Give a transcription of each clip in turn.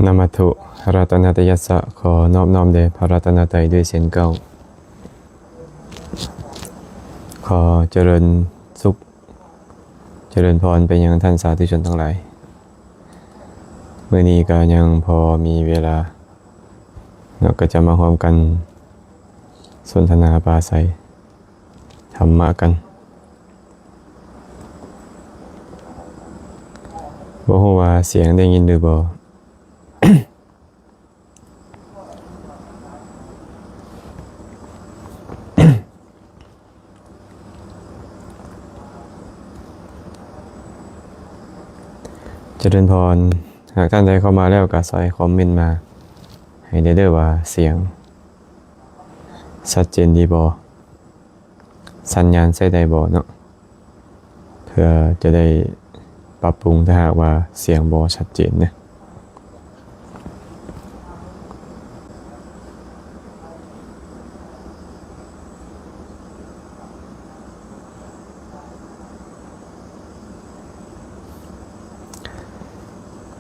ນະມະທຸ ລັດຕະນະຕະຍັດສະ ຂໍນອບນ້ອມແດ່ພະລັດຕະນະໄຕດ້ວຍເຊັ່ນເກົ່າ. ຂໍຈະເລີນສຸກ ຈະເລີນພອນໄປຍັງທ່ານສາທຸຊົນທັງຫຼາຍ. ມື້ນີ້ກໍຍັງພໍມີເວລາເນາະ ກໍຈະມາຮ່ວມກັນສົນທະນາປາໄສ ທຳມະກັນ. ບໍ່ຮູ້ວ່າສຽງໄດ້ຍິນຫຼືບໍ່? ຈະເລີນພອນ, ຫາກທ່ານໃດເຂົ້າມາແລ້ວກໍຊ່ອຍຄອມເມັນມາໃຫ້ແດ່ເດີ້ວ່າສຽງຊັດເຈນດີບໍ່? ສັນຍານໃຊ້ໄດ້ບໍ່ເນາະ? ເພື່ອຈະໄດ້ປັບປຸງຖ້າຫາກວ່າສຽງບໍ່ຊັດເຈນເນາະ.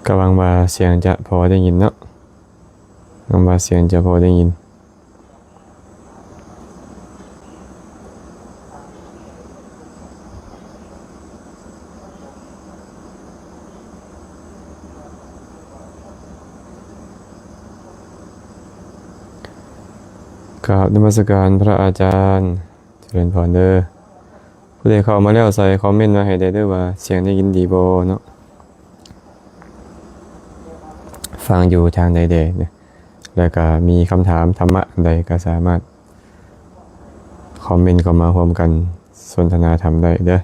ກໍຫວັງວ່າສຽງຈະພໍໄດ້ຍິນເນາະ, ຫວັງວ່າສຽງຈະພໍໄດ້ຍິນ. ກາບນະມັດສະການພະອາຈານ, ຈະເລີນພອນເດີ້. ຜູ້ໃດເຂົ້າມາແລ້ວໃສ່ຄອມເມັນມາໃຫ້ໄດ້ເດີ້ວ່າສຽງໄດ້ຍິນດີບໍ່ເນາະ, ຟັງຢູ່ທາງໃດແດ່ເນາະ. ແລ້ວກະມີຄຳຖາມທຳມະອັນໃດກໍສາມາດຄອມເມັນເຂົ້າມາຮ່ວມກັນສົນທະນາທຳໄດ້ເດີ້.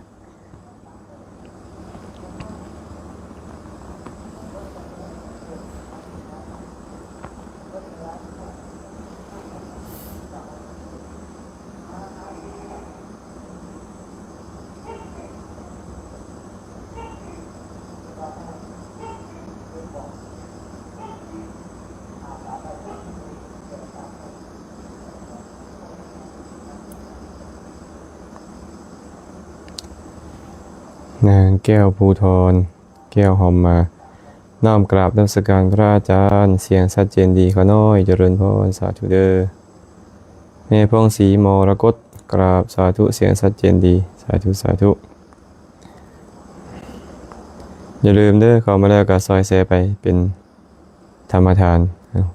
ນາງແກ້ວພູທອນ ແກ້ວຫອມມາ, ນ້ອມກາບນະມັດສະການພະອາຈານ, ສຽງຊັດເຈນດີຂ້ານ້ອຍ, ຈະເລີນພອນ, ສາທຸເດີ້. ແມ່ພອງສີ ມໍລະກົດ, ກາບສາທຸ, ສຽງຊັດເຈນດີ, ສາທຸ, ສາທຸ. ຢ່າລືມເດີ້, ເຂົ້າມາແລ້ວກໍຊ່ອຍແຊໄປເປັນທຳມະທານ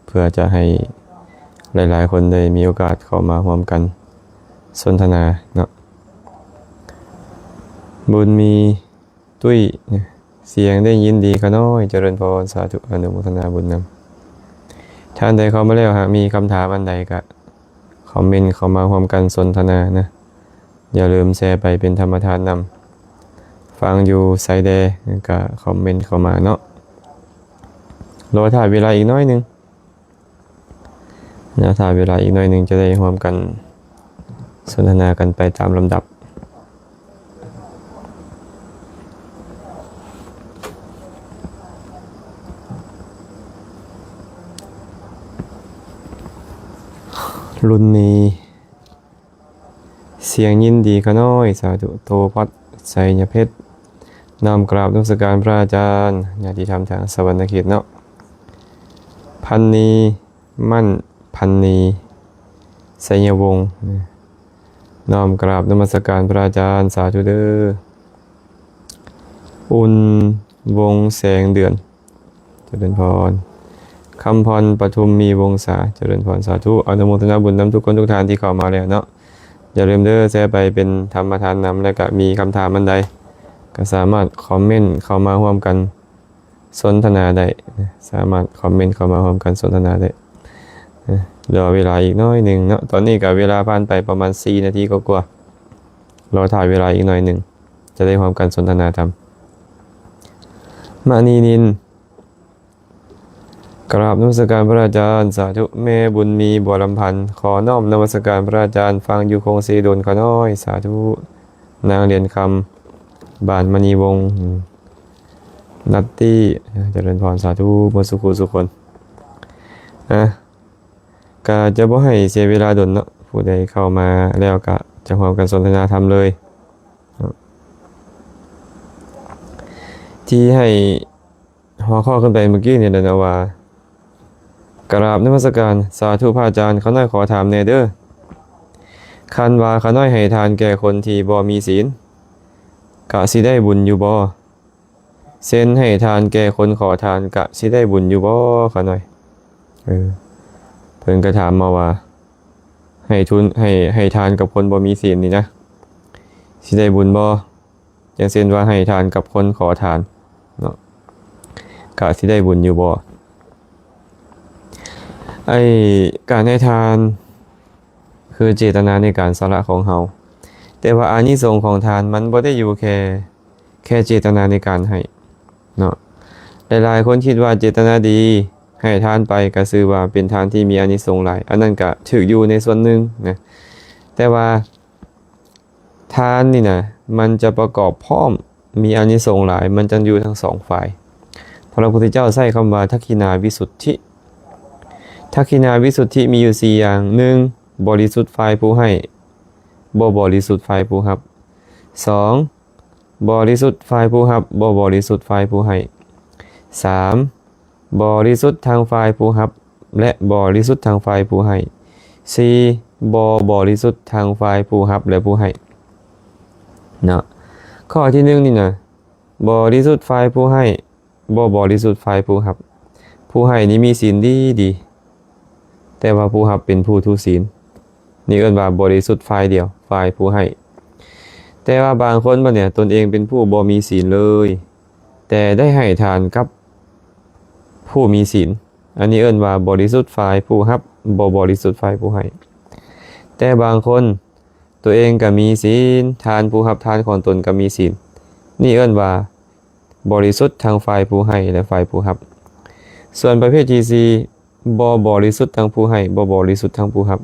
ເພື່ອຈະໃຫ້ຫຼາຍໆຄົນໄດ້ມີໂອກາດເຂົ້າມາຮ່ວມກັນສົນທະນາເນາະ. ບຸນມີ ຕຸ້ຍ, ສຽງໄດ້ຍິນດີຂ້ານ້ອຍ, ຈະເລີນພອນ, ສາທຸ, ອະນຸໂມທະນາບຸນນຳ. ທ່ານໃດເຂົ້າມາແລ້ວ ຫາກມີຄຳຖາມອັນໃດກະຄອມເມັນເຂົ້າມາຮ່ວມກັນສົນທະນານະ, ຢ່າລືມແຊໄປເປັນທຳມະທານນຳ. ຟັງຢູ່ໃສແດ່ ກະຄອມເມັນເຂົ້າມາເນາະ. ລໍຖ້າເວລາອີກໜ້ອຍໜຶ່ງ. ແລ້ວຖ້າເວລາອີກໜ້ອຍໜຶ່ງຈະໄດ້ຮ່ວມກັນສົນທະນາກັນໄປຕາມລຳດັບ. ລຸນນີ ສຽງຍິນດີຂ້ານ້ອຍ, ສາທຸ. ໂຕພັດ ໄຊຍະເພັດ, ນ້ອມກາບນະມັດສະການພະອາຈານ, ຍາດຕິທຳທາງສະຫວັນນະເຂດເນາະ. ພັນນີ ໝັ້ນພັນນີ ໄຊຍະວົງ, ນ້ອມກາບນະມັດສະການພະອາຈານ, ສາທຸເດີ້. ອຸ່ນວົງແສງເດືອນ, ຈະເລີນພອນ. ຄຳພອນ ປະທຸມມີວົງສາ, ຈະເລີນພອນ, ສາທຸ. ອະນຸໂມທະນາບຸນນຳທຸກຄົນທຸກທ່ານທີ່ເຂົ້າມາແລ້ວເນາະ. ຢ່າລືມເດີ້ ແຊໄປເປັນທຳມະທານນຳ, ແລ້ວກະມີຄຳຖາມອັນໃດກະສາມາດຄອມເມັນເຂົ້າມາຮ່ວມກັນ ສົນທະນາໄດ້ນະ, ສາມາດຄອມເມັນເຂົ້າມາຮ່ວມກັນສົນທະນາໄດ້ນະ. ລໍເວລາອີກໜ້ອຍໜຶ່ງເນາະ, ຕອນນີ້ກະເວລາຜ່ານໄປປະມານສີ່ນາທີກວ່າໆ, ລໍຖ້າເວລາອີກໜ້ອຍໜຶ່ງ ຈະໄດ້ຮ່ວມກັນສົນທະນາທຳ. ມະນີນິນ ກາບນະມັດສະການພະອາຈານ, ສາທຸ. ແມ່ບຸນມີ ບົວລຳພັນ, ຂໍນ້ອມນະມັດສະການພະອາຈານ, ຟັງຢູ່ຄົງເຊດົນຂະນ້ອຍ, ສາທຸ. ນາງຫຼຽນຄຳ ບ້ານມະນີວົງ, ນັດຕີ້, ຈະເລີນພອນ, ສາທຸ ໝົດສູ່ຄູ່ສູ່ຄົນ. ອາ ກະຈະບໍ່ໃຫ້ເສຍເວລາດົນເນາະ, ຜູ້ໃດເຂົ້າມາແລ້ວກະຈະຮ່ວມກັນສົນທະນາທຳເລີຍເນາະ. ທີ່ໃຫ້ຫົວຂໍ້ຂຶ້ນໄປເມື່ອກີ້ນີ້ແຫຼະເນາະວ່າ ກະລາບນະມັດສະການ ສາທຸພະອາຈານ, ຂ້ານ້ອຍຂໍຖາມແດ່ເດີ. ຄັນວ່າຂ້ານ້ອຍໃຫ້ທານແກ່ຄົນທີ່ບໍ່ມີສິນ ກະຊິໄດ້ບຸນຢູ່ບໍ່? ເຊັ່ນ ໃຫ້ທານແກ່ຄົນຂໍທານ ກະຊິໄດ້ບຸນຢູ່ບໍ່ ຂ້ານ້ອຍ? ເອີ ເພິ່ນກະຖາມມາວ່າ ໃຫ້ທຶນ ໃຫ້ ໃຫ້ທານກັບຄົນບໍ່ມີສິນນີ້ນະ ຊິໄດ້ບຸນບໍ່? ຢ່າງເຊັ່ນວ່າໃຫ້ທານກັບຄົນຂໍທານເນາະ ກະຊິໄດ້ບຸນຢູ່ບໍ່? ໄອ້ການໃຫ້ທານ ຄືເຈດຕະນາໃນການສະຫຼະຂອງເຮົາ, ແຕ່ວ່າອານິສົງຂອງທານມັນບໍ່ໄດ້ຢູ່ແຄ່ ແຄ່ເຈດຕະນາໃນການໃຫ້ເນາະ. ຫຼາຍໆຄົນຄິດວ່າເຈດຕະນາດີ ໃຫ້ທານໄປກະຊື່ວ່າເປັນທານທີ່ມີອານິສົງຫຼາຍ, ອັນນັ້ນກະຖືກຢູ່ໃນສ່ວນໜຶ່ງນະ, ແຕ່ວ່າ ທານນີ້ນະ ມັນຈະປະກອບພ້ອມ ມີອານິສົງຫຼາຍ, ມັນຈະຢູ່ທັງສອງຝ່າຍ. ພະພຸດທະເຈົ້າໃຊ້ຄຳວ່າທັກຂິນາວິສຸດທິ. ທັກຂິນາວິສຸດທິມີຢູ່ສີ່ຢ່າງ. ໜຶ່ງ ບໍລິສຸດຝ່າຍຜູ້ໃຫ້, ບໍ່ບໍລິສຸດຝ່າຍຜູ້ຮັບ. ສອງ ບໍລິສຸດຝ່າຍຜູ້ຮັບ, ບໍ່ບໍລິສຸດຝ່າຍຜູ້ໃຫ້. ສາມ ບໍລິສຸດທັງຝ່າຍຜູ້ຮັບ ແລະ ບໍລິສຸດທັງຝ່າຍຜູ້ໃຫ້. ສີ່ ບໍ່ບໍລິສຸດທັງຝ່າຍຜູ້ຮັບ ແລະ ຜູ້ໃຫ້ເນາະ. ຂໍ້ທີໜຶ່ງນີ້ນະ ບໍລິສຸດຝ່າຍຜູ້ໃຫ້, ບໍ່ບໍລິສຸດຝ່າຍຜູ້ຮັບ. ຜູ້ໃຫ້ນີ້ມີສິນດີໆ ແຕ່ວ່າຜູ້ຮັບເປັນຜູ້ທຸສິນ. ນີ້ເອີ້ນວ່າບໍລິສຸດຝ່າຍດຽວ, ຝ່າຍຜູ້ໃຫ້. ແຕ່ວ່າບາງຄົນບັດເນີ້ຍ ຕົນເອງເປັນຜູ້ບໍ່ມີສິນເລີຍ, ແຕ່ໄດ້ໃຫ້ທານກັບຜູ້ມີສິນ. ອັນນີ້ເອີ້ນວ່າບໍລິສຸດຝ່າຍຜູ້ຮັບ, ບໍ່ບໍລິສຸດຝ່າຍຜູ້ໃຫ້. ແຕ່ບາງຄົນ ຕົວເອງກໍມີສິນ, ທານຜູ້ຮັບທານຂອງຕົນກໍມີສິນ. ນີ້ເອີ້ນວ່າບໍລິສຸດທັງຝ່າຍຜູ້ໃຫ້ ແລະ ຝ່າຍຜູ້ຮັບ. ສ່ວນປະເພດທີສີ່ ບໍ່ບໍລິສຸດທັງຜູ້ໃຫ້, ບໍ່ບໍລິສຸດທັງຜູ້ຮັບ.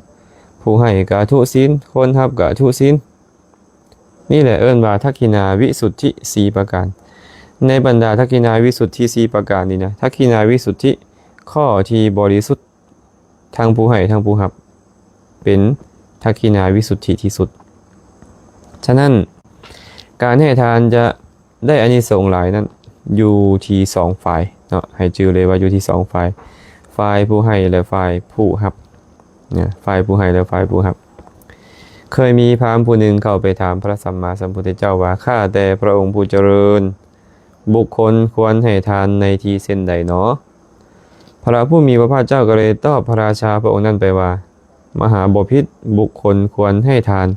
ຜູ້ໃຫ້ກໍທຸສິນ, ຄົນຮັບກໍທຸສິນ. ນີ້ແຫຼະເອີ້ນວ່າທັກຂິນາວິສຸດທິສີ່ປະການ. ໃນບັນດາທັກຂິນາວິສຸດທິສີ່ປະການນີ້ນະ, ທັກຂິນາວິສຸດທິຂໍ້ທີ່ບໍລິສຸດທັງຜູ້ໃຫ້ທັງຜູ້ຮັບ ເປັນທັກຂິນາວິສຸດທິທີ່ສຸດ. ສະນັ້ນ ການໃຫ້ທານຈະ ໄດ້ອານິສົງຫຼາຍນັ້ນ ຢູ່ທີ່ສອງຝ່າຍເນາະ, ໃຫ້ຈື່ເລີຍວ່າຢູ່ທີ່ສອງຝ່າຍ, ຝ່າຍຜູ້ໃຫ້ ແລະ ຝ່າຍຜູ້ຮັບນະ, ຝ່າຍຜູ້ໃຫ້ ແລະ ຝ່າຍຜູ້ຮັບ. ເຄີຍມີພາມຜູ້ໜຶ່ງເຂົ້າໄປຖາມພະສຳມາສຳພຸດທະເຈົ້າວ່າ, ຂ້າແຕ່ພະອົງຜູ້ຈະເລີນ, ບຸກຄົນຄວນໃຫ້ທານໃນທີ່ເຊັ່ນໃດໜໍ? ພະຜູ້ມີພະພາກເຈົ້າກໍເລີຍຕອບພະລາຊາພະອົງນັ້ນໄປວ່າ, ມະຫາບໍພິດ, ບຸກຄົນຄວນໃຫ້ທານ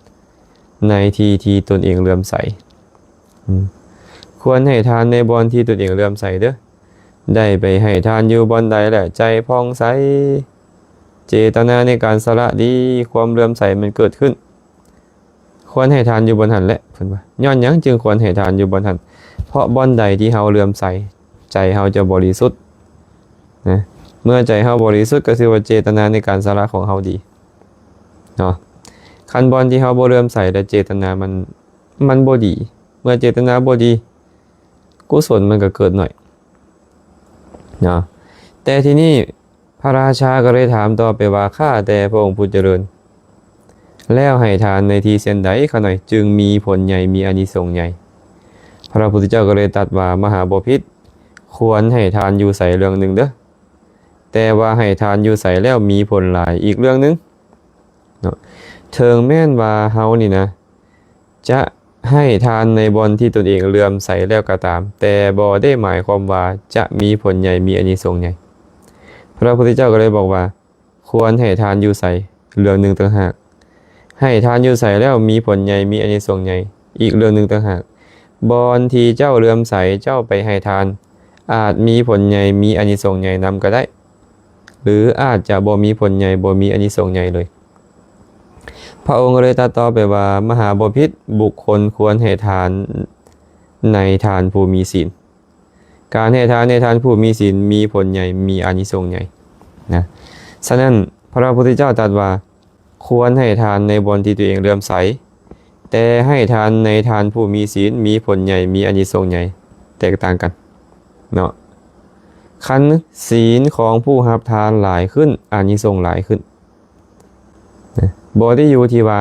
ໃນທີ່ທີ່ຕົນເອງເຫຼື້ອມໃສ. ອືມ ຄວນໃຫ້ທານໃນບ່ອນທີ່ຕົນເອງເຫຼື້ອມໃສເດີ້. ໄດ້ໄປໃຫ້ທານຢູ່ບ່ອນໃດແລ້ວໃຈຜ່ອງໃສ, ເຈດຕະນາໃນການສະຫຼະດີ, ຄວາມເຫຼື້ອມໃສມັນເກີດຂຶ້ນ. ຄວນໃຫ້ທານຢູ່ບ່ອນຫັ້ນແຫຼະ, ເພິ່ນວ່າ. ຍ້ອນຫຍັງຈຶ່ງຄວນໃຫ້ທານຢູ່ບ່ອນຫັ້ນ? ເພາະບ່ອນໃດທີ່ເຮົາເຫຼື້ອມໃສ, ໃຈເຮົາຈະບໍລິສຸດນະ. ເມື່ອໃຈເຮົາບໍລິສຸດ ກໍຊື່ວ່າເຈດຕະນາໃນການສະຫຼະຂອງເຮົາດີເນາະ. ຄັນບ່ອນທີ່ເຮົາບໍ່ເຫຼື້ອມໃສ ແລະ ເຈດຕະນາມັນ ມັນບໍ່ດີ, ເມື່ອເຈດຕະນາບໍ່ດີ ກຸສົນມັນກໍເກີດໜ້ອຍເນາະ. ແຕ່ທີນີ້ພະລາຊາກໍເລີຍຖາມຕໍ່ໄປວ່າ, ຂ້າແຕ່ພະອົງຜູ້ຈະເລີນ, ແລ້ວໃຫ້ທານໃນທີ່ເຊັ່ນໃດຂ້ານ້ອຍຈຶ່ງມີຜົນໃຫຍ່ ມີອານິສົງໃຫຍ່? ພະພຸດທະເຈົ້າກໍເລີຍຕັດວ່າ, ມະຫາບໍພິດ, ຄວນໃຫ້ທານຢູ່ໃສເລື່ອງໜຶ່ງເດີ້, ແຕ່ວ່າໃຫ້ທານຢູ່ໃສແລ້ວມີຜົນຫຼາຍອີກເລື່ອງໜຶ່ງເນາະ. ເຖິງແມ່ນວ່າເຮົານີ້ນະ ຈະໃຫ້ທານໃນບ່ອນທີ່ຕົນເອງເຫຼື້ອມໃສແລ້ວກໍຕາມ, ແຕ່ບໍ່ໄດ້ໝາຍຄວາມວ່າຈະມີຜົນໃຫຍ່ ມີອານິສົງໃຫຍ່. ພະພຸດທະເຈົ້າກໍເລີຍບອກວ່າ, ຄວນໃຫ້ທານຢູ່ໃສ ເລື່ອງໜຶ່ງຕ່າງຫາກ, ໃຫ້ທານຢູ່ໃສແລ້ວມີຜົນໃຫຍ່ ມີອານິສົງໃຫຍ່ ອີກເລື່ອງໜຶ່ງຕ່າງຫາກ. ບ່ອນທີ່ເຈົ້າເຫຼື້ອມໃສ ເຈົ້າໄປໃຫ້ທານ ອາດມີຜົນໃຫຍ່ ມີອານິສົງໃຫຍ່ນຳກໍໄດ້ ຫຼື ອາດຈະບໍ່ມີຜົນໃຫຍ່ ບໍ່ມີອານິສົງໃຫຍ່ເລີຍ. ພະອົງກໍເລີຍຕັດຕໍ່ໄປວ່າ, ມະຫາບໍພິດ, ບຸກຄົນຄວນໃຫ້ທານໃນທ່ານຜູ້ມີສິນ. ການໃຫ້ທານໃນທ່ານຜູ້ມີສິນມີຜົນໃຫຍ່ ມີອານິສົງໃຫຍ່ນະ. ສະນັ້ນ ພະພຸດທະເຈົ້າຕັດວ່າ, ຄວນໃຫ້ທານໃນບ່ອນທີ່ຕົວເອງເຫຼື້ອມໃສ, ແຕ່ໃຫ້ທານໃນທ່ານຜູ້ມີສິນມີຜົນໃຫຍ່ ມີອານິສົງໃຫຍ່ ແຕກຕ່າງກັນເນາະ. ຄັນສິນຂອງຜູ້ຮັບທານຫຼາຍຂຶ້ນ ອານິສົງຫຼາຍຂຶ້ນນະ. ບໍ່ໄດ້ຢູ່ທີ່ວ່າ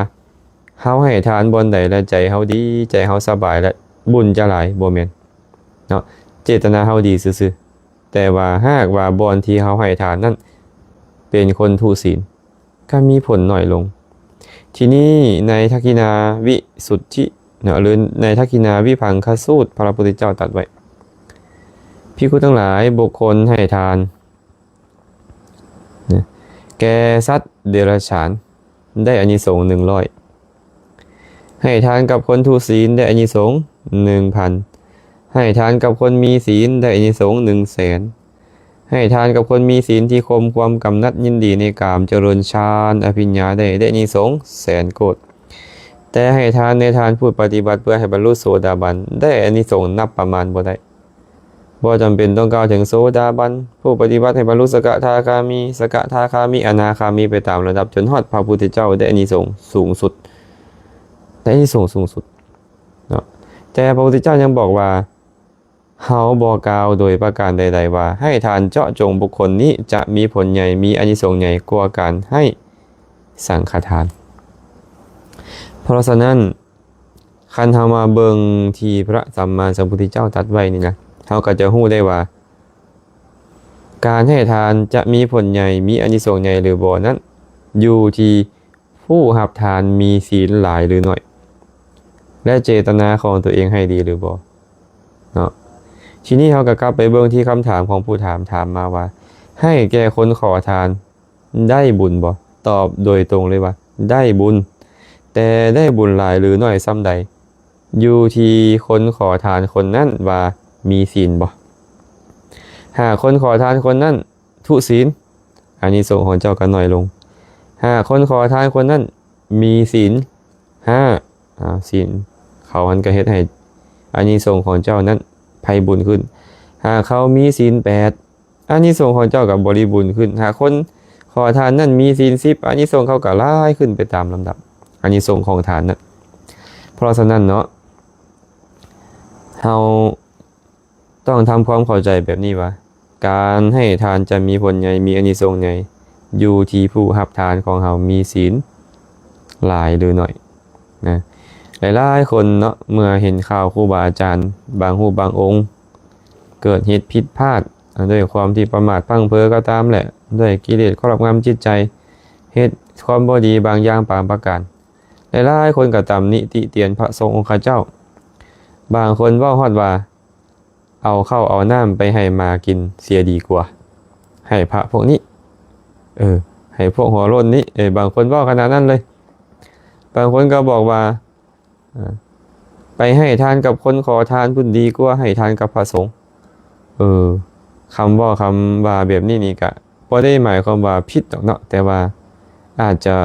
ເຮົາໃຫ້ທານບ່ອນໃດແລ້ວໃຈເຮົາດີ, ໃຈເຮົາສະບາຍ ແລະ ບຸນຈະຫຼາຍ, ບໍ່ແມ່ນເນາະ. ເຈດຕະນາເຮົາດີຊື່ໆ. ແຕ່ວ່າຫາກວ່າບ່ອນທີ່ເຮົາໃຫ້ທານນັ້ນ ປັນຄົນທຸສິນ ກໍມີຜົນໜ້ອຍລົງ. ທີນີ້ໃນທັກຂິນາວິສຸດທິເນາະ ຫຼື ໃນທັກຂິນາວິພັງຄະສູດ ພະພຸດທະເຈົ້າຕັດໄວ້ ພິກຂຸທັງຫຼາຍ, ບຸກຄົນໃຫ້ທານ ນະ ແກ່ສັດເດຍລະສານ ໄດ້ອານິສົງໜຶ່ງຮ້ອຍ, ໃຫ້ທານກັບຄົນທຸສິນໄດ້ອານິສົງໜຶ່ງພັນ, ໃຫ້ທານກັບຄົນມີສິນໄດ້ອານິສົງໜຶ່ງແສນ, ໃຫ້ທານກັບຄົນມີສິນທີ່ຂົ່ມຄວາມກຳໜັດຍິນດີໃນກາມ ຈະເລີນຊານອະພິນຍາໄດ້ ໄດ້ອານິສົງແສນໂກດ. ແຕ່ໃຫ້ທານໃນທ່ານຜູ້ປະຕິບັດເພື່ອໃຫ້ບັນລຸໂສດາບັນ ໄດ້ອານິສົງນັບປະມານບໍ່ໄດ້. ບໍ່ຈຳເປັນຕ້ອງກ່າວເຖິງໂສດາບັນ, ຜູ້ປະຕິບັດໃຫ້ບັນລຸສະກະທາຄາມີ, ສະກະທາຄາມີ, ອະນາຄາມີໄປຕາມລຳດັບ ຈົນຮອດພະພຸດທະເຈົ້າໄດ້ອານິສົງສູງສຸດ, ໄດ້ອານິສົງສູງສຸດເນາະ. ແຕ່ພະພຸດທະເຈົ້າຍັງບອກວ່າ ເຮົາບໍ່ກ່າວໂດຍປະການໃດໆວ່າ ໃຫ້ທານເຈາະຈົງບຸກຄົນນີ້ຈະມີຜົນໃຫຍ່ ມີອານິສົງໃຫຍ່ກວ່າການໃຫ້ສັງຄະທານ. ເພາະສະນັ້ນ ຄັນເຮົາມາເບິ່ງທີ່ພະສຳມາສຳພຸດທະເຈົ້າຕັດໄວ້ນີ້ນະ, ເຮົາກໍຈະຮູ້ໄດ້ວ່າ ການໃຫ້ທານຈະມີຜົນໃຫຍ່ ມີອານິສົງໃຫຍ່ຫຼືບໍ່ນັ້ນ ຢູ່ທີ່ຜູ້ຮັບທານມີສິນຫຼາຍຫຼືໜ້ອຍ ແລະ ເຈດຕະນາຂອງຕົວເອງໃຫ້ດີຫຼືບໍ່ເນາະ. ທີນີ້ເຮົາກໍກັບໄປເບິ່ງທີ່ຄຳຖາມຂອງຜູ້ຖາມ ຖາມມາວ່າ ໃຫ້ແກ່ຄົນຂໍທານ ໄດ້ບຸນບໍ່? ຕອບໂດຍຕົງເລີຍວ່າ ໄດ້ບຸນ, ແຕ່ໄດ້ບຸນຫຼາຍຫຼືໜ້ອຍສ່ຳໃດ ຢູ່ທີ່ຄົນຂໍທານຄົນນັ້ນວ່າມີສິນບໍ່. ຫາກຄົນຂໍທານຄົນນັ້ນທຸສິນ, ອານິສົງຂອງເຈົ້າກໍໜ້ອຍລົງ. ຫາກຄົນຂໍທານຄົນນັ້ນມີສິນຫ້າ, ອາ, ສິນເຂົາຫັ້ນກໍເຮັດໃຫ້ອານິສົງຂອງເຈົ້ານັ້ນໄພບູນຂຶ້ນ. ຫາກເຂົາມີສິນແປດ, ອານິສົງຂອງເຈົ້າກໍບໍລິບູນຂຶ້ນ. ຫາກຄົນຂໍທານນັ້ນມີສິນສິບ, ອານິສົງເຂົາກໍຫຼາຍຂຶ້ນໄປຕາມລຳດັບ, ອານິສົງຂອງທານນັ້ນ. ເພາະສະນັ້ນເນາະ, ເຮົາຕ້ອງທຳຄວາມເຂົ້າໃຈແບບນີ້ວ່າ ການໃຫ້ທານຈະມີຜົນໃຫຍ່, ມີອານິສົງໃຫຍ່ ຢູ່ທີ່ຜູ້ຮັບທານຂອງເຮົາມີສິນຫຼາຍຫຼືໜ້ອຍນະ. ຫຼາຍໆຄົນເນາະ, ເມື່ອເຫັນຂ່າວຄູບາອາຈານບາງຮູບບາງອົງ ເກີດເຫດຜິດພາດ ດ້ວຍຄວາມທີ່ປະໝາດພັ່ງເພີກໍຕາມແຫຼະ, ດ້ວຍກິເລດຄອບງຳຈິດໃຈ, ເຮັດຄວາມບໍ່ດີບາງຢ່າງບາງປະການ, ຫຼາຍໆຄົນກໍຕຳໜິຕິຕຽນພະສົງອົງຄະເຈົ້າ. ບາງຄົນເວົ້າຮອດວ່າ ເອົາເຂົ້າເອົານ້ຳໄປໃຫ້ໝາກິນເສຍດີກວ່າ ໃຫ້ພະພວກນີ້, ເອີ, ໃຫ້ພວກຫົວໂລ້ນນີ້, ເອີ, ບາງຄົນເວົ້າຂະໜາດນັ້ນເລີຍ. ບາງຄົນກໍບອກວ່າ ອາ ໄປໃຫ້ທານກັບຄົນຂໍທານພຸ້ນດີກວ່າໃຫ້ທານກັບພະສົງ. ເອີ, ຄຳເວົ້າຄຳວ່າແບບນີ້ນີ້ກະບໍ່ໄດ້ໝາຍຄວາມວ່າຜິດດອກເນາະ, ແຕ່ວ່າອາດຈະ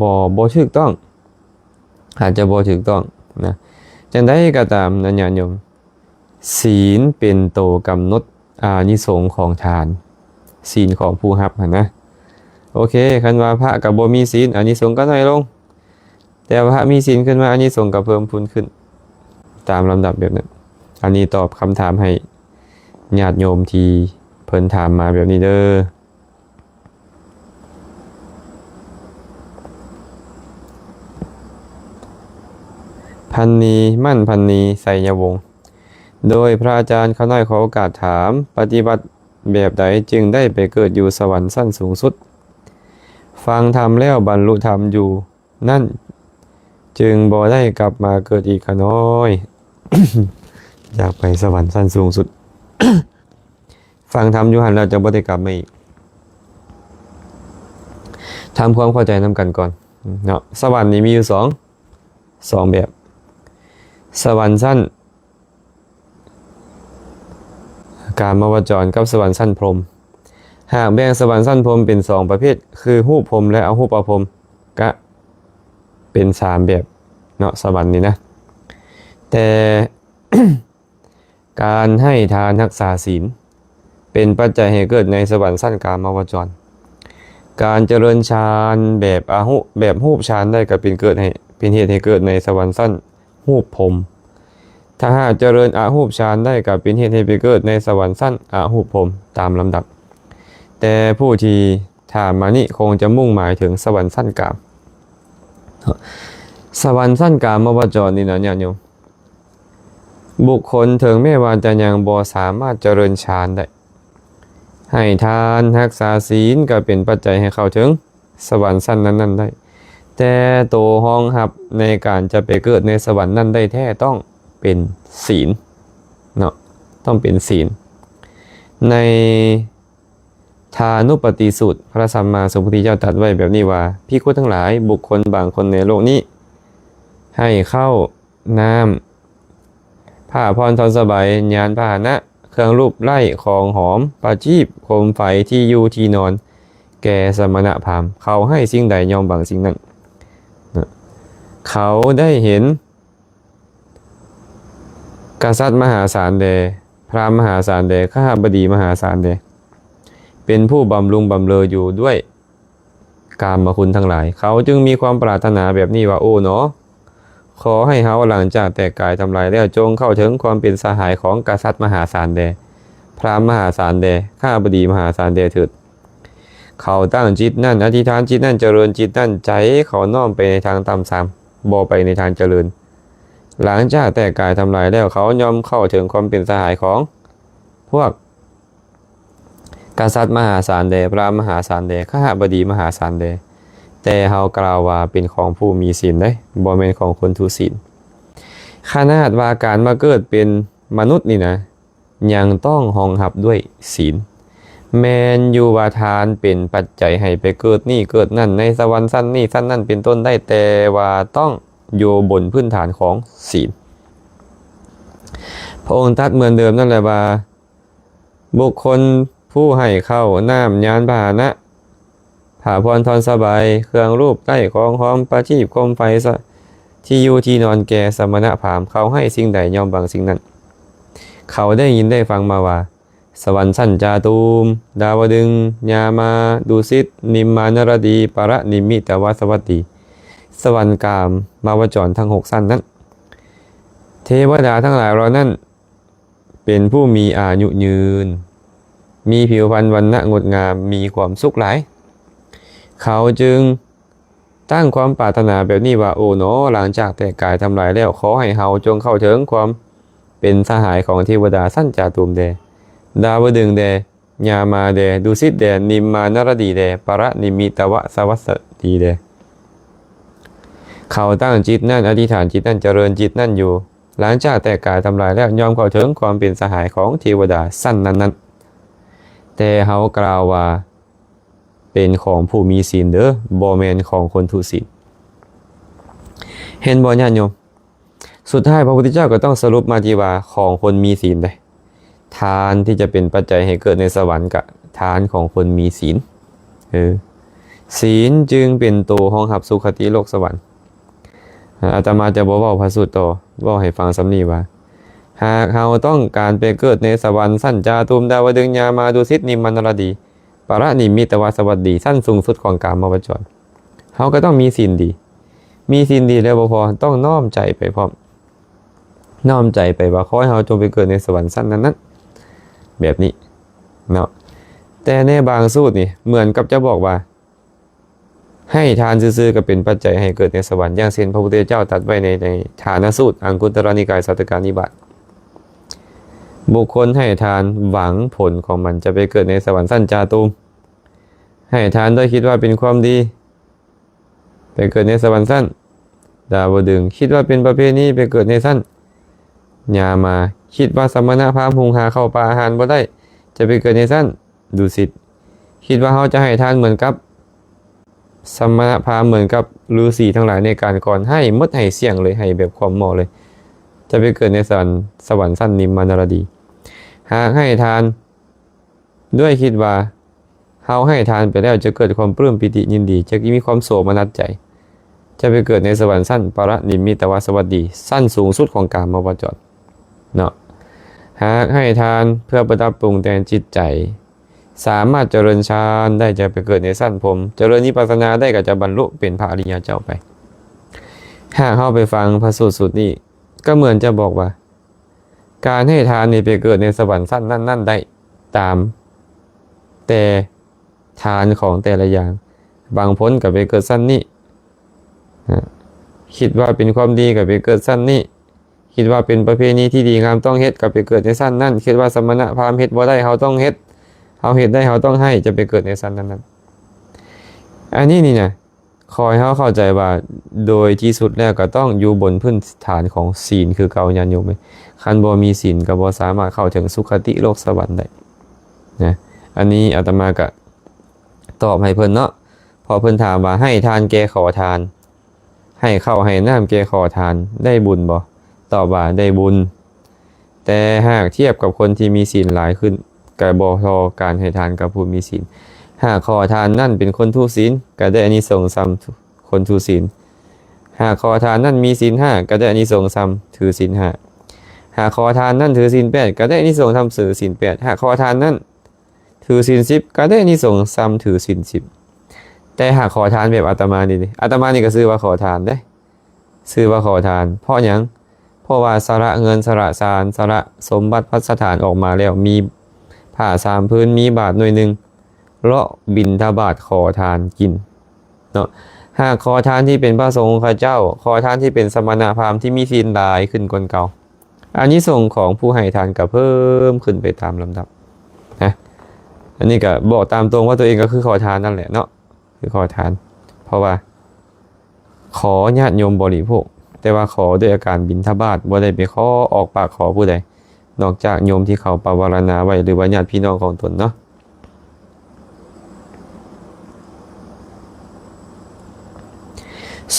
ບໍ່, ບໍ່ຖືກຕ້ອງ, ອາດຈະບໍ່ຖືກຕ້ອງນະ. ຈັ່ງໃດກໍຕາມນະ ຍາດໂຍມ, ສິນເປັນໂຕກຳນົດອານິສົງຂອງທານ, ສິນຂອງຜູ້ຮັບຫັ້ນນະ. ໂອເຄ, ຄັນວ່າພະກໍບໍ່ມີສິນ, ອານິສົງກໍໜ້ອຍລົງ. ແຕ່ວ່າມີສິນຂຶ້ນມາ ອານິສົງກໍເພີ່ມພູນຂຶ້ນຕາມລຳດັບແບບນັ້ນ. ອັນນີ້ຕອບຄຳຖາມໃຫ້ຍາດໂຍມທີ່ເພິ່ນຖາມມາແບບນີ້ເດີ້. ພັນນີ ໝັ້ນພັນນີ ໄຊຍະວົງ, ໂດຍພະອາຈານຂ້ານ້ອຍຂໍໂອກາດຖາມ, ປະຕິບັດແບບໃດຈຶ່ງໄດ້ໄປເກີດຢູ່ສະຫວັນຊັ້ນສູງສຸດ? ຟັງທຳແລ້ວບັນລຸທຳຢູ່ ນັ້ນຈຶ່ງບໍ່ໄດ້ກັບມາເກີດອີກຂ້ານ້ອຍ. ຢາກໄປສະຫວັນຊັ້ນສູງສຸດ. ຟັງທຳຢູ່ຫັ້ນແລ້ວຈະບໍ່ໄດ້ກັບມາອີກ. ທຳຄວາມເຂົ້າໃຈນຳກັນກ່ອນເນາະ. ສະຫວັນນີ້ມີຢູ່ສອງ, ສອງແບບ. ສະຫວັນຊັ້ນ ກາມະວະຈອນກັບສະຫວັນຊັ້ນພົມ. ຫາກແບ່ງສະຫວັນຊັ້ນພົມເປັນສອງປະເພດ ຄືຮູບພົມ ແລະ ອະຮູບປະພົມ ກະເປັນສາມແບບເນາະ ສະຫວັນນີ້ນະ. ແຕ່ ການໃຫ້ທານຮັກສາສິນ ເປັນປັດໄຈໃຫ້ເກີດໃນສະຫວັນຊັ້ນກາມະວະຈອນ. ການຈະເລີນฌານແບບອະຮູບ, ແບບຮູບฌານໄດ້ ກໍເປັນເກີດໃຫ້, ເປັນເຫດໃຫ້ເກີດໃນສະຫວັນຊັ້ນ ຮູບພົມ. ຖ້າຫາກຈະເລີນອະຮູບฌານໄດ້ ກໍເປັນເຫດໃຫ້ໄປເກີດໃນສະຫວັນຊັ້ນອະຮູບພົມຕາມລຳດັບ. ແຕ່ຜູ້ທີ່ຖາມມານີ້ຄົງຈະມຸ່ງໝາຍເຖິງສະຫວັນຊັ້ນກາມ. ສະຫວັນຊັ້ນກາມະວະຈອນນີ້ນະ ຍາດໂຍມ, ບຸກຄົນເຖິງແມ້ວ່າຈະຍັງບໍ່ສາມາດຈະເລີນฌານໄດ້, ໃຫ້ທານ, ຮັກສາສິນ ກໍເປັນປັດໄຈໃຫ້ເຂົ້າເຖິງສະຫວັນຊັ້ນນັ້ນໆໄດ້. ແຕ່ໂຕຮອງຮັບໃນການຈະໄປເກີດໃນສະຫວັນນັ້ນໄດ້ແທ້ ຕ້ອງເປັນສີນເນາະ, ຕ້ອງເປັນສີນ. ໃນທານຸປະຕິສູດ ພະສຳມາສຳພຸດທະເຈົ້າຕັດໄວ້ແບບນີ້ວ່າ, ພິກຂຸທັງຫຼາຍ, ບຸກຄົນບາງຄົນໃນໂລກນີ້ ໃຫ້ເຂົ້ານ້ຳ ຜ້າຜ່ອນທ່ອນສະບາຍ, ຍານພາຫະນະ, ເຄື່ອງລູບໄລ້, ຂອງຫອມ, ປາຈີບ, ໂຄມໄຟ, ທີ່ຢູ່ທີ່ນອນ ແກ່ສະມະນະພາມ. ເຂົາໃຫ້ສິ່ງໃດ ຍ່ອມຫວັງສິ່ງນັ້ນ. ເຂົາໄດ້ເຫັນກະສັດມະຫາສານແດ່, ພຣາມມະຫາສານແດ່, ຄະຫະບໍດີມະຫາສານແດ່ ເປັນຜູ້ບຳລຸງບຳເລີຢູ່ດ້ວຍ ກາມະຄຸນທັງຫຼາຍ, ເຂົາຈຶ່ງມີຄວາມປາດຖະໜາແບບນີ້ວ່າ, ໂອ້ໜໍ, ຂໍໃຫ້ເຮົາ ຫຼັງຈາກແຕກກາຍທຳລາຍແລ້ວ, ຈົ່ງເຂົ້າເຖິງຄວາມເປັນສະຫາຍຂອງກະສັດມະຫາສານແດ່, ພຣາມມະຫາສານແດ່, ຄະຫະບໍດີມະຫາສານແດ່ເຖີດ. ເຂົາຕັ້ງຈິດນັ້ນ, ອະທິຖານຈິດນັ້ນ, ຈະເລີນຈິດນັ້ນ, ໃຈເຂົານ້ອມໄປໃນທາງຕ່ຳຊາມ, ບໍ່ໄປໃນທາງຈະເລີນ. ຫຼັງຈາກແຕກກາຍທຳລາຍແລ້ວ, ເຂົາຍ່ອມເຂົ້າເຖິງຄວາມເປັນສະຫາຍຂອງພວກ ກະສັດມະຫາສານແດ່, ພຣາມມະຫາສານແດ່, ຄະຫະບໍດີມະຫາສານແດ່, ແຕ່ເຮົາກ່າວວ່າເປັນຂອງຜູ້ມີສິນເດ້, ບໍ່ແມ່ນຂອງຄົນທຸສິນ. ຂະໜາດວ່າການມາເກີດເປັນມະນຸດນີ້ນະ, ຍັງຕ້ອງຮອງຮັບດ້ວຍສິນ. ແມ່ນຢູ່ວ່າທານເປັນປັດໄຈໃຫ້ໄປເກີດນີ້ເກີດນັ້ນ, ໃນສະຫວັນຊັ້ນນີ້ຊັ້ນນັ້ນເປັນຕົ້ນໄດ້, ແຕ່ວ່າຕ້ອງຢູ່ບົນພື້ນຖານຂອງສິນ. ພະອົງຕັດເໝືອນເດີມນັ້ນແຫຼະວ່າ, ບຸກຄົນຜູ້ໃຫ້ເຂົ້ານ້ຳ, ຍານພາຫະນະ, ຜ້າຜ່ອນທ່ອນສະບາຍ, ເຄື່ອງລູບໄລ້, ຂອງຫອມ, ປາຈີບ, ໂຄມໄຟ, ສະ ທີ່ຢູ່ທີ່ນອນແກ່ສະມະນະພາມ, ເຂົາໃຫ້ສິ່ງໃດ ຍ່ອມຫວັງສິ່ງນັ້ນ. ເຂົາໄດ້ຍິນໄດ້ຟັງມາວ່າ, ສະຫວັນຊັ້ນຈາຕຸມ, ດາວະດຶງ, ຍາມາ, ດຸສິດ, ນິມມານະລະດີ, ປະລະນິມມິຕະວາສະວັດດີ, ສະຫວັນກາມມະວະຈອນທັງຫົກຊັ້ນນັ້ນ, ເທວະດາທັງຫຼາຍເຫຼົ່ານັ້ນ ເປັນຜູ້ມີອາຍຸຍືນ, ມີຜິວພັນວັນນະງົດງາມ, ມີຄວາມສຸກຫຼາຍ. ເຂົາຈຶ່ງຕັ້ງຄວາມປາດຖະໜາແບບນີ້ວ່າ, ໂອໜໍ, ຫຼັງຈາກແຕກກາຍທຳລາຍແລ້ວ, ຂໍໃຫ້ເຮົາຈົ່ງເຂົ້າເຖິງຄວາມເປັນສະຫາຍຂອງເທວະດາຊັ້ນຈາຕຸມແດ່, ດາວະດຶງແດ່, ຍາມາແດ່, ດຸສິດແດ່, ນິມມານະລະດີແດ່, ປະລະນິມມິຕະວາສະວັດດີແດ່. ເຂົາຕັ້ງຈິດນັ້ນ, ອະທິຖານຈິດນັ້ນ, ຈະເລີນຈິດນັ້ນຢູ່. ຫຼັງຈາກແຕກກາຍທຳລາຍແລ້ວ, ຍ່ອມເຂົ້າເຖິງຄວາມເປັນສະຫາຍຂອງເທວະດາຊັ້ນນັ້ນໆ. ແຕ່ເຮົາກ່າວວ່າເປັນຂອງຜູ້ມີສິນເດີ, ບໍ່ແມ່ນຂອງຄົນທຸສິນ. ເຫັນບໍ່ຍາດໂຍມ? ສຸດທ້າຍພະພຸດທະເຈົ້າກໍຕ້ອງສະຫຼຸບມາທີ່ວ່າຂອງຄົນມີສິນເດ້. ທານທີ່ຈະເປັນປັດໄຈໃຫ້ເກີດໃນສະຫວັນກະທານຂອງຄົນມີສິນ. ເອີ, ສິນຈຶ່ງເປັນໂຕຮອງຮັບສຸຄະຕິໂລກສະຫວັນ. ອາ, ອາດຕະມາຈະບໍ່ເວົ້າພະສູດຕໍ່, ເວົ້າໃຫ້ຟັງສ່ຳນີ້ວ່າ, ຫາກເຮົາຕ້ອງການໄປເກີດໃນສະຫວັນຊັ້ນຈາຕຸມ, ດາວະດຶງ, ຍາມາ, ດຸສິດ, ນິມມານະລະດີ, ປະລະນິມມິດຕະວາສະວັດດີ, ຊັ້ນສູງສຸດຂອງກາມະວະຈອນ, ເຮົາກໍຕ້ອງມີສິນດີ. ມີສິນດີແລ້ວບໍ່ພໍ, ຕ້ອງນ້ອມໃຈໄປພ້ອມ. ນ້ອມໃຈໄປວ່າ ຂໍໃຫ້ເຮົາຈົ່ງໄປເກີດໃນສະຫວັນຊັ້ນນັ້ນໆ, ແບບນີ້ເນາະ. ແຕ່ໃນບາງສູດນີ້ ເໝືອນກັບຈະບອກວ່າ ໃຫ້ທານຊື່ໆ ກໍເປັນປັດໄຈໃຫ້ເກີດໃນສະຫວັນ, ຢ່າງເຊັ່ນ ພະພຸດທະເຈົ້າຕັດໄວ້ໃນ ໃນທານະສູດ ອັງຄຸດຕະລະນິກາຍ ສັດຕະການິບາດ, ບຸກຄົນໃຫ້ທານຫວັງຜົນຂອງມັນຈະໄປເກີດໃນສະຫວັນຊັ້ນຈາຕຸມ, ໃຫ້ທານດ້ວຍຄິດວ່າເປັນຄວາມດີ ໄປເກີດໃນສະຫວັນຊັ້ນດາວະດຶງ, ຄິດວ່າເປັນປະເພນີ ໄປເກີດໃນຊັ້ນຍາມາ, ຄິດວ່າສະມະນະພາມຫຸງຫາເຂົ້າປາອາຫານບໍ່ໄດ້ ຈະໄປເກີດໃນຊັ້ນດຸສິດ, ຄິດວ່າເຮົາຈະໃຫ້ທານເໝືອນກັບສະມະນະພາມ ເໝືອນກັບລືສີທັງຫຼາຍໃນການກ່ອນ, ໃຫ້ໝົດໃຫ້ສ່ຽງເລີຍ, ໃຫ້ແບບຂວມໝໍ້ເລີຍ, ຈະໄປເກີດໃນສະຫວັນ, ສະຫວັນຊັ້ນນິມມານະລະດີ. ຫາກໃຫ້ທານ ດ້ວຍຄິດວ່າເຮົາໃຫ້ທານໄປແລ້ວຈະເກີດຄວາມປຶ້ມປີຕິຍິນດີ, ຈະມີຄວາມໂສມະນັດໃຈ, ຈະໄປເກີດໃນສະຫວັນຊັ້ນປະລະນິມມິດຕະວາສະວັດດີ, ຊັ້ນສູງສຸດຂອງກາມະວະຈອນເນາະ. ຫາກໃຫ້ທານເພື່ອປະດັບປຸງແຕ່ງຈິດໃຈ, ສາມາດຈະເລີນฌານໄດ້, ຈະໄປເກີດໃນຊັ້ນພົມ, ຈະເລີນວິປັດສະນາໄດ້, ກໍຈະບັນລຸເປັນພະອະລິຍະເຈົ້າໄປ. ຫາກເຮົາໄປຟັງພະສູດສູດນີ້, ກໍເໝືອນຈະບອກວ່າ ການໃຫ້ທານນີ້ໄປເກີດໃນສະຫວັນຊັ້ນນັ້ນໆໄດ້ ຕາມແຕ່ທານຂອງແຕ່ລະຢ່າງ. ບາງຄົນກໍໄປເກີດຊັ້ນນີ້, ຄິດວ່າເປັນຄວາມດີກໍໄປເກີດຊັ້ນນີ້, ຄິດວ່າເປັນປະເພນີທີ່ດີງາມຕ້ອງເຮັດ ກໍໄປເກີດໃນຊັ້ນນັ້ນ, ຄິດວ່າສະມະນະພາມເຮັດບໍ່ໄດ້ ເຮົາຕ້ອງເຮັດ, ເຮົາເຮັດໄດ້ ເຮົາຕ້ອງໃຫ້ ຈະໄປເກີດໃນຊັ້ນນັ້ນໆ. ອັນນີ້ນີ້ນະ ຂໍໃຫ້ເຮົາເຂົ້າໃຈວ່າ ໂດຍທີ່ສຸດແລ້ວກໍຕ້ອງຢູ່ບົນພື້ນຖານຂອງສີນຄືເກົ່າ ຍາດໂຍມເອີຍ. ຄັນບໍ່ມີສີນກໍບໍ່ສາມາດເຂົ້າເຖິງສຸຄະຕິໂລກສະຫວັນໄດ້ນະ. ອັນນີ້ອາດຕະມາກໍຕອບໃຫ້ເພິ່ນເນາະ ເພາະເພິ່ນຖາມວ່າ ໃຫ້ທານແກ່ຂໍທານ ໃຫ້ເຂົ້າໃຫ້ນ້ຳແກ່ຂໍທານ ໄດ້ບຸນບໍ່? ຕອບວ່າໄດ້ບຸນ. ແຕ່ຫາກທຽບກັບຄົນທີ່ມີສີນຫຼາຍຂຶ້ນ ກໍບໍ່ທໍ່ການໃຫ້ທານກັບຜູ້ມີສີນ. ຫາກຂໍທານນັ້ນເປັນຄົນທຸສິນ ກໍໄດ້ອານິສົງສ່ຳຄົນທຸສິນ. ຫາກຂໍທານນັ້ນມີສີນຫ້າ ກໍໄດ້ອານິສົງສ່ຳຖືສິນຫ້າ. ຫາກຂໍທານນັ້ນຖືສິນແປດ ກໍໄດ້ອານິສົງສ່ຳຖືສິນແປດ. ຫາກຂໍທານນັ້ນ ຖືສິນສິບ ກໍໄດ້ອານິສົງສ່ຳຖືສິນສິບ. ແຕ່ຫາກຂໍທານແບບອາດຕະມານີ້ເດ ອາດຕະມານີ້ກໍຊື່ວ່າຂໍທານເດ້ ຊື່ວ່າຂໍທານ. ເພາະຫຍັງ? ເພາະວ່າສະຫຼະເງິນ ສະຫຼະຊານ ສະຫຼະສົມບັດພັດສະຖານອອກມາແລ້ວ ມີຜ້າສາມພື້ນ ມີບາດໜ່ວຍໜຶ່ງ ເລາະບິນທະບາດຂໍທານກິນເນາະ. ຫາກຂໍທານທີ່ເປັນພະສົງຂະເຈົ້າ ຂໍທານທີ່ເປັນສະມະນະພາມທີ່ມີສິນຫຼາຍຂຶ້ນກວ່າເກົ່າ ອານິສົງຂອງຜູ້ໃຫ້ທານກໍເພີ່ມຂຶ້ນໄປຕາມລຳດັບນະ. ອັນນີ້ກໍບອກຕາມຕົງວ່າຕົວເອງກໍຄືຂໍທານນັ້ນແຫຼະເນາະ ຄືຂໍທານ ເພາະວ່າຂໍຍາດໂຍມບໍລິໂພກ ແຕ່ວ່າຂໍດ້ວຍອາການບິນທະບາດ ບໍ່ໄດ້ໄປຂໍ ອອກປາກຂໍຜູ້ໃດ ນອກຈາກໂຍມທີ່ເຂົາປະວາລະນາໄວ້ ຫຼືວ່າຍາດພີ່ນ້ອງຂອງຕົນເນາະ.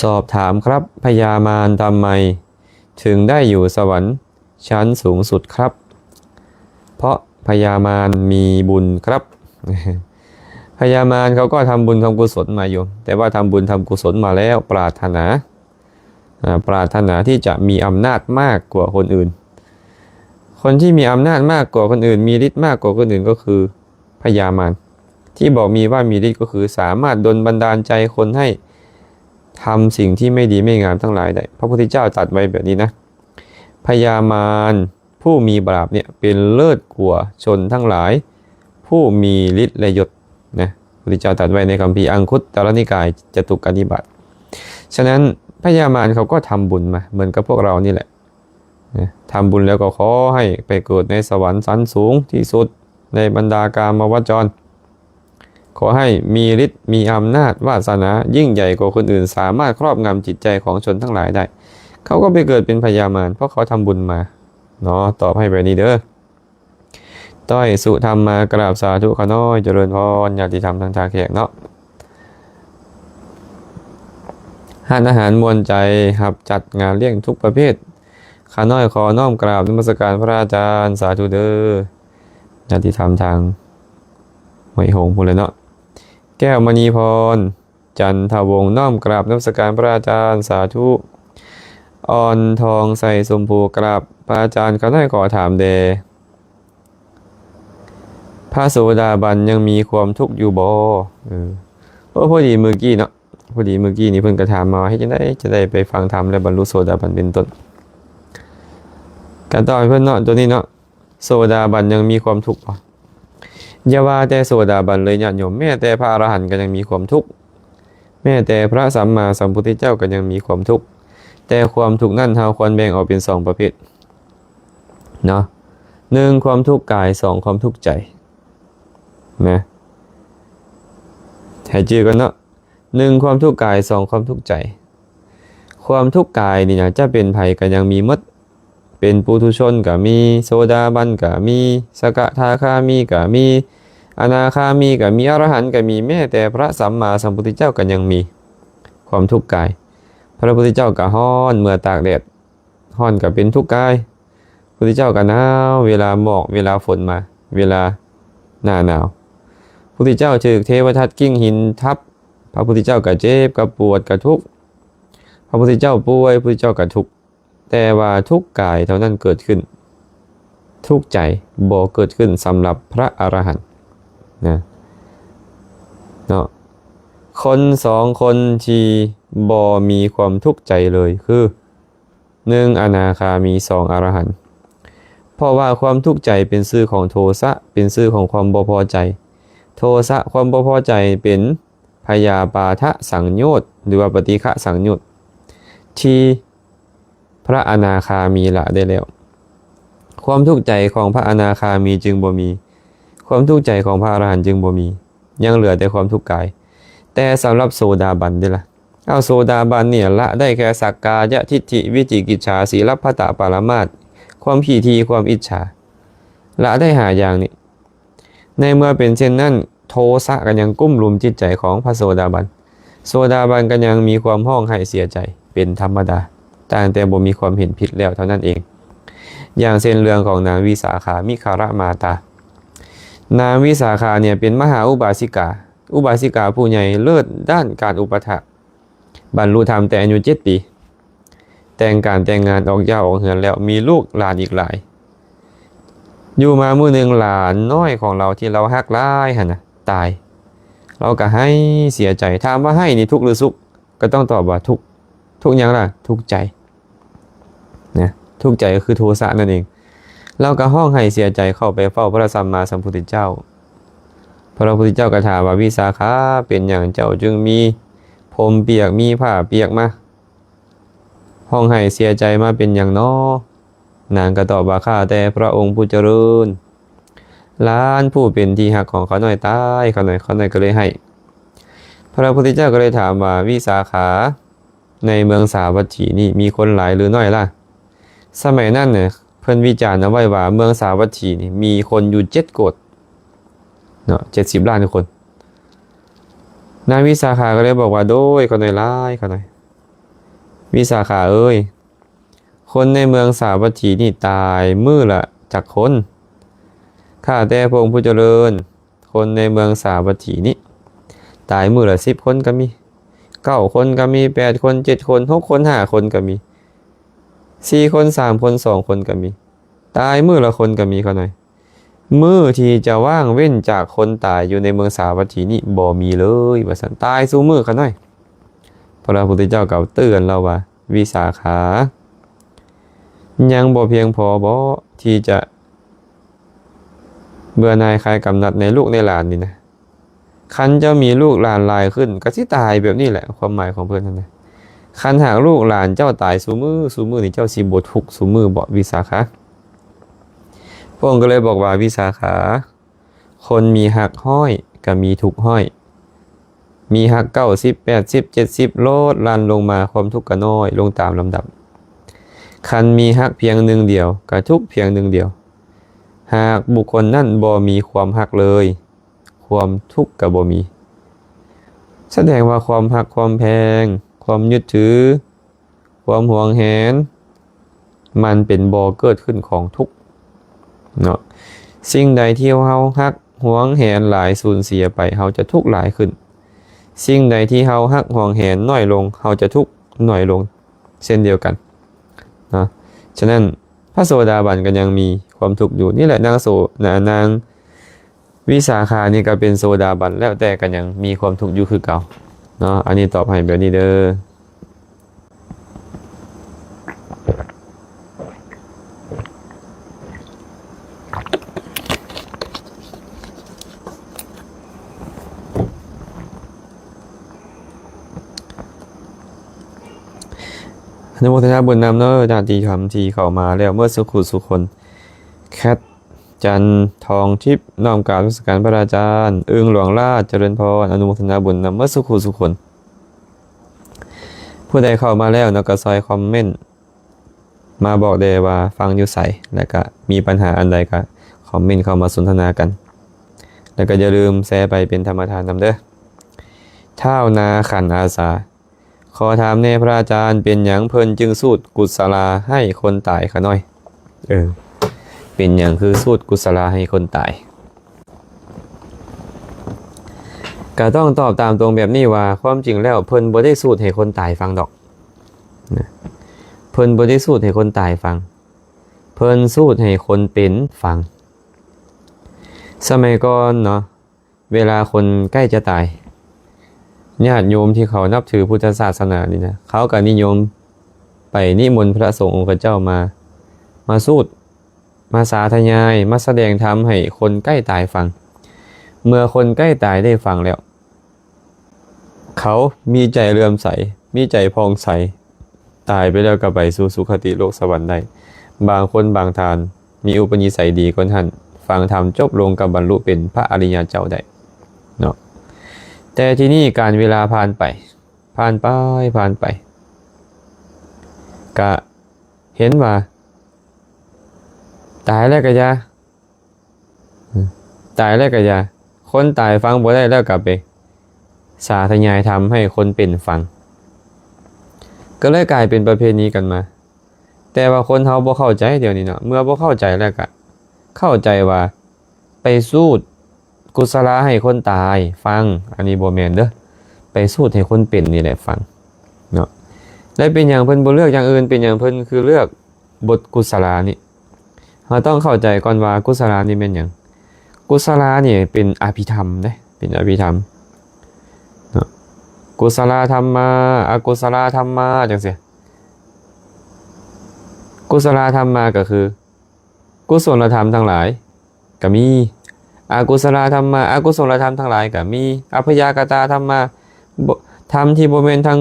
ສອບຖາມครับ ພະຍາມານທຳໄມ ເຖິງໄດ້ຢູ່ສະຫວັນຊັ້ນສູງສຸດຄັບ? ເພາະພະຍາມານມີບຸນຄັບ. ພະຍາມານເຂົາກໍທຳບຸນທຳກຸສົນມາຢູ່ ແຕ່ວ່າທຳບຸນທຳກຸສົນມາແລ້ວ ປາດຖະໜາ ອາ ປາດຖະໜາທີ່ຈະມີອຳນາດມາກກວ່າຄົນອື່ນ. ຄົນທີ່ມີອຳນາດມາກກວ່າຄົນອື່ນ ມີລິດມາກກວ່າຄົນອື່ນກໍຄືພະຍາມານ ທີ່ບອກມີວ່າມີລິດກໍຄືສາມາດດົນບັນດານໃຈຄົນໃຫ້ທຳສິ່ງທີ່ໄມ່ດີໄມ່ງາມທັງຫຼາຍໄດ້. ພະພຸດທະເຈົ້າຕັດໄວ້ແບບນີ້ນະ ພະຍາມານຜູ້ມີບາບເນ່ຍ ເປັນເລີດກວ່າຊົນທັງຫຼາຍຜູ້ມີລິດ ແລະ ຍົດນະ. ພະພຸດທະເຈົ້າຕັດໄວ້ໃນຄຳພີອັງຄຸດຕະລະນິກາຍ ຈະຕຸກກະນິບາດ. ສະນັ້ນ ພະຍາມານເຂົາກໍທຳບຸນມາເໝືອນກັບພວກເຮົານີ້ແຫຼະນະ ທຳບຸນແລ້ວກໍຂໍໃຫ້ໄປເກີດໃນສະຫວັນຊັ້ນສູງທີ່ສຸດໃນບັນດາກາມະວະຈອນ. ຂໍໃຫ້ມີລິດ ມີອຳນາດ ວາສະໜາຍິ່ງໃຫຍ່ກວ່າຄົນອື່ນ ສາມາດຄອບງຳຈິດໃຈຂອງຊົນທັງຫຼາຍໄດ້. ເຂົາກໍໄປເກີດເປັນພະຍາມານ ເພາະເຂົາທຳບຸນມາເນາະ. ຕອບໃຫ້ແບບນີ້ເດີ. ຕ້ອຍສຸທຳມາ ກະລາບສາທຸຂະນ້ອຍ. ຈະເລີນພອນ ຍາດຕິທຳທັງທ່າແຂກເນາະ. ຮ້ານອາຫານມ່ວນໃຈ ຮັບຈັດງານລ້ຽງທຸກປະເພດ. ຂ້ານ້ອຍຂໍນ້ອມກາບນະມັດສະການພະອາຈານ ສາທຸເດີ. ຍາດຕິທຳທາງຫ້ວຍຫົງພຸ້ນແຫຼະເນາະ. ແກ້ວມະນີພອນ ຈັນທະວົງ ນ້ອມກາບນະມັດສະການພະອາຈານ ສາທຸ. ອ່ອນທອງ ໄຊສົມພູ ກາບພະອາຈານ ຂ້ານ້ອຍຂໍຖາມແດ່ ພະໂສດາບັນຍັງມີຄວາມທຸກຢູ່ບໍ່? ເອີ ໂອ້ ພໍດີມື້ກີ້ເນາະ ພໍດີມື້ກີ້ນີ້ເພິ່ນກໍຖາມມາວ່າ ເຮັດຈັ່ງໃດຈະໄດ້ໄປຟັງທຳ ແລະ ບັນລຸໂສດາບັນເປັນຕົ້ນ? ກະຕອບໃຫ້ເພິ່ນເນາະ ໂຕນີ້ເນາະ ໂສດາບັນຍັງມີຄວາມທຸກບໍ່? ຢ່າວ່າແຕ່ໂສດາບັນເລີຍຍາດໂຍມ, ແມ້ແຕ່ພະອະລະຫັນກໍຍັງມີຄວາມທຸກ, ແມ້ແຕ່ພະສຳມາສຳພຸດທະເຈົ້າກໍຍັງມີຄວາມທຸກ. ແຕ່ຄວາມທຸກນັ້ນ ເຮົາຄວນແບ່ງອອກເປັນສອງປະເພດເນາະ, ໜຶ່ງ ຄວາມທຸກກາຍ, ສອງ ຄວາມທຸກໃຈນະ. ໃຫ້ຈື່ກັນເນາະ, ໜຶ່ງ ຄວາມທຸກກາຍ, ສອງ ຄວາມທຸກໃຈ. ຄວາມທຸກກາຍນີ້ນະ ຈະເປັນໃຜກໍຍັງມີໝົດ, ເປັນປຸຖຸຊົນກໍມີ, ໂສດາບັນກໍມີ, ສະກະທາຄາມີກໍມີ, ອະນາຄາມີກໍມີ, ອະລະຫັນກໍມີ, ແມ້ແຕ່ພະສຳມາສຳພຸດທະເຈົ້າກໍຍັງມີຄວາມທຸກກາຍ. ພະພຸດທະເຈົ້າກໍຮ້ອນເມື່ອຕາກແດດ, ຮ້ອນກໍເປັນທຸກກາຍ. ພຸດທະເຈົ້າກໍໜາວເວລາໝອກ, ເວລາຝົນມາ, ເວລາໜ້າໜາວ. ພຸດທະເຈົ້າຖືກເທວະທັດກິ້ງຫີນທັບ, ພະພຸດທະເຈົ້າກໍເຈັບ, ກໍປວດ, ກໍທຸກ. ພະພຸດທະເຈົ້າປ່ວຍ, ພຸດທະເຈົ້າກໍທຸກ. ແຕ່ວ່າທຸກກາຍເທົ່ານັ້ນເກີດຂຶ້ນ, ທຸກໃຈບໍ່ເກີດຂຶ້ນສຳລັບພະອະລະຫັນນະ ເນາະ. ຄົນສອງຄົນທີ່ບໍ່ມີຄວາມທຸກໃຈເລີຍຄື ໜຶ່ງ ອະນາຄາມີ, ສອງ ອະລະຫັນ. ເພາະວ່າຄວາມທຸກໃຈເປັນຊື່ຂອງໂທສະ, ເປັນຊື່ຂອງຄວາມບໍ່ພໍໃຈ. ໂທສະ, ຄວາມບໍ່ພໍໃຈເປັນ ພະຍາປາທະສັງໂຍດ ຫຼືວ່າປະຕິຄະສັງໂຍດ ທີ່ພະອະນາຄາມີລະໄດ້ແລ້ວ. ຄວາມທຸກໃຈຂອງພະອະນາຄາມີຈຶ່ງບໍ່ມີ, ຄວາມທຸກໃຈຂອງພະອະລະຫັນຈຶ່ງບໍ່ມີ, ຍັງເຫຼືອແຕ່ຄວາມທຸກກາຍ. ແຕ່ສຳລັບໂສດາບັນເດລະ? ເອົາ ໂສດາບັນນີ້ລະໄດ້ແຄ່ສັກກາຍະທິດຖິ, ວິຈິກິດສາ, ສີລັບພັດຕະປາລະມາດ, ຄວາມຂີ້ຖີ່, ຄວາມອິດສາ, ລະໄດ້ຫ້າຢ່າງນີ້. ໃນເມື່ອເປັນເຊັ່ນນັ້ນ, ໂທສະກໍຍັງກຸ້ມລຸມຈິດໃຈຂອງພະໂສດາບັນ. ໂສດາບັນກໍຍັງມີຄວາມຮ້ອງໄຫ້ເສຍໃຈເປັນທຳມະດາ, ຕ່າງແຕ່ບໍ່ມີຄວາມເຫັນຜິດແລ້ວເທົ່ານັ້ນເອງ. ຢ່າງເຊັ່ນເລື່ອງຂອງນາງວິສາຂາ ມິຄະລະມາຕາ. ນາງວິສາຂາເນຍເປັນມະຫາອຸບາສິກາ, ອຸບາສິກາຜູ້ໃຫຍ່ເລີດດ້ານການອຸປະຖາກ, ບັນລຸທຳແຕ່ອາຍຸເຈັດປີ, ແຕ່ງການແຕ່ງງານ, ອອກຢ້າວອອກເຮືອນແລ້ວ, ມີລູກຫຼານອີກຫຼາຍ. ຢູ່ມາມື້ໜຶ່ງ, ຫຼານນ້ອຍຂອງລາວທີ່ລາວຮັກຫຼາຍຫັ້ນນະຕາຍ. ລາວກໍໄຫ້ເສຍໃຈ. ຖາມວ່າໄຫ້ນີ້ທຸກຫຼືສຸກ? ກໍຕ້ອງຕອບວ່າທຸກ. ທຸກຫຍັງລະ? ທຸກໃຈນະ. ທຸກໃຈກໍຄືໂທສະນັ້ນເອງ. ລາວກໍຮ້ອງໄຫ້ເສຍໃຈເຂົ້າໄປເຝົ້າພະສຳມາສຳພຸດທະເຈົ້າ. ພະພຸດທະເຈົ້າກໍຖາມວ່າ, ວິສາຂາ, ເປັນຫຍັງເຈົ້າຈຶ່ງມີຜົມປຽກ, ມີຜ້າປຽກມາ? ຮ້ອງໄຫ້ເສຍໃຈມາເປັນຫຍັງນໍ? ນາງກໍຕອບວ່າ, ຂ້າແຕ່ພະອົງຜູ້ຈະເລີນ, ຫຼານຜູ້ເປັນທີ່ຮັກຂອງຂ້ານ້ອຍຕາຍ, ຂ້ານ້ອຍ, ຂ້ານ້ອຍກໍເລີຍໄຫ້. ພະພຸດທະເຈົ້າກໍເລີຍຖາມວ່າ, ວິສາຂາ, ໃນເມືອງສາວັດຖີນີ້ມີຄົນຫຼາຍຫຼືໜ້ອຍລະ? ສະໄໝນັ້ນນະ ເພິ່ນວິຈານເອົາໄວ້ວ່າເມືອງສາວັດຖີນີ້ມີຄົນຢູ່ເຈັດໂກດເນາະ, ເຈັດສິບລ້ານຄົນ. ນາງວິສາຂາກໍເລີຍບອກວ່າ, ໂດຍ, ຂ້ານ້ອຍຫຼາຍ, ຂ້ານ້ອຍ. ວິສາຂາເອີຍ, ຄົນໃນເມືອງສາວັດຖີນີ້ຕາຍມື້ລະຈັກຄົນ? ຂ້າແຕ່ພະອົງຜູ້ຈະເລີນ, ຄົນໃນເມືອງສາວັດຖີນີ້ ຕາຍມື້ລະສິບຄົນກໍມີ, ເກົ້າຄົນກໍມີ, ແປດຄົນ, ເຈັດຄົນ, ຫົກຄົນ, ຫ້າຄົນກໍມີ, ສີ່ຄົນ, ສາມຄົນ, ສອງຄົນກໍມີ, ຕາຍມື້ລະຄົນກໍມີ, ຂ້ານ້ອຍ. ມື້ທີ່ຈະວ່າງເວັ້ນຈາກຄົນຕາຍຢູ່ໃນເມືອງສາວັດຖີນີ້ບໍ່ມີເລີຍ ວ່າຊັ້ນ, ຕາຍສູ່ມື້, ຂ້ານ້ອຍ. ພະພຸດທະເຈົ້າກໍເຕືອນລາວວ່າ, ວິສາຂາ, ຍັງບໍ່ພຽງພໍບໍທີ່ຈະເບື່ອໜ່າຍຄາຍກຳໜັດໃນລູກໃນຫຼານນີ້ນະ? ຄັນເຈົ້າມີລູກຫຼານຫຼາຍຂຶ້ນ ກໍຊິຕາຍແບບນີ້ແຫຼະ, ຄວາມໝາຍຂອງເພິ່ນຫັ້ນນະ. ຄັນຫາກລູກຫຼານເຈົ້າຕາຍສູ່ມື້, ສູ່ມື້ນີ້ເຈົ້າຊິບໍ່ທຸກສູ່ມື້ບໍ, ວິສາຂາ? ພະອົງກໍເລີຍບອກວ່າ, ວິສາຂາ, ຄົນມີຮັກຮ້ອຍກໍມີທຸກຮ້ອຍ, ມີຮັກເກົ້າສິບ, ແປດສິບ, ເຈັດສິບ, ໂລດຫຼັ່ນລົງມາ, ຄວາມທຸກກໍນ້ອຍລົງຕາມລຳດັບ. ຄັນມີຮັກພຽງໜຶ່ງດຽວ, ກໍທຸກພຽງໜຶ່ງດຽວ. ຫາກບຸກຄົນນັ້ນບໍ່ມີຄວາມຮັກເລີຍ, ຄວາມທຸກກໍບໍ່ມີ. ສະແດງວ່າຄວາມຮັກຄວາມແພງ, ຄວາມຍຶດຖື, ຄວາມຫວງແຫນ ມັນເປັນບໍ່ເກີດຂຶ້ນຂອງທຸກເນາະ. ສິ່ງໃດທີ່ເຮົາຮັກຫວງແຫນຫຼາຍ ສູນເສຍໄປ, ເຮົາຈະທຸກຫຼາຍຂຶ້ນ. ສິ່ງໃດທີ່ເຮົາຮັກຫວງແຫນໜ້ອຍລົງ, ເຮົາຈະທຸກໜ້ອຍລົງເຊັ່ນດຽວກັນເນາະ. ສະນັ້ນ ພະໂສດາບັນກໍຍັງມີຄວາມທຸກຢູ່. ນີ້ແຫຼະ ນາງໂສ, ນາ, ນາງ ວິສາຂານີ້ກໍເປັນໂສດາບັນແລ້ວ, ແຕ່ກໍຍັງມີຄວາມທຸກຢູ່ຄືເກົ່າເນາະ. ອັນນີ້ຕອບໃຫ້ແບບນີ້ເດີ້. ອະນຸໂມທະນາບຸນນຳເດີ້ ຍາດຕິທຳທີ່ເຂົ້າມາແລ້ວເໝິດສຸຂູສຸຄົນ. ແຄດ ຈັນທອງທິບ ນ້ອມກາບນະມັດສະການພະອາຈານ. ອຶ່ງຫຼວງລາດ ຈະເລີນພອນ ອະນຸໂມທະນາບຸນນຳເໝິດສຸຂູສຸຄົນ. ຜູ້ໃດເຂົ້າມາແລ້ວເນາະ ກໍຊ່ອຍຄອມເມັນມາບອກແດ່ວ່າຟັງຢູ່ໃສ ແລ້ວກະມີບັນຫາອັນໃດກໍຄອມເມັນເຂົ້າມາສົນທະນາກັນ ແລ້ວກໍຢ່າລືມແຊໄປເປັນທຳມະທານນຳເດີ້. ທ້າວນາຂັນອາສາ ຂໍຖາມແດ່ພະອາຈານ ເປັນຫຍັງເພິ່ນຈຶ່ງສູດກຸສະລາໃຫ້ຄົນຕາຍຂະນ້ອຍ? ເອີ ເປັນຫຍັງຄືສູດກຸສະລາໃຫ້ຄົນຕາຍ? ກະຕ້ອງຕອບຕາມຕົງແບບນີ້ວ່າ ຄວາມຈິງແລ້ວເພິ່ນບໍ່ໄດ້ສູດໃຫ້ຄົນຕາຍຟັງດອກນະ. ເພິ່ນບໍ່ໄດ້ສູດໃຫ້ຄົນຕາຍຟັງ, ເພິ່ນສູດໃຫ້ຄົນເປັນຟັງ. ສະໄໝກ່ອນເນາະ ເວລາຄົນໃກ້ຈະຕາຍ ຍາດໂຍມທີ່ເຂົານັບຖືພຸດທະສາສະໜານີ້ນະ ເຂົາກໍນິຍົມໄປນິມົນພະສົງອົງຄະເຈົ້າມາ ມາສູດ ມາສາທະຍາຍ ມາສະແດງທຳໃຫ້ຄົນໃກ້ຕາຍຟັງ. ເມື່ອຄົນໃກ້ຕາຍໄດ້ຟັງແລ້ວ ເຂົາມີໃຈເຫຼື້ອມໃສ ມີໃຈຜ່ອງໃສ ຕາຍໄປແລ້ວກໍໄປສູ່ສຸຄະຕິໂລກສະຫວັນໄດ້. ບາງຄົນບາງທ່ານມີອຸປະນິໄສດີກວ່ານັ້ນ ຟັງທຳ ຈົບລົງກໍບັນລຸເປັນພະອະລິຍະເຈົ້າໄດ້ເນາະ. ແຕ່ທີນີ້ການເວລາຜ່ານໄປ ຜ່ານໄປ ຜ່ານໄປ ກະເຫັນວ່າ ຕາຍແລ້ວກະຢ່າ ຕາຍແລ້ວກະຢ່າ ຄົນຕາຍຟັງບໍ່ໄດ້ແລ້ວກະໄປສາທະຍາຍທຳໃຫ້ຄົນເປັນຟັງ ກໍເລີຍກາຍເປັນປະເພນີກັນມາ. ແຕ່ວ່າຄົນເຮົາບໍ່ເຂົ້າໃຈດຽວນີ້ເນາະ ເມື່ອບໍ່ເຂົ້າໃຈແລ້ວກະເຂົ້າໃຈວ່າໄປສູດກຸສະລາໃຫ້ຄົນຕາຍຟັງ ອັນນີ້ບໍ່ແມ່ນເດີ້ ໄປສູດໃຫ້ຄົນເປັນນີ້ແຫຼະຟັງເນາະ. ແລະເປັນຫຍັງເພິ່ນບໍ່ເລືອກຢ່າງອື່ນ ເປັນຫຍັງເພິ່ນຄືເລືອກບົດກຸສະລານີ້? ເຮົາຕ້ອງເຂົ້າໃຈກ່ອນວ່າກຸສະລານີ້ແມ່ນຫຍັງ? ກຸສະລານີ້ເປັນອະພິທຳເດ້ ເປັນອະພິທຳເນາະ ກຸສະລາທຳມາ ອະກຸສະລາທຳມາ ຈັ່ງຊີ້. ກຸສະລາທຳມາກໍຄື ກຸສົນລະທຳທັງຫຼາຍກໍມີ ອະກຸສະລາທຳມາ ອະກຸສົນລະທຳທັງຫຼາຍກໍມີ ອັບພະຍາກະຕາທຳມາ ບໍ່ ທຳທີ່ບໍ່ແມ່ນທັງ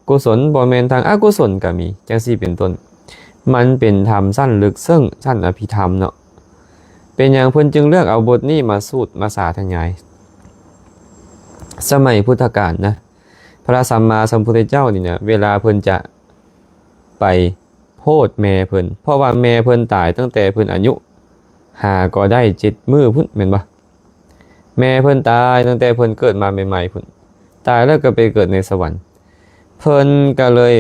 ກຸສົນ ບໍ່ແມ່ນທາງອະກຸສົນກໍມີ ຈັ່ງຊີ້ເປັນຕົ້ນ. ມັນເປັນທຳຊັ້ນເລິກເຊິ່ງ ຊັ້ນອະພິທຳເນາະ. ເປັນຫຍັງເພິ່ນຈຶ່ງເລືອກເອົາບົດນີ້ມາສູດມາສາທະຍາຍ? ສະໄໝພຸດທະການນະ ພະສຳມາສຳພຸດທະເຈົ້ານີ້ນະ ເວລາເພິ່ນຈະໄປໂພດແມ່ເພິ່ນ ເພາະວ່າແມ່ເພິ່ນຕາຍຕັ້ງແຕ່ເພິ່ນອາຍຸຫາກໍໄດ້ເຈັດມື້ພຸ້ນ ແມ່ນບໍ່? ແມ່ເພິ່ນຕາຍຕັ້ງແຕ່ເພິ່ນເກີດມາໃໝ່ໆພຸ້ນ ຕາຍແລ້ວກໍໄປເກີດໃນສະຫວັນ. ເພິ່ນກໍເລີຍ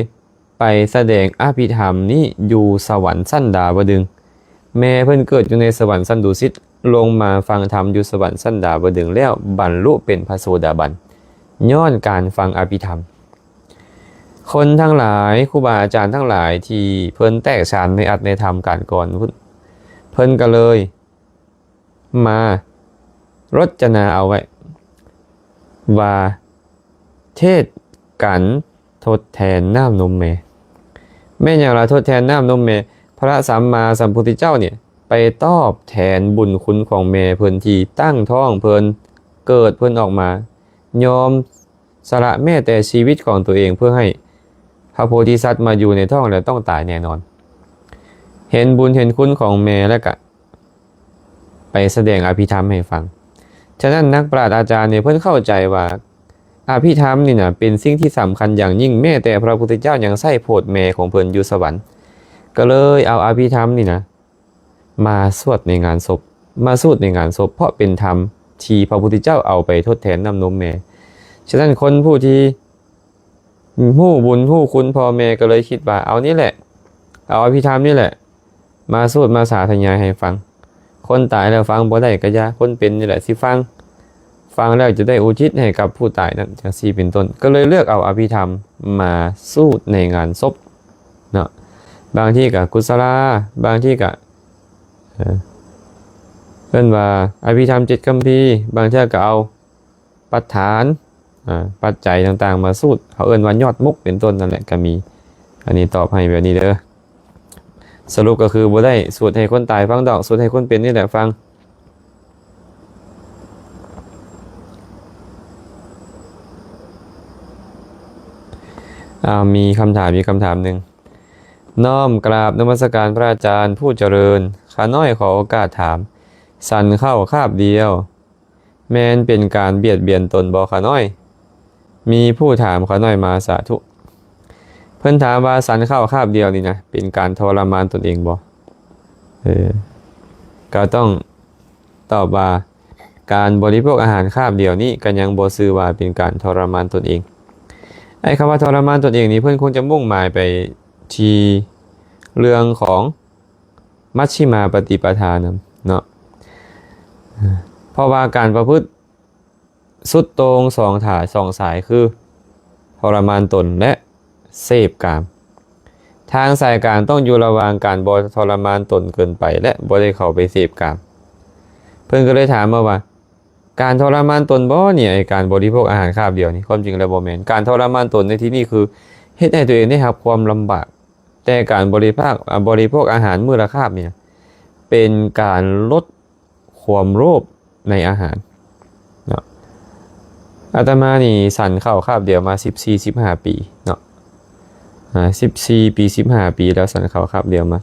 ໄປສະແດງອະພິທຳນີ້ຢູ່ສະຫວັນຊັ້ນດາວະດຶງ. ແມ່ເພິ່ນເກີດຢູ່ໃນສະຫວັນຊັ້ນດຸສິດ ລົງມາຟັງທຳຢູ່ສະຫວັນຊັ້ນດາວະດຶງ ແລ້ວບັນລຸເປັນພະໂສດາບັນ ຍ້ອນການຟັງອະພິທຳ. ຄົນທັງຫຼາຍ ຄູບາອາຈານທັງຫຼາຍທີ່ເພິ່ນແຕກສານໃນອັດໃນທຳການກ່ອນພຸ້ນ ເພິ່ນກໍເລີຍ ມາລົດຈະນາເອົາໄວ້ວ່າ ເທດກັນທົດແທນນ້ຳນົມແມ່. ແມ່ນຫຍັງລະທົດແທນນ້ຳນົມແມ່? ພະສຳມາສຳພຸດທະເຈົ້ານີ້ໄປຕອບແທນບຸນຄຸນຂອງແມ່ເພິ່ນທີ່ຕັ້ງທ້ອງເພິ່ນ ເກີດເພິ່ນອອກມາ ຍອມສະຫຼະແມ້ແຕ່ຊີວິດຂອງຕົວເອງ ເພື່ອໃຫ້ພະໂພທິສັດມາຢູ່ໃນທ້ອງແລ້ວຕ້ອງຕາຍແນ່ນອນ. ເຫັນບຸນເຫັນຄຸນຂອງແມ່ແລ້ວກະ ໄປສະແດງອະພິທຳໃຫ້ຟັງ. ສະນັ້ນ ນັກປາດອາຈານນີ້ເພິ່ນເຂົ້າໃຈວ່າ ອະພິທຳນີ້ນະ ເປັນສິ່ງທີ່ສຳຄັນຢ່າງຍິ່ງ, ແມ້ແຕ່ພະພຸດທະເຈົ້າຍັງໃຊ້ໂພດແມ່ຂອງເພິ່ນຢູ່ສະຫວັນ, ກໍເລີຍເອົາອະພິທຳນີ້ນະ ມາສວດໃນງານສົບ, ມາສູດໃນງານສົບ, ເພາະເປັນທຳທີ່ພະພຸດທະເຈົ້າເອົາໄປທົດແທນນ້ຳນົມແມ່. ສະນັ້ນ ຄົນຜູ້ທີ່ ຮູ້ບຸນຮູ້ຄຸນພໍ່ແມ່ ກໍເລີຍຄິດວ່າ ເອົານີ້ແຫຼະ ເອົາອະພິທຳນີ້ແຫຼະ ມາສູດມາສາທະຍາຍໃຫ້ຟັງ. ຄົນຕາຍແລ້ວຟັງບໍ່ໄດ້ກໍຢ່າ, ຄົນເປັນນີ້ແຫຼະຊິຟັງ, ຟັງແລ້ວຈະໄດ້ອຸທິດໃຫ້ກັບຜູ້ຕາຍນັ້ນ, ຈັ່ງຊີ້ເປັນຕົ້ນ. ກໍເລີຍເລືອກເອົາອະພິທຳມາສູດໃນງານສົບເນາະ. ບາງທີກໍກຸສະລາ, ບາງທີກໍ ເອີ ເອີ້ນວ່າອະພິທຳເຈັດຄຳພີ, ບາງເທື່ອກໍເອົາ ປັດຖານ ອາ ປັດໄຈຕ່າງໆມາສູດ, ເຂົາເອີ້ນວ່າຍອດມຸກເປັນຕົ້ນນັ້ນແຫຼະ ກໍມີ. ອັນນີ້ຕອບໃຫ້ແບບນີ້ເດີ. ສະຫຼຸບກໍຄືບໍ່ໄດ້ສູດໃຫ້ຄົນຕາຍຟັງດອກ, ສູດໃຫ້ຄົນເປັນນີ້ແຫຼະຟັງ. ອາ ມີຄຳຖາມອີກຄຳຖາມໜຶ່ງ. ນ້ອມກາບນະມັດສະການພະອາຈານຜູ້ຈະເລີນ. ຂ້ານ້ອຍຂໍໂອກາດຖາມ, ສັນເຂົ້າຄາບດຽວ ແມ່ນເປັນການບຽດບຽນຕົນບໍ່ຂະນ້ອຍ? ມີຜູ້ຖາມຂະນ້ອຍມາ. ສາທຸ. ເພິ່ນຖາມວ່າສັນເຂົ້າຄາບດຽວນີ້ນະ ເປັນການທໍລະມານຕົນເອງບໍ່? ເອີ ກໍຕ້ອງຕອບວ່າ ການບໍລິໂພກອາຫານຄາບດຽວນີ້ກໍຍັງບໍ່ຊື່ວ່າເປັນການທໍລະມານຕົນເອງ. ໄອ້ຄຳວ່າທໍລະມານຕົນເອງນີ້ ເພິ່ນຄົງຈະມຸ່ງໝາຍໄປທີ່ເລື່ອງຂອງ ມັດຊິມາປະຕິປະທານຳເນາະ. ເພາະວ່າການປະພຶດສຸດໂຕ່ງສອງທາງ ສອງສາຍ ຄືທໍລະມານຕົນ ແລະ ເສບກາມ. ທາງສາຍກາງຕ້ອງຢູ່ລະຫວ່າງການບໍ່ທໍລະມານຕົນເກີນໄປ ແລະ ບໍ່ໄດ້ເຂົ້າໄປເສບກາມ. ເພິ່ນກໍເລີຍຖາມມາວ່າ ການທໍລະມານຕົນບໍ່ນີ້ ໄອ້ການບໍລິໂພກອາຫານຄາບດຽວນີ້? ຄວາມຈິງແລ້ວບໍ່ແມ່ນ. ການທໍລະມານຕົນໃນທີ່ນີ້ຄືເຮັດໃຫ້ຕົວເອງໄດ້ຮັບຄວາມລຳບາກ. ແຕ່ການບໍລິພາກ ອາ ບໍລິໂພກອາຫານມື້ລະຄາບນີ້ນະ ເປັນການລົດຄວາມໂລບໃນອາຫານເນາະ. ອາດຕະມານີ້ສັນເຂົ້າຄາບດຽວມາສິບສີ່ ສິບຫ້າປີເນາະ. ອາ ສິບສີ່ປີ ສິບຫ້າປີແລ້ວ ສັນເຂົ້າຄາບດຽວມາ.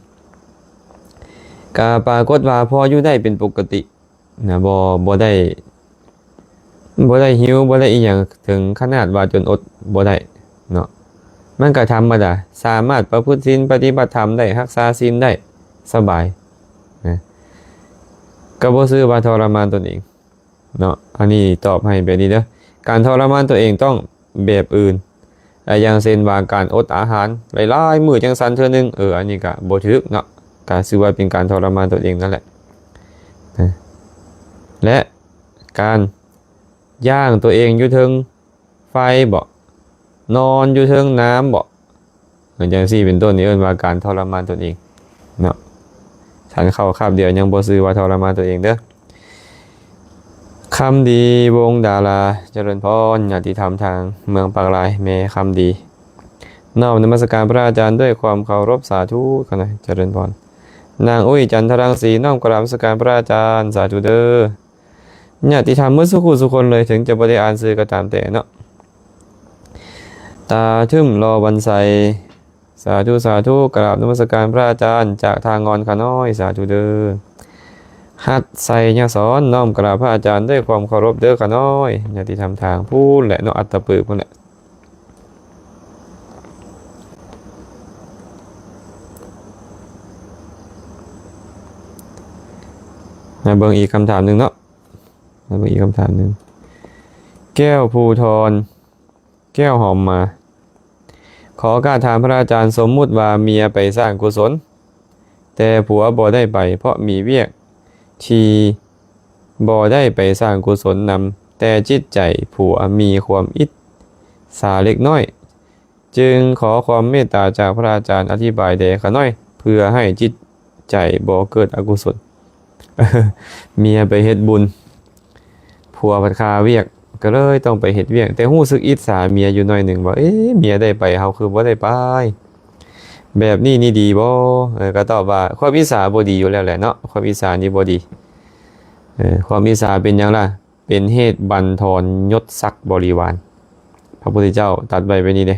ກະປາກົດວ່າພໍຢູ່ໄດ້ເປັນປົກກະຕິນະ ບໍ່ ບໍ່ໄດ້ ບໍ່ໄດ້ຫິວ ບໍ່ໄດ້ອີ່ຫຍັງເຖິງຂະໜາດວ່າຈົນອົດບໍ່ໄດ້ເນາະ. ມັນກະທຳມະດາ ສາມາດປະພຶດສິນ ປະຕິບັດທຳໄດ້ ຮັກສາສິນໄດ້ສະບາຍນະ ກະບໍ່ຊື່ວ່າທໍລະມານຕົນເອງເນາະ. ອັນນີ້ຕອບໃຫ້ແບບນີ້ເດີ ການທໍລະມານຕົນເອງຕ້ອງແບບອື່ນ ອາ ຢ່າງເຊັ່ນວ່າການອົດອາຫານຫຼາຍໆມື້ຈັ່ງຊັ້ນເທື່ອໜຶ່ງ ເອີ ອັນນີ້ກະບໍ່ຖືກເນາະ ກະຊື່ວ່າເປັນການທໍລະມານຕົນເອງນັ້ນແຫຼະນະ ແລະ ການຍ່າງຕົວເອງຢູ່ເທິງໄຟບໍ ນອນຢູ່ເທິງນ້ຳບໍ ເປັນຈັ່ງຊີ້ເປັນຕົ້ນ ນີ້ເອີ້ນວ່າການທໍລະມານຕົນເອງເນາະ. ສັນເຂົ້າຄາບດຽວຍັງບໍ່ຊື່ວ່າທໍລະມານຕົນເອງເດີ. ຄຳດີວົງດາລາ ຈະເລີນພອນ ຍາດຕິທຳທາງເມືອງປາກລາຍ ແມ່ຄຳດີ ນ້ອມນະມັດສະການພະອາຈານດ້ວຍຄວາມເຄົາລົບ ສາທຸ ຂະໜ້ອຍ ຈະເລີນພອນ. ນາງອຸ້ຍ ຈັນທະລັງສີ ນ້ອມກາບນະມັດສະການພະອາຈານ ສາທຸເດີ. ຍາດຕິທຳໝົດສູ່ຄູ່ສູ່ຄົນເລີຍ ເຖິງຈະບໍ່ໄດ້ອ່ານຊື່ກໍຕາມແຕ່ເນາະ. ຕາທຶ້ມລໍວັນໄຊ ສາທຸ ສາທຸ ກະລາບນະມັດສະການພະອາຈານ ຈາກທ່າງ່ອນຂະນ້ອຍ ສາທຸເດີ. ຮັດໄຊຍະສອນ ນ້ອມກະລາບພະອາຈານດ້ວຍຄວາມເຄົາລົບເດີຂະນ້ອຍ ຍາດຕິທຳທາງພຸ້ນແຫຼະເນາະ ອັດຕະປືພຸ້ນແຫຼະ. ມາເບິ່ງອີກຄຳຖາມໜຶ່ງເນາະ ມາເບິ່ງອີກຄຳຖາມໜຶ່ງ. ແກ້ວພູທອນ ແກ້ວຫອມມາ ຂໍກາບຖາມພະອາຈານ ສົມມຸດວ່າເມຍໄປສ້າງກຸສົນ ແຕ່ຜົວບໍ່ໄດ້ໄປ ເພາະມີວຽກທີ່ບໍ່ໄດ້ໄປສ້າງກຸສົນນຳ ແຕ່ຈິດໃຈຜົວມີຄວາມອິດສາເລັກນ້ອຍ ຈຶ່ງຂໍຄວາມເມດຕາຈາກພະອາຈານອະທິບາຍແດ່ຂະໜ້ອຍ ເພື່ອໃຫ້ຈິດໃຈບໍ່ເກີດອະກຸສົນ. ເມຍໄປເຮັດບຸນ ຜົວພັດຄາວຽກ ກໍເລີຍຕ້ອງໄປເຮັດວຽກ ແຕ່ຮູ້ສຶກອິດສາເມຍຢູ່ໜ້ອຍໜຶ່ງວ່າ ເອ ເມຍໄດ້ໄປ ເຮົາຄືບໍ່ໄດ້ໄປ ແບບນີ້ນີ້ດີບໍ່? ເອີ ກໍຕອບວ່າ ຄວາມອິດສາບໍ່ດີຢູ່ແລ້ວແຫຼະເນາະ ຄວາມອິດສານີ້ບໍ່ດີ. ເອີ ຄວາມອິດສາເປັນຫຍັງລະ? ເປັນເຫດບັນທອນຍົດສັກບໍລິວານ. ພະພຸດທະເຈົ້າຕັດໄວ້ແບບນີ້ເດ້.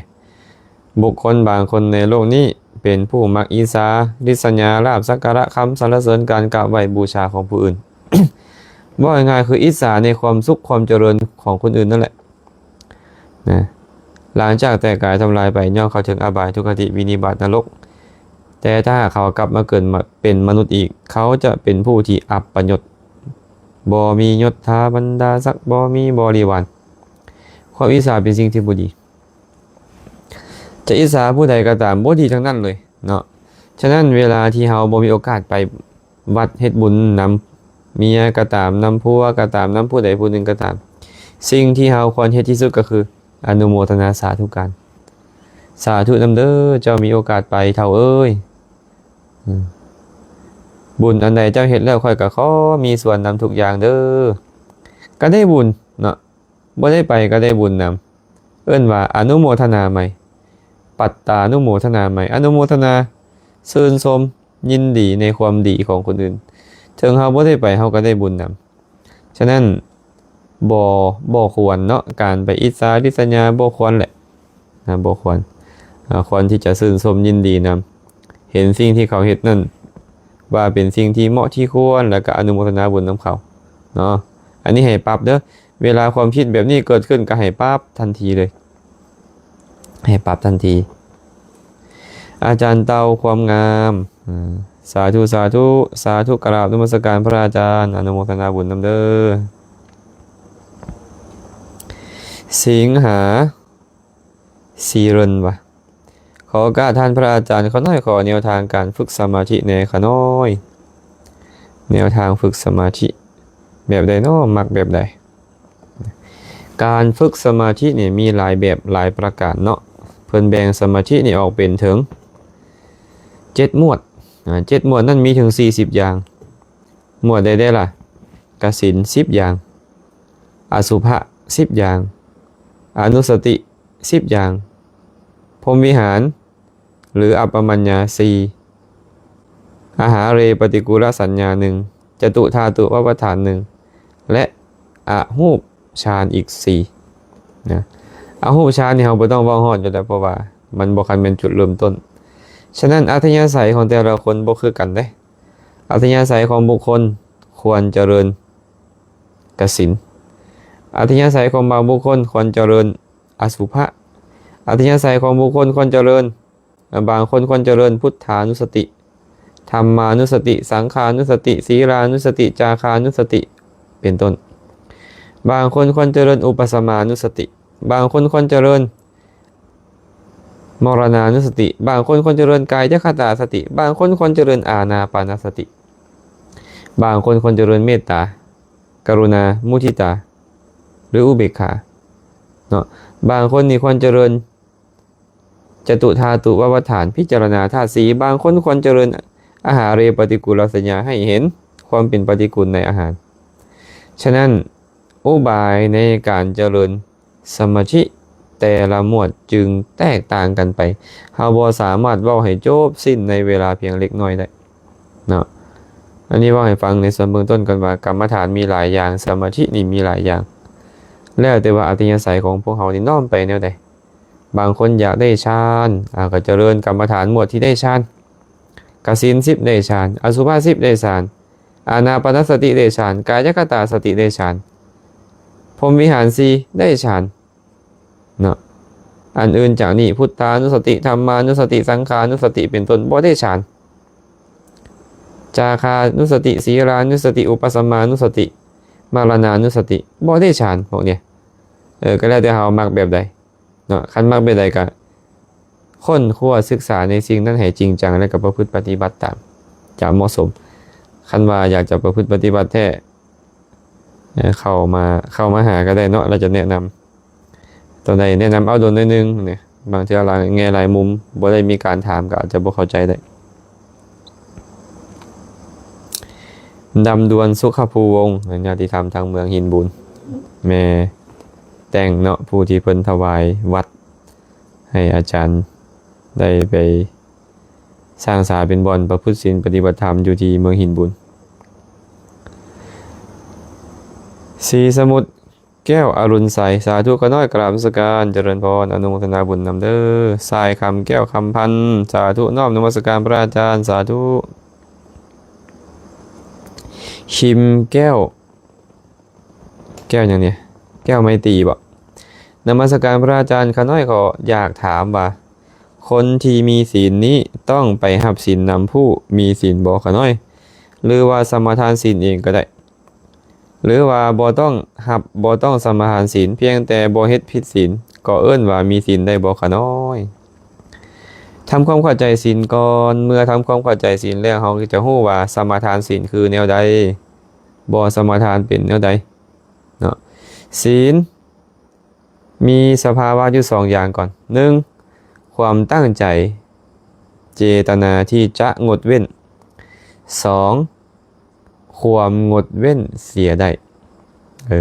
ບຸກຄົນບາງຄົນໃນໂລກນີ້ເປັນຜູ້ມັກອິດສາລິດສະຫຍາ ລາບສັກກາລະ ຄຳສັນລະເສີນ ການກາບໄຫວ້ບູຊາຂອງຜູ້ອື່ນ. ເວົ້າງ່າຍໆ ຄືອິດສາໃນຄວາມສຸກຄວາມຈະເລີນຂອງຄົນອື່ນນັ້ນແຫຼະນະ. ຫຼັງຈາກແຕກກາຍທຳລາຍໄປ ຍ່ອມເຂົ້າເຖິງອະບາຍ ທຸກຄະຕິ ວິນິບາດ ນະລົກ. ແຕ່ຖ້າຫາກເຂົາກັບມາເກີດມາເປັນມະນຸດອີກ ເຂົາຈະເປັນຜູ້ທີ່ອັບປະຍົດ ບໍ່ມີຍົດຖາບັນດາສັກ ບໍ່ມີບໍລິວານ. ຄວາມອິດສາເປັນສິ່ງທີ່ບໍ່ດີ. ຈະອິດສາຜູ້ໃດກໍຕາມ ບໍ່ດີທັງນັ້ນເລີຍເນາະ. ສະນັ້ນ ເວລາທີ່ເຮົາບໍ່ມີໂອກາດໄປວັດເຮັດບຸນນຳເມຍກໍຕາມ ນຳຜົວກໍຕາມ ນຳຜູ້ໃດຜູ້ໜຶ່ງກໍຕາມ ສິ່ງທີ່ເຮົາຄວນເຮັດທີ່ສຸດກໍຄື ອະນຸໂມທະນາສາທຸການ. ສາທຸນຳເດີ ເຈົ້າມີໂອກາດໄປເຖົ້າເອີຍ. ອືມ ບຸນອັນໃດເຈົ້າເຮັດແລ້ວ ຂ້ອຍກໍຂໍມີສ່ວນນຳທຸກຢ່າງເດີ. ກໍໄດ້ບຸນເນາະ ບໍ່ໄດ້ໄປກໍໄດ້ບຸນນຳ ເອີ້ນວ່າອະນຸໂມທະນາໄມ ປັດຕານຸໂມທະນາໄມ ອະນຸໂມທະນາ ຊື່ນຊົມຍິນດີໃນຄວາມດີຂອງຄົນອື່ນ ເຖິງເຮົາບໍ່ໄດ້ໄປ ເຮົາກໍໄດ້ບຸນນຳ. ສະນັ້ນ ບໍ່ ບໍ່ຄວນເນາະ ການໄປອິດສາລິດສະຫຍາ ບໍ່ຄວນແຫຼະນະ ບໍ່ຄວນ. ອາ ຄວນທີ່ຈະຊື່ນຊົມຍິນດີນຳ ເຫັນສິ່ງທີ່ເຂົາເຮັດນັ້ນວ່າເປັນສິ່ງທີ່ເໝາະທີ່ຄວນ ແລ້ວກໍອະນຸໂມທະນາບຸນນຳເຂົາເນາະ. ອັນນີ້ໃຫ້ປັບເດີ ເວລາຄວາມຄິດແບບນີ້ເກີດຂຶ້ນ ກໍໃຫ້ປັບທັນທີເລີຍ ໃຫ້ປັບທັນທີ. ອາຈານເຕົ່າຄວາມງາມ ອາ ສາທຸ ສາທຸ ສາທຸ ກະລາບນະມັດສະການພະອາຈານ ອະນຸໂມທະນາບຸນນຳເດີ. ສິງຫາ ສີເລິນວ່າ ຂໍໂອກາດທ່ານພະອາຈານ ຂໍໜ້ອຍ ຂໍແນວທາງການຝຶກສະມາທິແດ່ຂະນ້ອຍ. ແນວທາງຝຶກສະມາທິແບບໃດເນາະ? ມັກແບບໃດ? ການຝຶກສະມາທິນີ້ມີຫຼາຍແບບຫຼາຍປະການເນາະ. ເພິ່ນແບ່ງສະມາທິນີ້ອອກເປັນເຖິງເຈັດໝວດ. ອາ ເຈັດໝວດນັ້ນມີເຖິງສີ່ສິບຢ່າງ. ໝວດໃດແດ່ລະ? ກະສິນສິບຢ່າງ, ອະສຸພະສິບຢ່າງ, ອະນຸສະຕິສິບຢ່າງ, ພົມວິຫານ ຫຼື ອັບປະມັນຍາສີ່, ອາຫາເຣປະຕິກູລະສັນຍາໜຶ່ງ, ຈະຕຸທາຕຸປະປະທານໜຶ່ງ ແລະ ອະຮູບຊານອີກສີ່ນະ. ອະຮູບຊານນີ້ເຮົາບໍ່ຕ້ອງເວົ້າຮອດຢູ່ແລ້ວ ເພາະວ່າມັນບໍ່ຄັນແມ່ນຈຸດເລີ່ມຕົ້ນ. ສະນັ້ນ ອັດທະຍາໄສຂອງແຕ່ລະຄົນບໍ່ຄືກັນເດ້. ອັດທະຍາໄສຂອງບຸກຄົນຄວນຈະເລີນກະສິນ. ອັດທະຍາໄສຂອງບາງບຸກຄົນຄວນຈະເລີນອະສຸພະ. ອັດທະຍາໄສຂອງບຸກຄົນຄວນຈະເລີນ ບາງຄົນຄວນຈະເລີນພຸດທານຸສະຕິ, ທຳມານຸສະຕິ, ສັງຂານຸສະຕິ, ສີລານຸສະຕິ, ຈາຄານຸສະຕິ ເປັນຕົ້ນ. ບາງຄົນຄວນຈະເລີນອຸປະສະມານຸສະຕິ, ບາງຄົນຄວນຈະເລີນ ມໍລະນານຸສະຕິ, ບາງຄົນຄວນຈະເລີນກາຍະຄະຕາສະຕິ, ບາງຄົນຄວນຈະເລີນອານາປານະສະຕິ, ບາງຄົນຄວນຈະເລີນເມດຕາ, ກະລຸນາ, ມຸທິຕາ ຫຼື ອຸເບກຂາເນາະ. ບາງຄົນນີ້ຄວນຈະເລີນຈະຕຸທາຕຸວະວັດຖານ, ພິຈາລະນາທາດສີ່, ບາງຄົນຄວນຈະເລີນອາຫາເຣປະຕິກູລະສັນຍາ ໃຫ້ເຫັນຄວາມເປັນປະຕິກູນໃນອາຫານ. ສະນັ້ນ ອຸບາຍໃນການຈະເລີນສະມາທິແຕ່ລະໝວດຈຶ່ງແຕກຕ່າງກັນໄປ. ເຮົາບໍ່ສາມາດເວົ້າໃຫ້ຈົບສິ້ນໃນເວລາພຽງເລັກນ້ອຍໄດ້ເນາະ. ອັນນີ້ເວົ້າໃຫ້ຟັງໃນສ່ວນເບື້ອງຕົ້ນກ່ອນວ່າ ກຳມະຖານມີຫຼາຍຢ່າງ, ສະມາທິນີ້ມີຫຼາຍຢ່າງ, ແລ້ວແຕ່ວ່າອັດທະຍາໄສຂອງພວກເຮົານີ້ນ້ອມໄປແນວໃດ. ບາງຄົນຢາກໄດ້ฌານ, ອາ, ກໍຈະເລີນກຳມະຖານໝວດທີ່ໄດ້ฌານ. ກະສິນສິບໄດ້ຊານ, ອະສຸພະສິບໄດ້ຊານ, ອານາປານະສະຕິໄດ້ຊານ, ກາຍະຄະຕາສະຕິໄດ້ຊານ, ພົມວິຫານສີ່ໄດ້ຊານເນາະ. ອັນອື່ນຈາກນີ້ ພຸດທານຸສະຕິ, ທຳມານຸສະຕິ, ສັງຂານຸສະຕິ ເປັນຕົ້ນ ບໍ່ໄດ້ຊານ. ຈາຄານຸສະຕິ, ສີລານຸສະຕິ, ອຸປະສະມານຸສະຕິ, ມະລະນານຸສະຕິ ບໍ່ໄດ້ຊານ ພວກນີ້. ເອີ ກໍແລ້ວແຕ່ເຮົາມັກແບບໃດ. ເນາະ, ຄັນມັກແບບໃດກະຄົ້ນຄວ້າສຶກສາໃນສິ່ງນັ້ນໃຫ້ຈິງຈັງ ແລະ ກໍປະພຶດປະຕິບັດຕາມຈະເໝາະສົມ. ຄັນວ່າຢາກຈະປະພຶດປະຕິບັດແທ້ ເອີ ເຂົ້າມາ ເຂົ້າມາຫາກໍໄດ້ເນາະ, ລະຈະແນະນຳ. ຕອນໃດແນະນຳເອົາດົນໜ້ອຍໜຶ່ງນີ້, ບາງເທື່ອຫຼາຍແງ່ຫຼາຍມຸມ ບໍ່ໄດ້ມີການຖາມ ກໍອາດຈະບໍ່ເຂົ້າໃຈໄດ້. ດຳດວນ ສຸຂະພູວົງ ຍາດຕິທຳທາງເມືອງຫີນບູນ ແມ່ແຕ່ງເນາະ, ຜູ້ທີ່ເພິ່ນຖວາຍວັດໃຫ້ອາຈານໄດ້ໄປສ້າງສາເປັນບ່ອນປະພຶດສິນປະຕິບັດທຳຢູ່ທີ່ເມືອງຫີນບູນ. ສີສະໝຸດ ແກ້ວອະລຸນໄຊ ສາທຸ ຂ້ານ້ອຍກາບນະມັດສະການ ຈະເລີນພອນ ອະນຸໂມທະນາບຸນນຳເດີ. ຊາຍຄຳແກ້ວຄຳພັນ ສາທຸ ນ້ອມນະມັດສະການພະອາຈານ ສາທຸ. ຄິມແກ້ວ ແກ້ວຫຍັງນີ້ ແກ້ວໄມຕີບໍ? ນະມັດສະການພະອາຈານ, ຂ້ານ້ອຍຂໍຢາກຖາມວ່າ ຄົນທີ່ມີສິນນີ້ຕ້ອງໄປຮັບສິນນຳຜູ້ມີສິນບໍ່ຂ້ານ້ອຍ ຫຼືວ່າສະມາທານສິນເອງກໍໄດ້? ຫຼືວ່າບໍ່ຕ້ອງຮັບ ບໍ່ຕ້ອງສະມາທານສິນ, ພຽງແຕ່ບໍ່ເຮັດຜິດສິນ ກໍເອີ້ນວ່າມີສິນໄດ້ບໍ່ຂ້ານ້ອຍ? ທຳຄວາມເຂົ້າໃຈສິນກ່ອນ, ເມື່ອທຳຄວາມເຂົ້າໃຈສິນແລ້ວ ເຮົາຈະຮູ້ວ່າສະມາທານສິນຄືແນວໃດ, ບໍ່ສະມາທານເປັນແນວໃດເນາະ. ສິນ ມີສະພາວະຢູ່ສອງຢ່າງກ່ອນ. ໜຶ່ງ ຄວາມຕັ້ງໃຈ ເຈຕະນາທີ່ຈະງົດເວັ້ນ. ສອງ ຄວາມງົດເວັ້ນເສຍໄດ້. ເອີ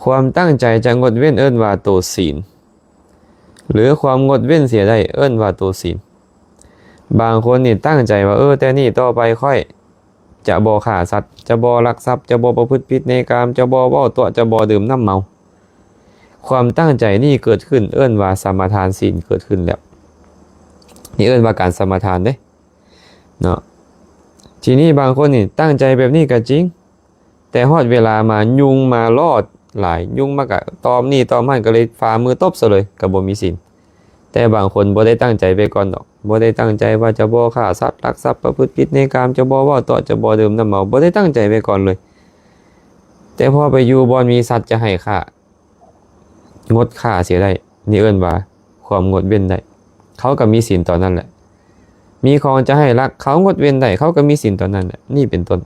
ຄວາມຕັ້ງໃຈຈະງົດເວັ້ນເອີ້ນວ່າໂຕສິນ ຫຼື ຄວາມງົດເວັ້ນເສຍໄດ້ເອີ້ນວ່າໂຕສິນ. ບາງຄົນນີ້ຕັ້ງໃຈວ່າ ເອີ ແຕ່ນີ້ຕໍ່ໄປຂ້ອຍ ຈະບໍ່ຂ້າສັດ, ຈະບໍ່ລັກຊັບ, ຈະບໍ່ປະພຶດຜິດໃນກາມ, ຈະບໍ່ເວົ້າຕົວະ, ຈະບໍ່ດື່ມນ້ຳເມົາ. ຄວາມຕັ້ງໃຈນີ້ເກີດຂຶ້ນ ເອີ້ນວ່າສະມາທານສິນເກີດຂຶ້ນແລ້ວ. ນີ້ເອີ້ນວ່າການສະມາທານເດ້ເນາະ. ທີນີ້ບາງຄົນນີ້ຕັ້ງໃຈແບບນີ້ກໍຈິງ, ແຕ່ຮອດເວລາມາຍຸງມາຫຼໍ້ຫຼາຍ, ຍຸງມາກະຕອມນີ້ຕອມຫັ້ນ, ກໍເລີຍຝ່າມືຕົບຊະເລີຍ, ກໍບໍ່ມີສິນ. ແຕ່ບາງຄົນບໍ່ໄດ້ຕັ້ງໃຈໄວ້ກ່ອນດອກ, ບໍ່ໄດ້ຕັ້ງໃຈວ່າຈະບໍ່ຂ້າສັດ, ລັກຊັບ, ປະພຶດຜິດໃນກາມ, ຈະບໍ່ເວົ້າຕົວະ, ຈະບໍ່ດື່ມນ້ຳເມົາ, ບໍ່ໄດ້ຕັ້ງໃຈໄວ້ກ່ອນເລີຍ. ແຕ່ພໍໄປຢູ່ບ່ອນມີສັດຈະໃຫ້ຂ້າ, ງົດຂ້າເສຍໄດ້, ນີ້ເອີ້ນວ່າຄວາມງົດເວັ້ນໄດ້. ເຂົາກໍມີສິນຕອນນັ້ນແຫຼະ. ມີຂອງຈະໃຫ້ລັກ, ເຂົາງົດເວັ້ນໄດ້, ເຂົາກໍມີສິນຕອນນັ້ນແຫຼະ. ນີ້ເປັນຕົ້ນ.